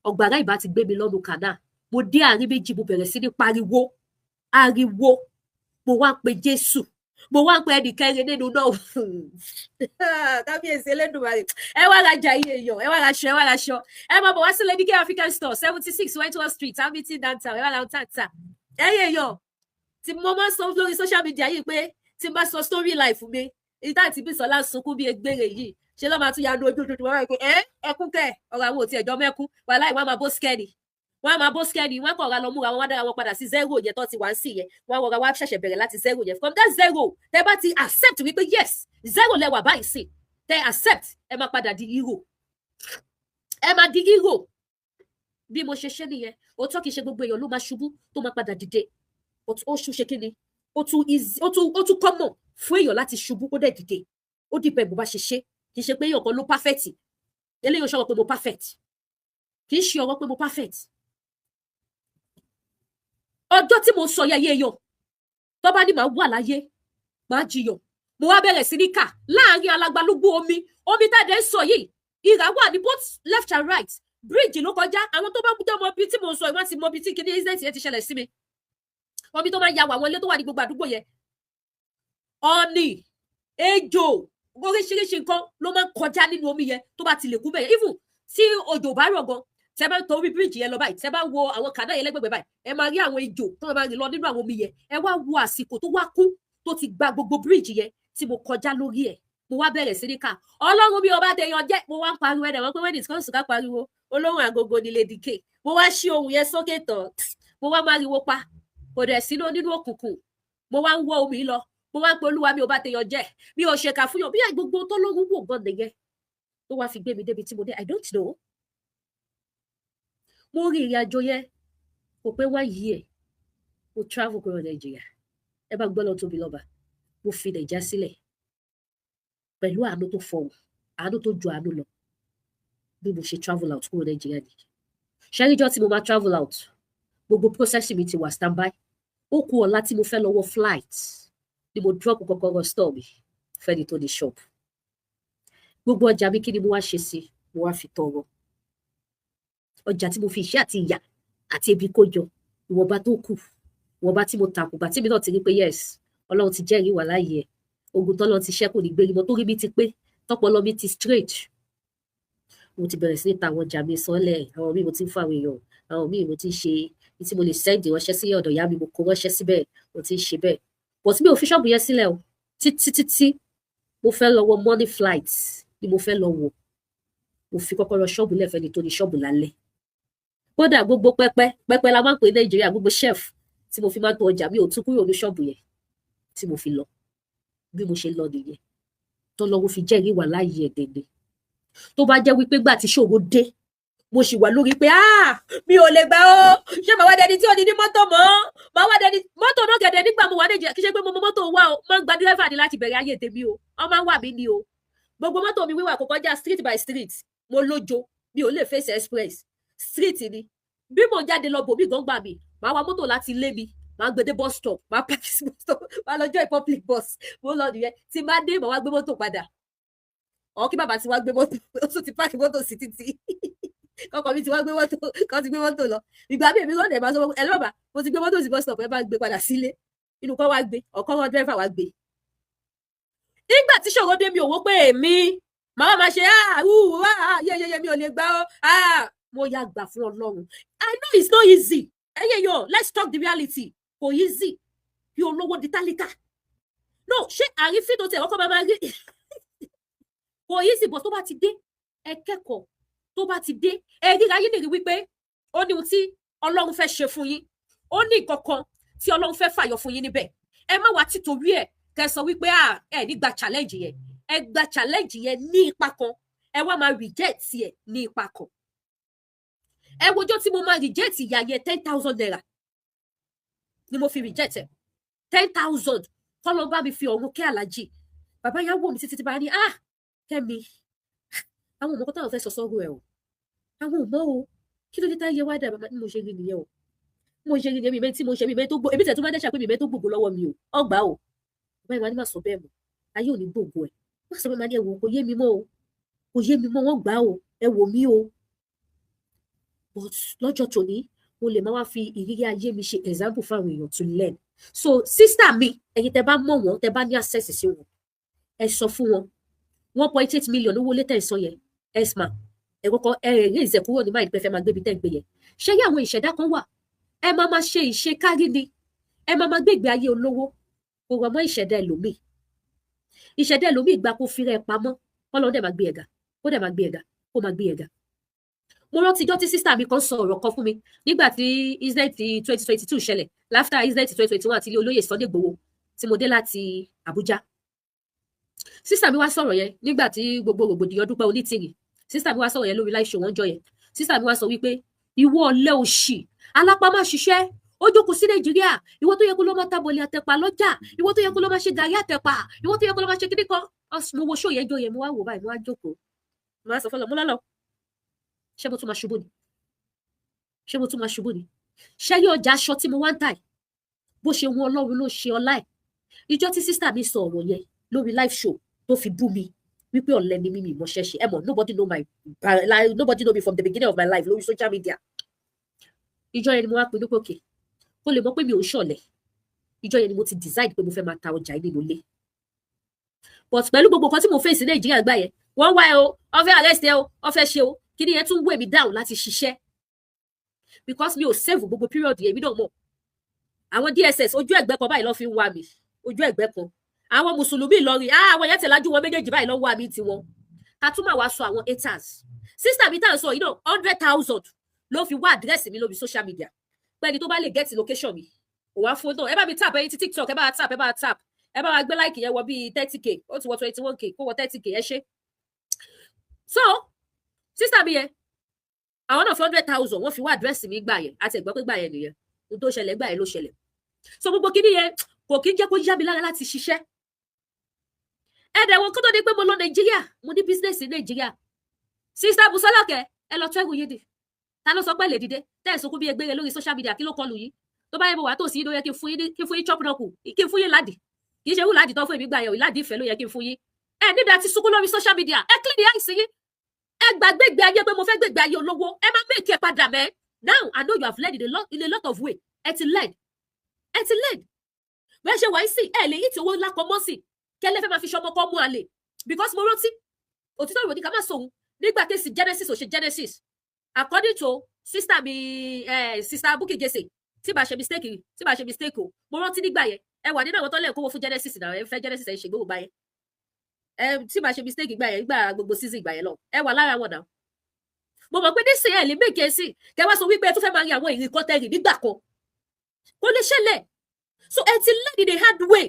Ọ̀gbàrá ìbá ti gbé mi lọ́nu kànáà. Mo dé àárín méjì, mo bẹ̀rẹ̀ sí ní pariwo ariwo. Mo wá pe Jésù, mo wá pe ẹnì kẹrin nínú náà, Kábíyèsí Elédùmarè. Ẹ wá rajà iye èèyàn, ẹ wá raṣọ, ẹ wá raṣọ. Ẹ máa bọ̀ wá sí Lady K African Store, 76 Wentworth Street, Hamilton downtown. Ẹ wá ra ohun tàǹtà. Ẹ̀yin èèyàn tí mo máa ń sọ lórí social media yìí pé tí n bá sọ story life mi, ìta àti Bísọ́lá sunkún bí egbére yìí, ṣe ló máa tún yanu ojú tuntun wọn pé ẹ ẹkún kẹ. Ọ̀rọ̀ àwọn òtí ẹjọ́ mẹ́kún wàhálà, ìwà máa bó skẹ́ni, wọn á máa bó skẹ́ni. Wọn kọ̀ ra lọ múra wọn, wá dára wọn padà sí zero yẹn tó ti wá ń sí yẹn. Wọn wọra wá ṣẹ̀ṣẹ̀ bẹ̀rẹ̀ láti zero yẹn. From that zero, tẹ bá ti accept wípé yes, zero lẹwà báyìí sí, tẹ accept, ẹ máa padà di hero, ẹ máa di hero. Bí mo ṣe ṣe nìyẹn. Òótọ́, kìí ṣe gbogbo èèyàn ló máa ṣubú tó máa padà dìde. Ó ṣú ṣe kí ni, ó tún easy, ó tún common fún èèyàn láti ṣubú kó dẹ̀ dìde. Ó dìpẹ́ bó bá ṣe ṣe. Kì í ṣe pé èèyàn kan ló perfect. Eléyìí ò ṣọ̀rọ̀ pé mo perfect, kì í ṣe ọ̀rọ̀ pé mo perfect. Ọjọ́ tí mo sọ yẹyẹ èèyàn tó bá ní màá wà láyé, màá jiyàn. Mo wá bẹ̀rẹ̀ sí ní kà láàrin alagbalúgbú omi. Omi tá a dẹ̀ ń sọ yìí, ìrà wà ní both left and right. Bridge ló kọjá. Àwọn tó bá jẹ́ ọmọ bíi tí mo sọ, ìwọ́n ti mọ bíi tí kìíní incident yẹn ti ṣẹlẹ̀ sí mi. Omi tó máa ń ya wọ àwọn ilé tó wà ní gbogbo àdúgbò yẹn, ọ̀nì, ejò, oríṣiríṣi nǹkan ló máa ń kọjá nínú omi yẹn tó bá ti lè kú bẹ́ẹ̀. Even tí òjò bá rọ̀ gan, tẹ bá ń torí bíríìjì yẹn lọ báyìí, tẹ bá wo àwọn kànáà yẹn lẹ́gbẹ̀gbẹ̀ báyìí, ẹ máa rí àwọn ejò tó máa rìn lọ nínú àwọn omi yẹn. Ẹ wá wo àsìkò tó wá kú, tó ti gba gbogbo bíríìjì yẹn tí mo kọjá lórí ẹ̀. Mo wá bẹ̀rẹ̀ sí ní ká Ọlọ́run bí ọba tẹ̀yàn jẹ́. Mo wá ń pariwo ẹ̀dẹ̀ wọ́n pé when it comes to ká pariwo, olóhùn àgógó ni Lady K. Mo wá ṣí ohùn yẹn sókè tán, mo wá máa riwo pa. Kò dẹ̀ sínú nínú òkùnkùn. Mo wá ń wọ́ omi lọ. Mo wá ń pe Olúwa, mi ò bá tèèyàn jẹ́, mi ò ṣèkà fún yàn. Bí gbogbo tó lóhùn wò gan nìyẹn tó wá fi gbé mi débi tí mo dé. I don't know. Mo rí ìrìn àjò yẹn, kò pé one year, mo travel kúrò Nàìjíríà. Ẹ bá gbọ́ lọ tóbi lọ́ba, mo fi Nàìjíríà sílẹ̀ pẹ̀lú àánú tó fọhùn, àánú tó ju àánú lọ. Bí mo ṣe travel out kúrò Nàìjíríà nìyí. Ṣẹ́ríjọ́ tí mo máa travel out, gbogbo process mi ti wà standby. Ó kù ọ̀la tí mo fẹ́ lọ wọ flight ni mo drop kọ́kọ́rọ́ store mi fẹ́ni tó ní shop. Gbogbo ọjà mi, kí ni mo wá ṣe sí? Mo wá fi tọrọ. Ọjà tí mo fi iṣẹ́ àti ìyà àti ebi kó jọ, ìwọ̀nba tó kù, ìwọ̀nba tí mo tàkùgbà tí mi náà ti rí pé yes, Ọlọ́run ti jẹ́rìí wà láàyè ẹ̀, ogun tọ́lọ́run ti ṣẹ́ kò ní gbérí mọ́, torí mi ti pé, tọpọlọ mi ti straight, mo ti bẹ̀rẹ̀ sí ní ta àwọn ọjà mi sọ́lẹ̀. Àwọn míì mo ti ń fún àwọn èèyàn, àwọn míì mo ti ń ṣe tí mo lè send ránṣẹ́ sí ọ̀dọ̀ ìyá mi, mo kó ránṣẹ́ síbẹ̀, mo ti ń ṣe bẹ́ẹ̀. But mi ò fi ṣọ́ọ̀bù yẹn sílẹ̀ o títí títí mo fẹ́ lọ wọ morning flight ni mo fẹ́ lọ wọ̀. Mo fi kọ́kọ́rọ́ ṣọ́ọ̀bù lẹ́fẹ̀ẹ́ ni tó ní ṣọ́ọ̀bù lálẹ́. Kódà gbogbo pẹpẹ pẹpẹ la máa ń pè ní Nàìjíríà, gbogbo shelf tí mo fi máa ń to ọjà mi, ò tún kúrò ní ṣọ́ọ̀bù yẹn tí mo fi lọ. Bí mo ṣe lọ nìyẹn, tọ́lọ́wọ́ fi jẹ́rìí wà láàyè ẹ̀dẹ̀dẹ̀. Tó bá jẹ́ wípé gbà tí ṣòro dé, mo sì wà lórí pé, ah, mi ò lè gbà ó, ṣé màá wá dẹni tí ò ní ní mọ́tò mọ́? Màá wá dẹni mọ́tò náà gẹ̀dẹ̀. Nígbà mo wà Nàìjíríà, kí ṣe pé mo mọ mọ́tò wá o, máa ń gba dírẹ́fà ní láti bẹ̀rẹ̀ ayé tèmi o, wọ́n máa ń wà mí ni o. Gbogbo mọ́tò mi wíwà kò kọjá street by street. Mo lójo, mi ò lè face express, street ni. Bí mo jáde lọ bòmí gan gbà mí, màá wa mọ́tò láti ilé mi, màá gbé dé bus stop, màá park sí bus stop, màá lọ join public bus. Mo lọ nìyẹn. Tí má dé, màá wá gbé mọ́tò padà. Ọ̀ kí bàbá ti wá gbé mọ́tò, ó tún ti park mọ́tò sí títì, kọkọ mi ti wá gbé mọ́tò, kọ́ ti gbé mọ́tò lọ. Ìgbà mi, èmi lọ́dẹ̀ máa sọ, ẹ lọ́ba, mo ti gbé mọ́tò sí bus stop, ẹ bá gbé padà sílé. Inú kọ́ wá gbé ọ̀kọ́ wọn, dírẹ́fà wá gbé. Nígbà tí ṣòro dé, mi ò wó pé èmi màá máa ṣe yeyeye, mi ò lè gbà ó. Mo ya gbà fún Ọlọ́run. I know it's not easy. Ẹyẹ yọ, let's talk the reality. Kò easy kí olówó di tálíkà. No, ṣé àrífín tó tẹ̀ ọkọ̀ máa máa rí? Kò easy, but tó bá ti dé, ẹ kẹ́kọ̀ọ́. Tó bá ti dé, ẹ ríra yín nìrí wípé ó ní ohun tí Ọlọ́run fẹ́ ṣe fún yín, ó ní nǹkan kan tí Ọlọ́run fẹ́ fàyọ fún yín níbẹ̀. Ẹ má wá títorí ẹ kẹ́ sọ wípé ẹ ní gba challenge yẹn. Ẹ gba challenge yẹn ní ipa kan, ẹ wá máa reject ẹ ní ipa kan. Ẹ wojọ́ tí mo máa reject ìyá yẹn, ₦10,000 ni mo fi reject ẹ, 10,000. Kọ́lọ́ bá mi fi ọ̀run kẹ́ Alájì. Bàbá yẹn wò mí títí tí bá ní, ah, Kẹ́mi, àwọn ọmọ táwọn fẹ́ sọ sọ́rọ̀ ẹ̀ o, àwọn ò mọ̀ o. Kí ló dé táyé wá dà? Bàbá ní mo ṣe rí nìyẹn o, mo ṣe rí nìyẹn. Mi tí mo ṣe mi mẹ́ tó gbó, èmi tẹ̀ tó máa dẹ́ṣà pé mi mẹ́ tó gbògbó lọ́wọ́ mi o, ọgbà o. Bàbá ìwà ni má sọ bẹ́ẹ̀ mọ́, ayé ò ní gbògbó ẹ̀. Má sọ bẹ́ẹ̀. Máa ní ẹ wò, kò yé mi mọ́ o, kò yé mi mọ́. Wọ́n gbà o, ẹ wò mí o. But lọ́jọ́ tòní, mo lè máa wá fi ìrírí ayé mi ṣe example fún àwọn èèyàn to learn. So sister mi, ẹ̀yin tẹ́ bá mọ̀ wọ́n, tẹ́ bá ní access sí wọn, ẹ sọ fún wọn, 1.8 million owó létẹ̀ ìsọ yẹn, esma, ẹ kọ́kọ́ ẹ raise ẹ kúrò ní mind pé fẹ́ máa gbébi tẹ́ ń gbé yẹn. Ṣé yí àwọn ìṣẹ̀dá kan wà, ẹ máa máa ṣe ìṣe kárí ni, ẹ máa máa gbé ìgbé ayé olówó, kò rọ̀ mọ́ ìṣẹ̀dá ẹlòmíì. Ìṣẹ̀dá ẹlòmíì gba kó fi rẹ̀ pamọ́, kọ́lọ́ dẹ̀ máa gbé ẹ̀gà, kó dẹ̀ máa gbé ẹ̀gà, kó máa gbé ẹ̀gà. Mo rántí ijọ́ tí sister mi kan sọ ọ̀rọ̀ kan fún mi nígbà tí incident 2022 ṣẹlẹ̀, after incident 2021 àti ilé olóyè Sunday Igboho, tí mo dé láti Àbújá. Sister mi wá sọ̀rọ̀ yẹn nígbà tí gbogbo rògbòdìyàn Dúpẹ́ Onítìrì. Sister mi wá sọ̀rọ̀ yẹn lórí live show wọ́n jọ yẹn. Sister mi wá sọ wípé, ìwọ ọ̀lẹ, òṣì, alápá má ṣiṣẹ́, ó jókòó sí Nàìjíríà, ìwọ tó yẹ kó ló máa tábọ̀lì àtẹ̀pà lọ́jà, ìwọ tó yẹ kó ló máa ṣe gàrí àtẹ̀pà, ìwọ tó yẹ kó ló máa ṣe kíní kan. Mo wo show yẹn jọ yẹn, mo wá wò báyìí, mo wá jókòó, mo wá sọ fọlọ, mo lọ́lọ́, ṣé mo tún máa ṣubú ni? Ṣé mo tún máa ṣubú ni? Ṣé yóò ọjà aṣọ tí mo wá ń tà yìí, bó ṣe wọn Ọlọ́run ló ṣe ọlá ẹ̀. Ìjọ tí sister mi sọ ọ̀rọ̀ yẹn lórí live show tó fi bú mi wípé ọ̀lẹ ni mímì mọ́ṣẹ́ ṣe, ẹ mọ̀, nobody know my like, nobody know me from the beginning of my life lórí social media. Ìjọ yẹn ni mo wá pinnu pé okay, kó lè mọ̀ pé mi ò ń ṣọ̀lẹ. Ìjọ yẹn ni mo ti decide pé mo fẹ́ máa ta ọjà yìí nínú ilé. But pẹ̀lú gbogbo nǹkan tí mo face ní Nàìjíríà gbà yẹn, wọ́n wá ẹ o, wọ́n fẹ́ arrest ẹ o, wọ́n fẹ́ ṣe o, kí ni yẹn tún weigh me down láti ṣiṣẹ́, because mi ò save gbogbo period yẹn. Mi náà mọ̀, àwọn DSS, ojú ẹ̀gbẹ́ kan báyìí ló fi ń wá mi, ojú ẹ̀gbẹ́ kan. Àwọn mùsùlùmí Ìlọrin, ah, àwọn yẹn tẹ̀lájú wọn méjèèjì báyìí ló ń wá mi tiwọn. Ká tún máa wá sọ àwọn haters. Sister mi tá à ń sọ yìí náà, 100,000 ló fi wá àdírẹ́sì mi lórí social media, pẹ́ni tó bá lè get location mi, òun á fún náà. Ẹ bá mi tap, ẹyin ti TikTok, ẹ bá tap, ẹ bá tap. Ẹ bá wa gbé like yẹn wọ bíi 30K. Ó ti wọ 21K, kó wọ 30K. Ẹ ṣe. So sister mi yẹn, àwọn náà fi 100,000, wọ́n fi wá address mi gbà yẹn. Àti ẹ̀gbọ́n pé gbà yẹn nìyẹn, ohun tó ṣẹlẹ̀ gbà yẹn ló ṣẹlẹ̀. So gbogbo kíní yẹn kò kí ń jẹ́ kó yá mi lára láti ṣiṣẹ́. Ẹ̀dẹ̀ wọn kó tó di pé mo lọ Nàìjíríà, mo ní business ní Nàìjíríà. Sister Busola kẹ, ẹ lọ tẹ́gùn yé dì. Ta ló sọ pé lè dìde tẹ́ ẹ̀ sunkún bí egbére lórí social media? Kí ló kọlù yìí? Tó bá yẹ mo wà tó sí, ló yẹ kí n fún yín, kí n fún yín chop knuckle, kí n fún yín ládì. Kì í ṣe irú ládì tó fún èmi gbà yẹn o, ìládì ìfẹ́ ló yẹ kí n fún yín. Ẹ níbi àti sunkún lórí social media. Ẹ clean the eyes yín. Ẹ gbàgbé ìgbé ayé pé mo fẹ́ gbégbé ayé olówó. Ẹ má make ẹ padà mẹ́. Now I know you have learned in a lot of way. Ẹ ti learn, ẹ ti learn. Bẹ́ẹ̀ ṣe wáyé sí, ẹ lè yí tí owó ńlá kan mọ́ sí kẹ́lẹ́ fẹ́ máa fi ṣọmọ kọ́ mú àlè, because mo rántí òtítọ́ ìròyìn ká má sọ òun nígbà case Genesis ò ṣe Genesis. According to sister mi, sister Bukky Jesse, tí bá ṣe mistake, tí bá ṣe mistake o, mo rántí nígbà yẹn, ẹ wà nínú àwọn tó lẹ̀ kówó fún Genesis náà. Ẹ fẹ́ Genesis, ẹ ṣe gbogbo gbà yẹn. Ẹ tí bá ṣe mistake gbà yẹn, gbà gbogbo season gbà yẹn lọ, ẹ wà lára wọn náà. Mo mọ̀ pé nísìnyí ẹ lè make ẹ sí kẹ wá sọ wípé ẹ tún fẹ́ máa rin àwọn ìrìn kan tẹ̀rì nígbà kan. Kò lè ṣẹlẹ̀. So ẹ ti learn in the hard way.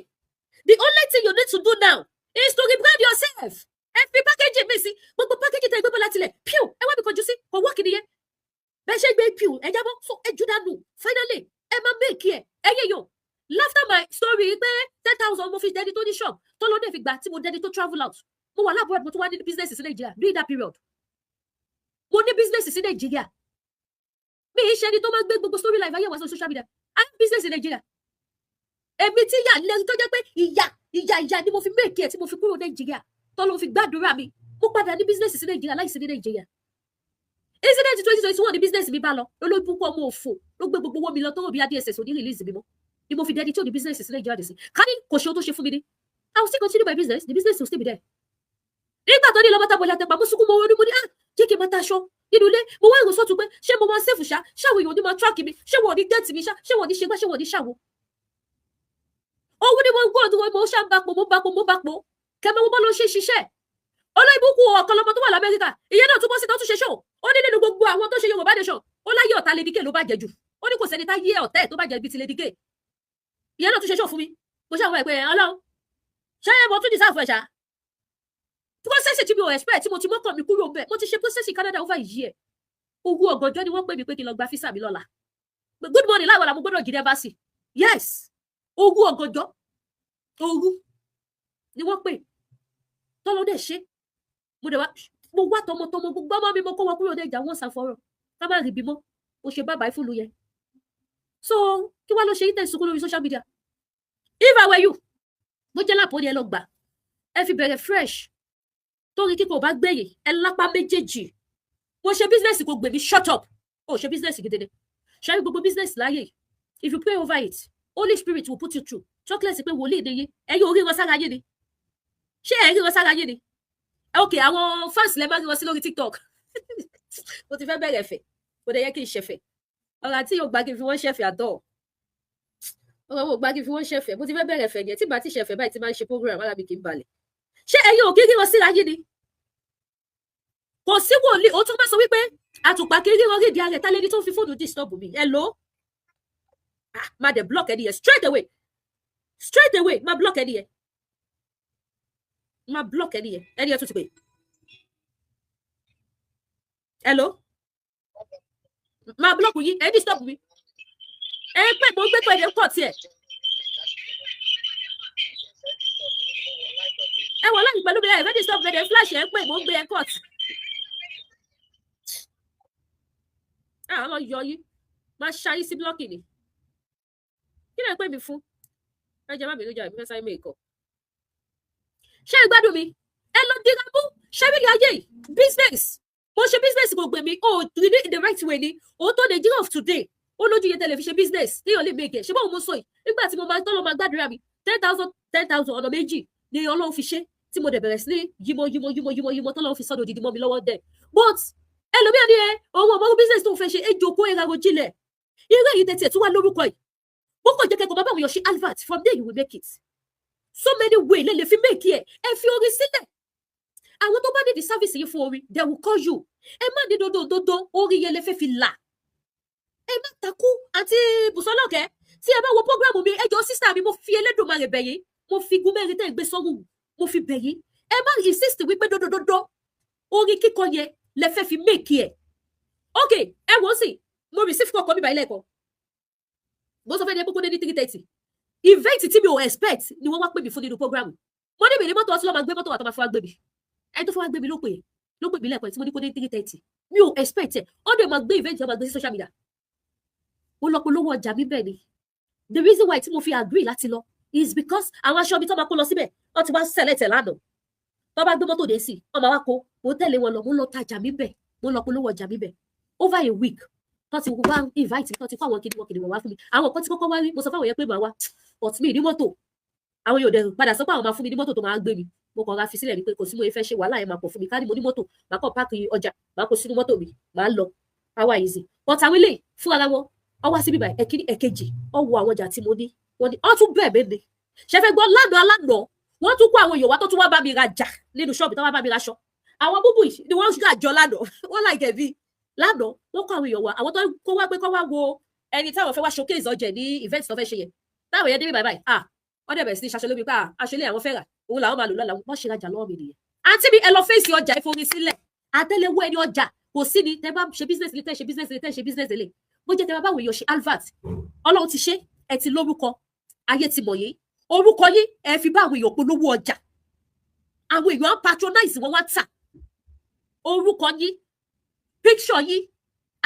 The only thing you need to do now is to rebrand yourself. Ẹ fi package mi sí gbogbo package tẹ gbé bọ́ láti lẹ̀ piu. Ẹ wá mi kọjú sí kò wọ́ọ̀kì nìyẹn. Bẹ́ẹ̀ ṣe gbé piu, ẹ jábọ́. So ẹ jù dànù. Finally, ẹ máa make ẹ. Ẹ yẹ yàn laughter my story pé 10,000 mo fi dẹni tó ní shop tó lọ́dẹ̀ fi gbà tí mo dẹni tó travel out. Mo wà l'abroad, mo tún wá ní business sí Nàìjíríà. During that period, mo ní business sí Nàìjíríà. Mi ì ṣe ẹni tó máa ń gbé gbogbo story life ayé wa sórí social media. I have business in Nigeria. Èmi tí ìyà lẹ́nu tó jẹ́ pé ìyà, ìyà, ìyà ni mo fi make ẹ̀ tí mo fi kúrò Nàìjíríà, tó ló fi gbàdúrà mi, mo padà ní business sí Nàìjíríà láìsí ní Nàìjíríà. Incident 2021 ní business mi bá lọ. Olóbùkún ọmọ òfò ló gbé gbogbo owó mi lọ, tó rò bí DSS ò ní release mi mọ́, ni mo fi dẹni tí ò ní business sí Nàìjíríà dé sí. Ká ní kò ṣe ohun tó ṣe fún mi ní, I will still continue my business. The business will still be there. Nígbà tó ní lọ́mọ tábọ̀lì àtẹ̀pà, mo sunkún, mo ronú, mo ní, ah, jẹ́ kí n máa taṣọ nínú ilé. Mo wá ìrò sọ́tún pé ṣé mo máa safe ṣá? Ṣáwọn èèyàn ò ní máa track mi? Ṣé wọn ò ní get mi ṣá? Ṣé wọn ò ní ṣe gbá? Ṣé wọn ò ní ṣàwo? Òun ni mo gbọ́ ọdún, mo ṣá ń bapò, mo bapò, mo bapò kẹmẹ. Mo bọ́ ló ṣe ṣiṣẹ́ olóìbùkún ọ̀kan lọmọ tó wà l'Amẹ́ríkà. Ìyẹn náà túbọ̀ síta, ó tún ṣe ṣó. Ó ní nínú gbogbo àwọn tó ṣe Yorùbá Nation, ó láyé ọ̀tá Lady K ló bá jẹ jù. Ó ní kò sẹ́ni tá yé ọ̀tá ẹ̀ tó bá jẹ bíi ti Lady K. Ìyẹn náà tún ṣe ṣó fún mi. Mo ṣe àwọn ẹ̀ pé Ọlọ́run, ṣé mo tún deserve ẹ̀ ṣá? Process tí mi ò expect, tí mo ti mọ́kàn mi kúrò bẹ́ẹ̀, mo ti ṣe process Canada over a year. Owó ọ̀gànjọ́ ni wọ́n pè mí pé kí n lọ gba visa mi lọ́la. Good morning láwọn làwọn gbọ́dọ̀ jí embassy. Yes, owó ọ̀gànjọ́ òru ni wọ́n pè tọ́lọ́ dẹ̀ ṣe. Mo dẹ̀ wá, mo wá tọmọtọmọ, gbogbo ọmọ mi, mo kó wọn kúrò ní ìjà wọn ṣàfọ̀rọ̀ ká má rí bímọ. Mo ṣe bàbá ìfúnlu yẹn. So kí wàá lọ ṣe yín sunkún lórí social media? If I were you, bó jẹ́ lápò ni ẹ lọ gbà, ẹ fi bẹ̀rẹ̀ fresh, torí kíkọ ò bá gbẹ̀yìn ẹ lápá méjèèjì. Mo ṣe business kò gbè mí. Shut up. Ó ṣe business gidi ni. Ṣe gbogbo business láyè, if you pray over it, Holy Spirit will put you through. Chocolate pé wòlíì ni yín, ẹ̀yin orí wọn sára yín ni. Ṣé ẹ̀ rí wọn sára yín ni? Ok, àwọn fans lẹ máa rí wọn sí lórí TikTok. Mo ti fẹ́ bẹ̀rẹ̀ ẹ̀fẹ̀, kò dẹ̀ yẹ kí n ṣẹ̀fẹ̀. Ọ̀rọ̀ àti yóò gbá kí n fi wọ́n ṣẹ̀fẹ̀ àtọ̀, ọ̀rọ̀ wo gbá kí n fi wọ́n ṣẹ̀fẹ̀. Mo ti fẹ́ bẹ̀rẹ̀ ẹ̀fẹ̀ yẹn. Tí bá ti ṣẹ̀fẹ̀ báyìí, tí máa ń ṣe program, ara mi kì í balẹ̀. Ṣé ẹ̀yin ò kí rí wọn síra yín ni? Kò sí wòlíì ó tún máa sọ wípé àtùpà kì í rí wọn rí ìdí ara ẹ̀. Tálẹ́ni tó ń fi fóònù disturb mi? Hello? Ah, máa dẹ̀ block ẹni yẹn straight away, straight away. Máa block ẹni yẹn, máa block ẹni yẹn. Ẹni yẹn tún ti pè. Hello? Máa block yín. Ẹ disturb mi, ẹ pé mo gbé pẹ̀lú ẹ̀ kọ̀ tiẹ̀. Ẹ wọ láti pẹ̀lú mi. Ẹ fẹ́ disturb mi, ẹ flash, ẹ pé mo gbé ẹ court. Ẹ àwọn yọ yín, máa ṣayí sí block ni. Kí lè pè mí fún? Ẹ jẹ́ má bínú jà, èmi fẹ́ sáré mẹ́ẹ̀kọ́. Ṣé ẹ gbádùn mi? Ẹ lọ dira mú. Ṣé rí ayé yìí, business, mo ṣe business kò gbè mí. O rí ní in the right way ni òótọ́. Nàìjíríà of today, ó lójú iye tẹ́lẹ̀ fi ṣe business téèyàn lè make ẹ̀ ṣé. Báwo mo sọ yìí, nígbà tí mo máa tọ́lọ́ máa gbàdúrà mi, 10,000, 10,000 ọ̀nà méjì ni Ọlọ́run fi ṣe, tí mo dẹ̀ bẹ̀rẹ̀ sí ní yímọ yímọ yímọ yímọ yímọ, tọ́lọ́run fi sọ́dọ̀ òdìdí mọ́ mi lọ́wọ́ dẹ̀. But ẹlòmíràn ni ẹ òun ọmọ business tó ń fẹ́ ṣe, ẹ jókòó, ẹ rárò jinlẹ̀. Irú èyí tẹ̀tí ẹ̀ tún wá lórúkọ yìí, bó kàn jẹ́ kẹ́kọ̀ọ́ bá báwọn èèyàn ṣe advert, from there you will make it. So many way lè fi make ẹ. Ẹ fi orin sílẹ̀. Àwọn tó bá ní the service yìí fún orin, they will call you. Ẹ má ní dodo dodo orin yẹn lè fẹ́ fi là. Ẹ má takú. Àǹtí Bùsọ́lọ́kẹ́, tí ẹ bá wo program mi, ẹ jọ, sister mi, mo fi Elédùmarè bẹ̀ yín. Mo fi igun mẹ́rin tẹ́ ẹ gbé sọ́rùn, mo fi bẹ̀ yín, ẹ má insist wípé dódódódó orin kíkọ yẹn lẹ fẹ́ fi make ẹ̀. Ok, ẹ wọ́n sì mo receive kọ́kọ́ mi báyìí lẹ́ẹ̀kan. Mo sọ fẹ́ ní kókó dé ní 3:30. Event tí mi ò expect ni wọ́n wá pè mí fún nínú program. Mo ní mi ní mọ́tò, ọtí lọ́ọ́ máa gbé mọ́tò wà tó máa fún wa gbé mi. Ẹni tó fún wa gbé mi ló pè mí lẹ́ẹ̀kan tí mo ní kó dé 3:30. Mi ò expect ẹ̀. Ó dẹ̀ máa gbé event yẹn, máa gbé sí social media. Mo lọ polówó ọjà mi. Bẹ́ẹ̀ ni, the reason why tí mo fi agree láti lọ is because àwọn aṣọ mi tó máa kó lọ síbẹ̀, wọ́n ti wá select ẹ̀ lánàá. Tó bá gbé mọ́tò dé sí, wọ́n máa wá kó. Mo tẹ̀lé wọn lọ, mo lọ tajà mi bẹ̀, mo lọ polówó ọjà mi bẹ̀. Over a week tó ti wá invite mi, tó ti kó àwọn kìnìún kìnìún wá fún mi. Àwọn kan ti kọ́kọ́ wá rí. Mo sọ fáwọn yẹn pé màá wá, but mi ní mọ́tò. Àwọn yóò dẹ̀ padà sọ pé àwọn máa fún mi ní mọ́tò tó máa gbé mi. Mo kàn ra fi sílẹ̀ ni pé kò sí mo fẹ́ ṣe, wàhálà yẹn máa pọ̀ fún mi. Ká ní mo ní mọ́tò, màá kàn pack ọjà, màá kó sínú mọ́tò mi, màá lọ power easy. But àwọn eléyìí fún ara wọn, ọ wá síbí báyìí, ẹ̀kíní, ẹ̀kejì, ọ wo àwọn ọjà tí mo ní. Wọ́n ní ọ tún bẹ́ẹ̀ mi ni ṣe fẹ́ gbọ́. Lánàá alánàá, wọ́n tún kó àwọn èèyàn wá tó tún wá bá mi rajà nínú ṣọ́ọ̀bù, tó wá bá mi raṣọ. Àwọn búbù yìí ni wọ́n gàjọ lánàá. Wọ́n láì gẹ̀bí lánàá, wọ́n kó àwọn èèyàn wá, àwọn tó kó wá pé kó wá wo ẹni táwọn fẹ́ wá showcase ọjà ní event tó fẹ́ ṣe yẹn. Táwọn yẹn débi báyìí báyìí, ah, wọ́n dẹ̀ bẹ̀rẹ̀ sí ní ṣaṣọ lómi pé, ah, aṣọ ilé àwọn fẹ́ rà, òun làwọn máa lò lọ́la. Wọ́n ṣe rajà lọ́wọ́ mi nìyẹn. Àǹtí mi, ẹ lọ fèsì ọjà, ìforin sílẹ̀, àtẹ́lẹwọ́ ẹni ọjà kò sí ni. Tẹ́ bá ṣe business ní, tẹ́ ṣe business ní, tẹ́ ṣe business lè bó jẹ́, tẹ́ bá báwo èèyàn ṣe advert. Ọlọ́run ti ṣe, ẹ ti lórúkọ, ayé ti mọ̀ yín. Orúkọ yín, ẹ fi bá àwọn èèyàn polówó ọjà, àwọn èèyàn á patronize wọn, wá tà. Orúkọ yín, picture yín,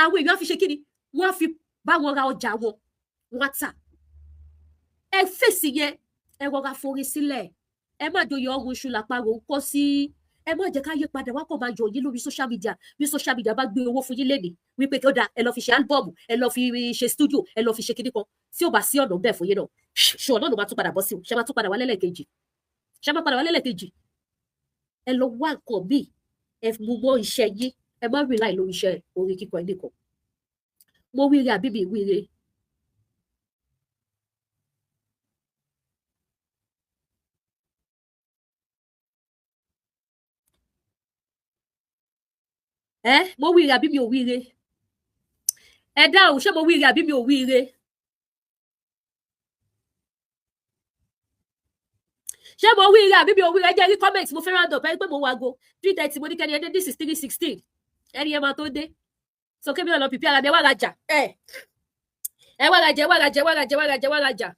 àwọn èèyàn á fi ṣe kíni, wọ́n á fi bá wọn ra ọjà wọn, wọ́n á tà. Ẹ fèsì yẹn, ẹ rọra forí sílẹ̀. Ẹ má joyè ọrùn iṣu làparò ń kọ́ sí. Ẹ má jẹ́ ká yí padà wá kàn máa yọ̀ yín lórí social media. Bí social media bá gbé owó fún yín lénìí wípé kí ó dáa, ẹ lọ fi ṣe album, ẹ lọ fi ṣe studio, ẹ lọ fi ṣe kíní kan, tí ó bá sí ọ̀nà bẹ́ẹ̀ fún yín náà, ṣé ọ̀nà ló máa tún padà bọ́ sí o? Ṣé máa tún padà wá lẹ́lẹ́kejì? Ṣé máa padà wá lẹ́lẹ́kejì? Ẹ lọ wá nǹkan míì, ẹ mú mọ́ iṣẹ́ yín. Ẹ má rely lórí iṣẹ́ orin kíkọ ẹ nìkan. Mo wíire àbí mi wíire? Ẹ mo wíire àbí mi ò wíire? Ẹ dáhùn, ṣé mo wíire àbí mi ò wíire? Ṣé mo wíire àbí mi ò wíire? Ẹ jẹ́ rí comment. Mo fẹ́ round up. Ẹ pé mo wago 3:30, mo ní kẹ́ni ẹ dé. This is 3:16. Ẹni yẹn máa tó dé, so kébí náà lọ pìpì ara mi. Ẹ wá rajà, ẹ wá rajà, ẹ wá rajà, ẹ wá rajà, ẹ wá rajà, ẹ wá rajà.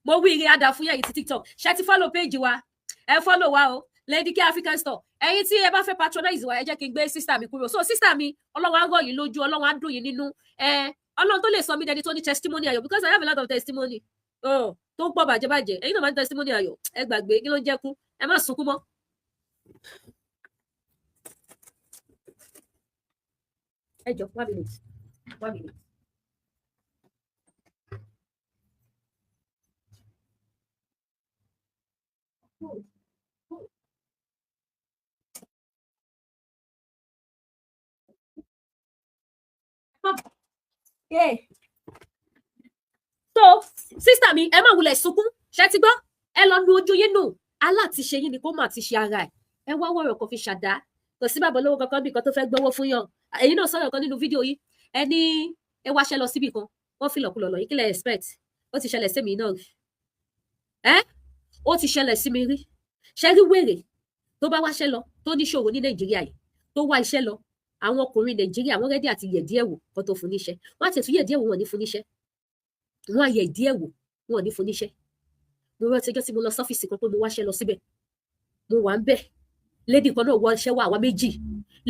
Mo wíire, á dà fún yẹn. Ti TikTok, ṣe ti follow page wa? Ẹ follow wa o, Lady K African Store. Ẹ̀yin tí ẹ bá fẹ́ patronize wa, ẹ jẹ́ kí n gbé sister mi kúrò. So sister mi, Ọlọ́run á rọ̀ yín lójú, Ọlọ́run á dùn yín nínú. Ẹ Ọlọ́run tó lè sọ mí dẹni tó ní testimony ayọ̀, because I have a lot of testimony, oh, tó ń pọ̀ bàjẹ́bàjẹ́. Ẹ̀yin náà máa ń testimony ayọ̀. Ẹ gbàgbé kí ló ń jẹ́ kú, ẹ má sunkún mọ́. Ẹ jọ, one minute, one minute. Yeah. So sister mi, ẹ má wulẹ̀ sunkún. Ṣe ti gbọ́? Ẹ lọ nu ojú yín nù. Aláàtìṣe yín ni kó má ti ṣe ara ẹ̀. Ẹ wá wọ̀rọ̀ kan fi ṣàdá. Kò sí bàbá olówó kankan bí kan tó fẹ́ gbọ́wọ́ fún yàn. Èyí náà sọ̀rọ̀ kan nínú fídíò yìí. Ẹ ní ẹ wáṣẹ́ lọ síbì kan, wọ́n fi lọ̀kulọ̀ lọ yìí. Kí lẹ expect? Ó ti ṣẹlẹ̀ sí mi náà rí. Ẹ ó ti ṣẹlẹ̀ sí mi rí. Ṣe rí wèrè tó bá wáṣẹ́ lọ, tó níṣòro ní Nàìjíríà yìí, tó wá iṣẹ́ lọ, àwọn ọkùnrin Nàìjíríà, wọ́n ready àti yẹ̀ díẹ̀ wò kó tó fún níṣẹ́. Wọ́n á tẹ̀tún yẹ̀ díẹ̀ wò, wọ́n ní fún níṣẹ́. Wọ́n á yẹ̀ díẹ̀ wò, wọ́n ní fún níṣẹ́. Mo rántí ọjọ́ tí mo lọ sọ́fíìsì kan pé mo wáṣẹ́ lọ síbẹ̀. Mo wà ń bẹ̀, lady kan náà wọ iṣẹ́ wá, àwa méjì.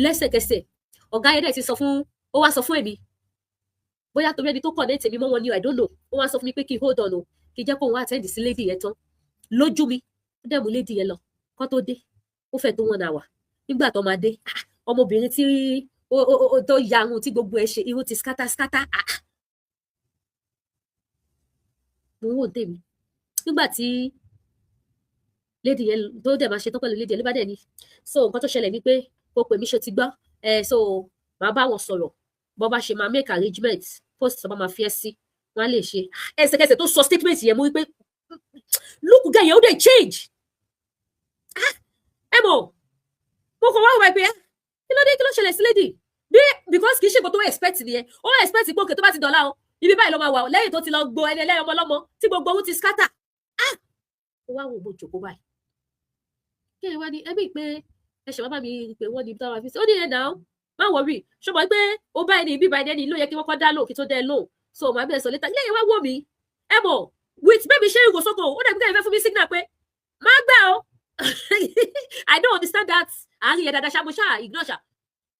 Lẹ́sẹ̀kẹsẹ̀, ọ̀gá yẹn dẹ̀ ti sọ fún, ó wá sọ fún èmi, bóyá torí ẹni tó kọ̀ ní tèmi mọ́ wọn ni, I don't know, ó wá sọ fún mi pé kí n hold on o, kí n jẹ́ kó òun attend sí lady yẹn tán. Lójú mi, ó dẹ̀ mú lady yẹn lọ. Kó tó dé, ó fẹ́ tó one hour. Nígbà tó máa dé, ah, ọmọbìnrin tí ó tó yarun, tí gbogbo ẹ̀ ṣe, irun ti scatter scatter. Ah, mo ń wò tèmi. Nígbà tí lady yẹn tó dẹ̀ máa ṣe tán pẹ̀lú lady yẹn, ló bá dẹ̀ ní, so nǹkan tó ṣẹlẹ̀ ni pé kò pè mí, ṣe ti gbọ́ ẹ? So màá bá wọn sọ̀rọ̀, bọ́ bá ṣe máa make arrangement, post tó bá máa fi ẹ́ sí, wọ́n á lè ṣe. Ẹsẹ̀kẹsẹ̀ tó sọ statement yẹn, mo wí pé look guy yẹn, ó dẹ̀ change. Ah, ẹ mọ̀, mo kàn wá wá pé kí ló dé, kí ló ṣẹlẹ̀ sí lady bí? Because kì í ṣe nǹkan tó expect nìyẹn. Ó expect pé òkè tó bá ti dọ̀la o, ibi báyìí ló máa wà o, lẹ́yìn tó ti lọ gbọ́ ẹni ẹlẹ́yìn ọmọ ọlọ́mọ tí gbogbo owó ti scatter. Ah, Ó wá wò mo jòkó báyìí. Kí ẹ wá ní ẹbí pé ẹ ṣe wá bá mi pé wọ́n ní táwa fi sí. Ó ní ẹ̀ náà, má worry, ṣọmọ pé ó bá ẹni bíbá ẹni ló yẹ kí wọ́n kọ́ dá lóhùn kí tó dá ẹ lóhùn, so màá bẹ̀rẹ̀ sọ later. Ilé yẹn wá wò mí, ẹ mọ̀, with bẹ́ẹ̀ mi ṣe ìwò sóko, ó dàbí kẹ́hìn fẹ́ fún mi signal pé má gbà ó. I don't understand that àárín yẹn dáadáa ṣá, mo ṣáà ignore ṣá.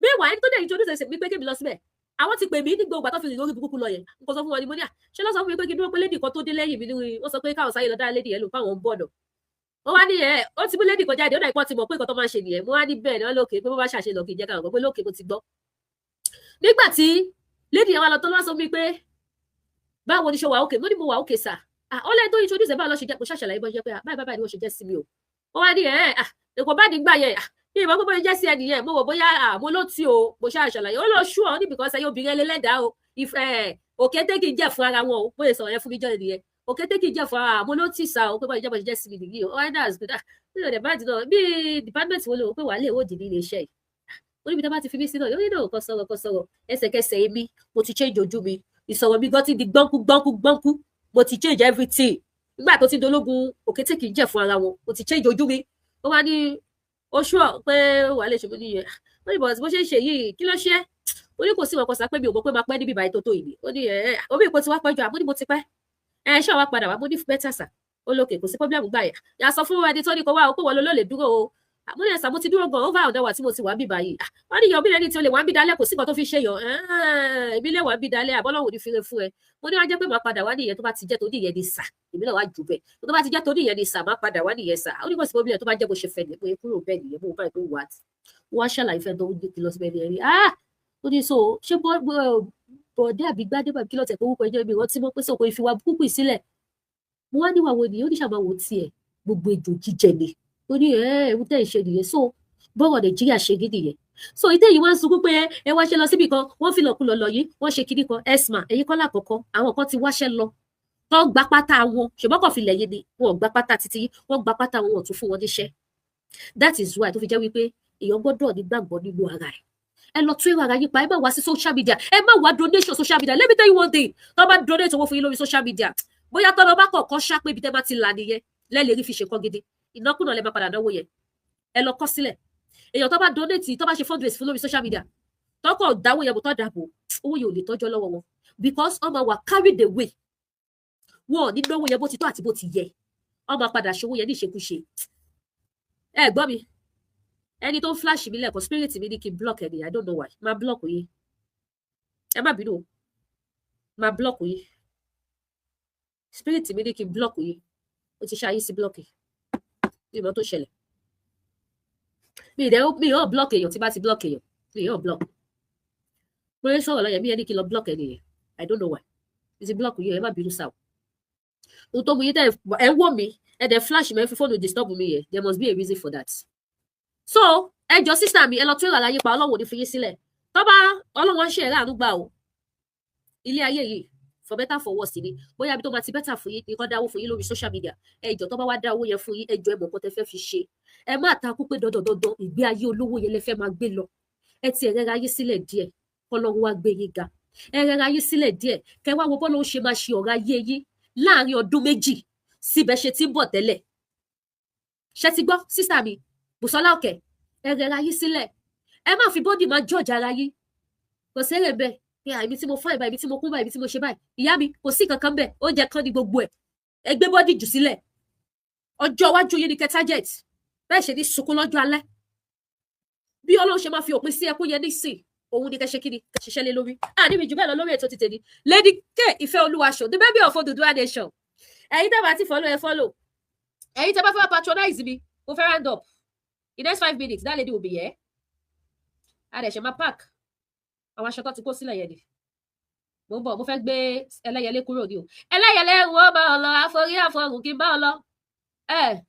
Meanwhile, ẹni tó dẹ̀ introduce ẹsẹ̀ mi pé kémi lọ síbẹ̀, àwọn ti pè mí ní gbogbo àtọ́ fi rìn lórí burúkú lọ yẹn. N kò sọ fún wọn ni mo ní à ṣé lọ́ sọ fún mi pé kí n dúró pé lady kan tó dé lẹ́yìn mi ní wọ́n sọ pé káwọn sáyé lọ dá lady yẹn lò fáwọn ń bọ̀ nà. Wọ́n wá ní ẹ̀ ó ti mú lady kan jáde, ó dà ipò ti mọ̀ pé nǹkan tó máa ń ṣe nìyẹn. Mo wá ní bẹ́ẹ̀ ni wọ́n lókè pé bó bá ṣàṣe lọ kí n jẹ́ káwọn gbọ́ pé lókè mo ti gbọ́. Nígbà tí lady yẹn wá lọ tó lọ́wọ́ sọ mi pé báwo ni, ṣe wà okay? Mo ní mo wà okay sir. Ah, ó lẹ́yìn tó introduce ẹ̀, báwo lọ ṣe jẹ́? Mo ṣàṣàlàyé bó ṣe jẹ́ pé báyìí báyìí ni wọ́n ṣe jẹ́ sí mi o. Wọ́n wá ní ẹ̀ ah, èkó bá nígbà yẹn, ah, ní ìmọ̀ pé bóyá jẹ́ sí ẹnìyẹn, mo wò bóyá ah, mo ló tí o. Mo ṣàṣàlàyé, ó lọ ṣú ọ ní because ẹ̀yin obìnrin ẹlẹ́dàá o, ìfẹ́ òkété kì í jẹ́ fún ara wọn o. Bóyá sọ̀rọ̀ yẹn fún mi jọ́ nìyẹn, òkété kì í jẹ́ fún ara. Mo ló tì sá o, pé bóyá jẹ́ sí mi nìyí o. Oh, that's good. Ah, nínú ẹ̀ bá dìnnà bí department wo ló wò pé wàá lè wò dì ní ilé iṣẹ́ yìí? Ó níbi tó bá ti fi mí sí náà, ó ní náà kò sọ̀rọ̀, kò sọ̀rọ̀. Ẹsẹ̀kẹsẹ̀ èmi mo ti change ojú mi, ìsọ̀rọ̀ mi gan ti di gbọ́nkú gbọ́nkú gbọ́nkú. Mo ti change everything nígbà tó ti dológun òkété kì í jẹ́ fún ara wọn. Mo ti change ojú mi. Ó wá ní oṣù ọ pé wà lè ṣe. Mí nìyẹn. Ó ní bọ̀dọ̀ bó ṣe ń ṣe yìí, kí ló ṣe é? Ó ní kò sí ọkọ̀ sá pé mi ò mọ̀ pé máa pẹ́ níbi ìbàyí tó tó ìbí. Ó ní ẹ̀ omi ìpò tí wàá pẹ́ jù àmọ́ ní mo ti pẹ́ ẹ ṣé wàá padà wá. Mo ní better sir. Ó lókè kò sí problem gbà yà yà sọ fún ẹni tó ní kó wá o pé wọ́n ló lè dúró o. Mo ní ẹ̀sà, mo ti dúró gan over an hour tí mo ti wà bí báyìí. Wọ́n ní yọ bí lẹ́ni tí o lè wá ń bí dalẹ̀, kò sí nǹkan tó fi ṣe yọ èmi lè wà ń bí dalẹ̀ àbọ́lọ́wọ́ ní fi re fún ẹ. Mo ní wá jẹ́ pé màá padà wá nìyẹn, tó bá ti jẹ́ tó ní ìyẹn ní sà, èmi náà wá jù bẹ́ẹ̀, tó bá ti jẹ́ tó ní ìyẹn ní sà, má padà wá nìyẹn sà. Ó ní kò sí problem, tó bá jẹ́ bó ṣe fẹ́ nìyẹn. Pé kúrò bẹ́ẹ̀ nìyẹn, mo bá ìpé what wọ́n á ṣàlàyé fẹ́ tó ń kí lọ síbẹ̀ nìyẹn rí. Ah, ó ní so ṣé bọ̀dé àbí gbádé bàbí kí lọ́tẹ̀ pé orúkọ ẹjọ́ mi rántí mọ́ pé sọ̀kò ìfiwà púpù sílẹ̀. Mo wá níwà wo nìyẹn? Ó ní ṣàmáwò tiẹ̀ gbogbo ejò jíjẹ ni. Ó ní ẹ ẹ̀hún tẹ́ ìṣe nìyẹn. So bọ́rọ̀ Nàìjíríà ṣe rí nìyẹn. So ìdí èyí wọ́n ń sunkún pé ẹ wáṣẹ́ lọ síbì kan, wọ́n fi lọ́kùlọ̀ lọ yìí, wọ́n ṣe kinní kan. Esma, èyí kọ́ lákọ̀ọ́kọ́, àwọn kan ti wáṣẹ́ lọ tó gba pátá wọn, ṣùgbọ́n kò fi lẹ̀yìn ni wọn ò gba pátá títí wọ́n gba pátá wọn, ò tún fún wọn níṣẹ́. That is why tó fi jẹ́ wípé èèyàn gbọ́dọ̀ nígbàgbọ́ nínú ara ẹ̀. Ẹ lọ tún èrò ara yín pa. Ẹ má wá sí social media, ẹ má wá donation social media. Let me tell you one thing: tó bá donate owó fún yín lórí social media, bóyá tọ́lọ́ bá kọ̀ọ̀kan ṣá pé ibi tẹ́ bá ti là nìyẹn lẹ́lẹ̀ rí fi ṣe nǹkan gidi, ìnákúnà lẹ́ máa padà náwó yẹn. Ẹ lọ kọ́ sílẹ̀, èèyàn tó bá donate, tó bá ṣe fundraise fún lórí social media, tọkọ̀ dáwó yẹn bò, tó dàbò owó yẹn ò lè tọ́jọ́ lọ́wọ́ wọn, because wọ́n máa wà carried away. Wọn ò ní náwó yẹn bó ti tọ́ àti bó ti yẹ, wọ́n máa padà ṣòwò yẹn ní ìṣekúṣe. Ẹ gbọ́ mi, ẹni tó ń flash mi lẹ́ẹ̀kan, spirit mi ní kí n block ẹni. I don't know why. Máa block yín, ẹ má bínú o, máa block yín. Spirit mi ní kí n block yín. Ó ti ṣe ayé sí block ní ìmọ̀ tó ṣẹlẹ̀. Mi ìdẹ́ mi ò block èèyàn. Tí bá ti block èèyàn, mi ò block. Mo ń sọ̀rọ̀ lọ́yẹ̀ mi, ẹni kí n lọ block ẹni yẹn. I don't know why. Mi ti block yín, ẹ má bínú sáà. Ohun tó mú yín tẹ́ ẹ ń wò mí, ẹ dẹ̀ flash mi, ẹ fi fóònù disturb mi yẹn, there must be a reason for that. So ẹ jọ, sister mi, ẹ lọ tún ìrànlá yín pa. Ọlọ́run ò ní fi yín sílẹ̀. Tọ́ba Ọlọ́run á ṣe ẹ̀rọ àánú gbà o. Ilé ayé yìí, for better for worse ni. Bóyá ibi tó máa ti better fún yín ní kọ́ dáwó fún yín lórí social media. Ẹ jọ, tó bá wá dá owó yẹn fún yín, ẹ jọ, ẹ mọ̀ nǹkan tẹ́ fẹ́ fi ṣe. Ẹ má takú pé dandan dandan ìgbé ayé olówó yẹn lẹ fẹ́ máa gbé lọ. Ẹ ti ẹ̀rẹ́ra yín sílẹ̀ díẹ̀, kọ́lọ́run wá gbé yín ga. Ẹ rẹra yín sílẹ̀ díẹ̀, kẹ́ wá wo bọ́lá ó ṣe máa ṣe ọ̀rọ̀ ayé yín láàrin ọdún 2 síbẹ̀ ṣe ti ń bọ̀ tẹ́lẹ̀. Ṣe ti gbọ́, sister mi Bùsọ́lá Òkè? Ẹ rẹra yín sílẹ̀. Ẹ má fi body máa judge ara yín. Kò sẹ́rẹ̀ bẹ́ẹ̀ pé àìbí tí mo fọ́ ìbá ibi tí mo kún báyìí, ibi tí mo ṣe báyìí. Ìyá mi, kò sí kankan bẹ́ẹ̀. Oúnjẹ kan ní gbogbo ẹ̀. Ẹ gbé body jù sílẹ̀. Ọjọ́ iwájú yín ni kẹ́ target. Bẹ́ẹ̀ ṣe ní sunkún lọ́jọ́ alẹ́, bí Ọlọ́run ṣe máa fi òpin sí ẹkún yẹn nísìn, òun ni kẹ́ ṣe kí ni kẹ́ ṣiṣẹ́ lé lórí. Àníbi jù bẹ́ẹ̀ lọ lórí ètò ti tèmi. Lady K Ìfẹ́ Olúwaṣọ, the baby of Odùduwà nation. Ẹ̀yin tẹ́ bá ti follow, ẹ follow. Ẹ̀yin tẹ́ bá fẹ́ patronize mi, mo fẹ́ round up in next 5 minutes. That lady will be here. A dẹ̀ ṣe máa pack àwọn aṣọ tó ti kó sílẹ̀ yẹn ni. Mo ń bọ̀, mo fẹ́ gbé ẹlẹ́yẹlé kúrò ní o. Ẹlẹ́yẹlé wo bá ọ lọ, àforí àfọrùn kí n bá ọ lọ. Ẹ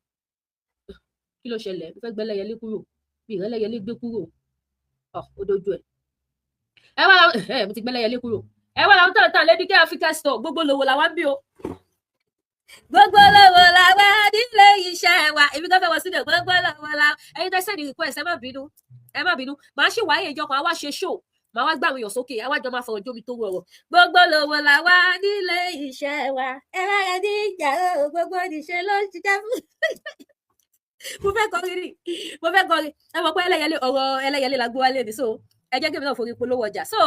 kí ló ṣẹlẹ̀? Mo fẹ́ gbé ẹlẹ́yẹlé kúrò, mi ìrẹ́ ẹlẹ́yẹlé gbé kúrò. Ọ ó dojú ẹ. Ẹ wá, ẹ mo ti gbé ẹlẹ́yẹlé kúrò. Ẹ wá làwọn tàn tàn Lady K Africa Store. Gbogbo lòwò làwọn ń bí o, gbogbo lòwò làwọn nílé iṣẹ́ wa. Èmi kan fẹ́ wọ sílẹ̀. Gbogbo lòwò làwọn. Ẹ̀yin tẹ́ send request, ẹ má bínú, ẹ má bínú. Màá ṣì wáyé ìjọ kan, àwa ṣe show. Màá wá gbà àwọn èèyàn sókè, àwa jọ máa fọ̀rọ̀ jómi tó wọ̀rọ̀. Gbogbo lòwò là wá nílé iṣẹ́ wa, ẹ bá rẹ ní ìjà o, gbogbo níṣẹ́ ló ń ṣiṣẹ́ fún. Mo fẹ́ kọrin ni, mo fẹ́ kọrin. Ẹ mọ̀ pé ẹlẹ́yẹlé, ọ̀rọ̀ ẹlẹ́yẹlé la gbé wálé ni, so ẹ jẹ́ kí èmi náà forí polówó ọjà. So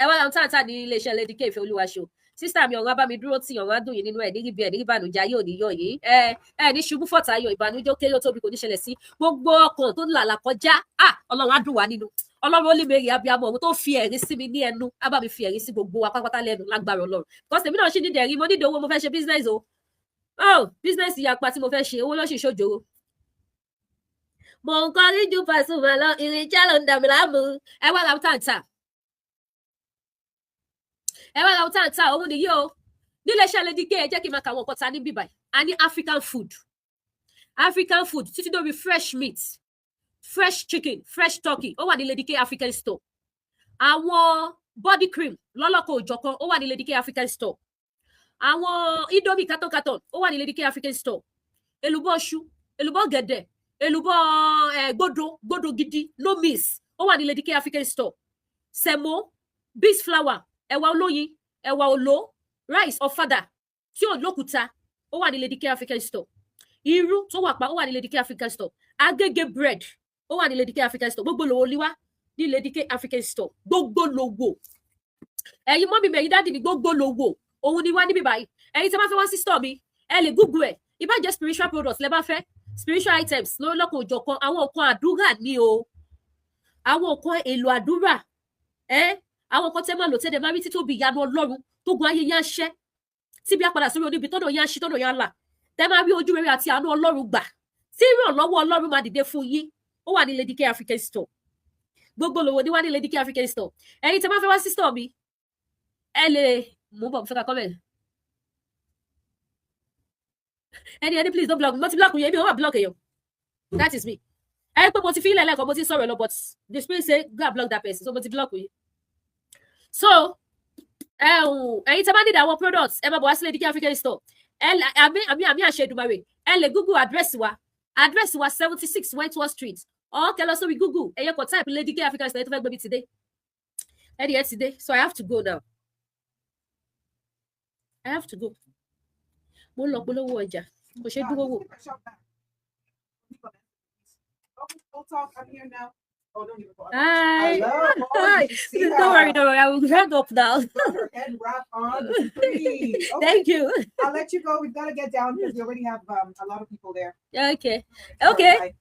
ẹ wá ra ohun táǹtà ní iléeṣẹ́ Lady K Ìfẹ́ Olúwa Show. Sister mi, ọ̀run á bá mi dúró tì, ọ̀run á dùn yín nínú ẹ̀ níbi ẹ̀ ní ìbànújẹ́ ayé òní yọ̀ yín. Ẹ ní ṣubú fọ̀tàyọ̀, ìbànújẹ́ ó kéré ó tóbi kò ní ṣẹlẹ̀ sí gbogbo ọkàn tó ń làlà kọjá. Ah, Ọlọ́run á dùn wá nínú. Ọlọ́run ó lè mèrè abiyamọ òun tó fi ẹ̀rí sí mi ní ẹnu, á bá mi fi ẹ̀rí sí gbogbo wa pátápátá lẹ́nu lágbára Ọlọ́run, because èmi náà ṣì nídìí ẹ̀rí, mo nídìí owó, mo fẹ́ ṣe business o. Oh, business ìyapa tí mo fẹ́ ṣe, owó ló sì ṣòjòrò. Mo ń kọrin ju Pasuma lọ, ìrìnjà ló ń dà mí láàmú. Ẹ wá ra ohun táǹtà, ẹ wá ra ohun táǹtà, òun nìyí o níléeṣẹ́ Lady K. Ẹ jẹ́ kí n máa kà àwọn nǹkan ta ní bíbáyìí. A ní African food, African food títí dórí fresh meat, fresh chicken, fresh turkey, ó wà ní Lady K African Store. Àwọn body cream lọ́lọ́kan òjọ̀kan, ó wà ní Lady K African Store. Àwọn Indomie carton carton, ó wà ní Lady K African Store. Èlùbọ́ iṣu, èlùbọ́ gẹ̀dẹ̀, èlùbọ́ gbódo gbódo gidi, no miss, ó wà ní Lady K African Store. Semo, beans flour, ẹ̀wà olóyin, ẹ̀wà òló, rice ọ̀fadà tí ò lókùúta, ó wà ní Lady K African Store. Irú tó wà pa, ó wà ní Lady K African Store. Agége bread, ó wà ní Lady K African Store. Gbogbo lòwò liwá ní Lady K African Store, gbogbo lòwò. Ẹ̀yin mummy mi, ẹ̀yin daddy mi, gbogbo lòwò òun ni wá níbí báyìí. Ẹ̀yin tí a bá fẹ́ wá sí store mi, ẹ lè Google ẹ̀. Ìbá jẹ́ spiritual products lẹ bá fẹ́, spiritual items lọ́lọ́kan òjọ̀kan, àwọn nǹkan àdúrà ní o, àwọn nǹkan èlò àdúrà ẹ, àwọn nǹkan tẹ́ máa lò tẹ́lẹ̀ máa rí títóbi ìyanu Ọlọ́run tó gun ayé yá ń ṣẹ́ tíbi á padà sórí oníbi tọ́nà yá ń ṣí, tọ́nà yá ń là, tẹ́ máa rí ojú rere àti àánú Ọlọ́run gbà, tí ìrànlọ́wọ́ Ọlọ́run máa dìde fún yín, ó wà ní Lady K African Store. Gbogbo lòwò ní wá ní Lady K African Store. Ẹ̀yin tẹ́ bá fẹ́ wá sí store mi, ẹ lè mú bọ̀. Mo fẹ́ ka comment ẹni. Please don't block me. Mo ti block yẹn, mi ò wá block èèyàn, that is me. Ẹ pé mo ti fi ilẹ̀ lẹ́ẹ̀kan, mo ti sọ̀rọ̀ lọ, but the spirit say go and block that person, so mo ti block yìí. So ẹ̀yin tẹ́ bá need àwọn products, ẹ máa bọ̀ wá sí Lady K African Store. Ẹ àmì àmì àmì àṣẹ Èdùmàrè. Ẹ lè Google address wa, address wa 76 Wentworth Street, or kẹ́ lọ sórí Google, ẹ̀yẹ kọ type Lady K African Store. Ẹ tó fẹ́ gbé mi ti dé, ẹni ẹ ti dé, so I have to go now, I have to go. Mo ń lọ polówó ọjà, kò ṣe dúró wò. We'll talk. I'm here now. Oh, don't even go. Hi. Hello. Oh, Hi. did you see Don't worry, her? Don't worry. I will round up now. Got her head wrap on. It's pretty. Okay, Thank you. I'll let you go. We've got to get down because we already have a lot of people there. Okay. All right, Okay. bye.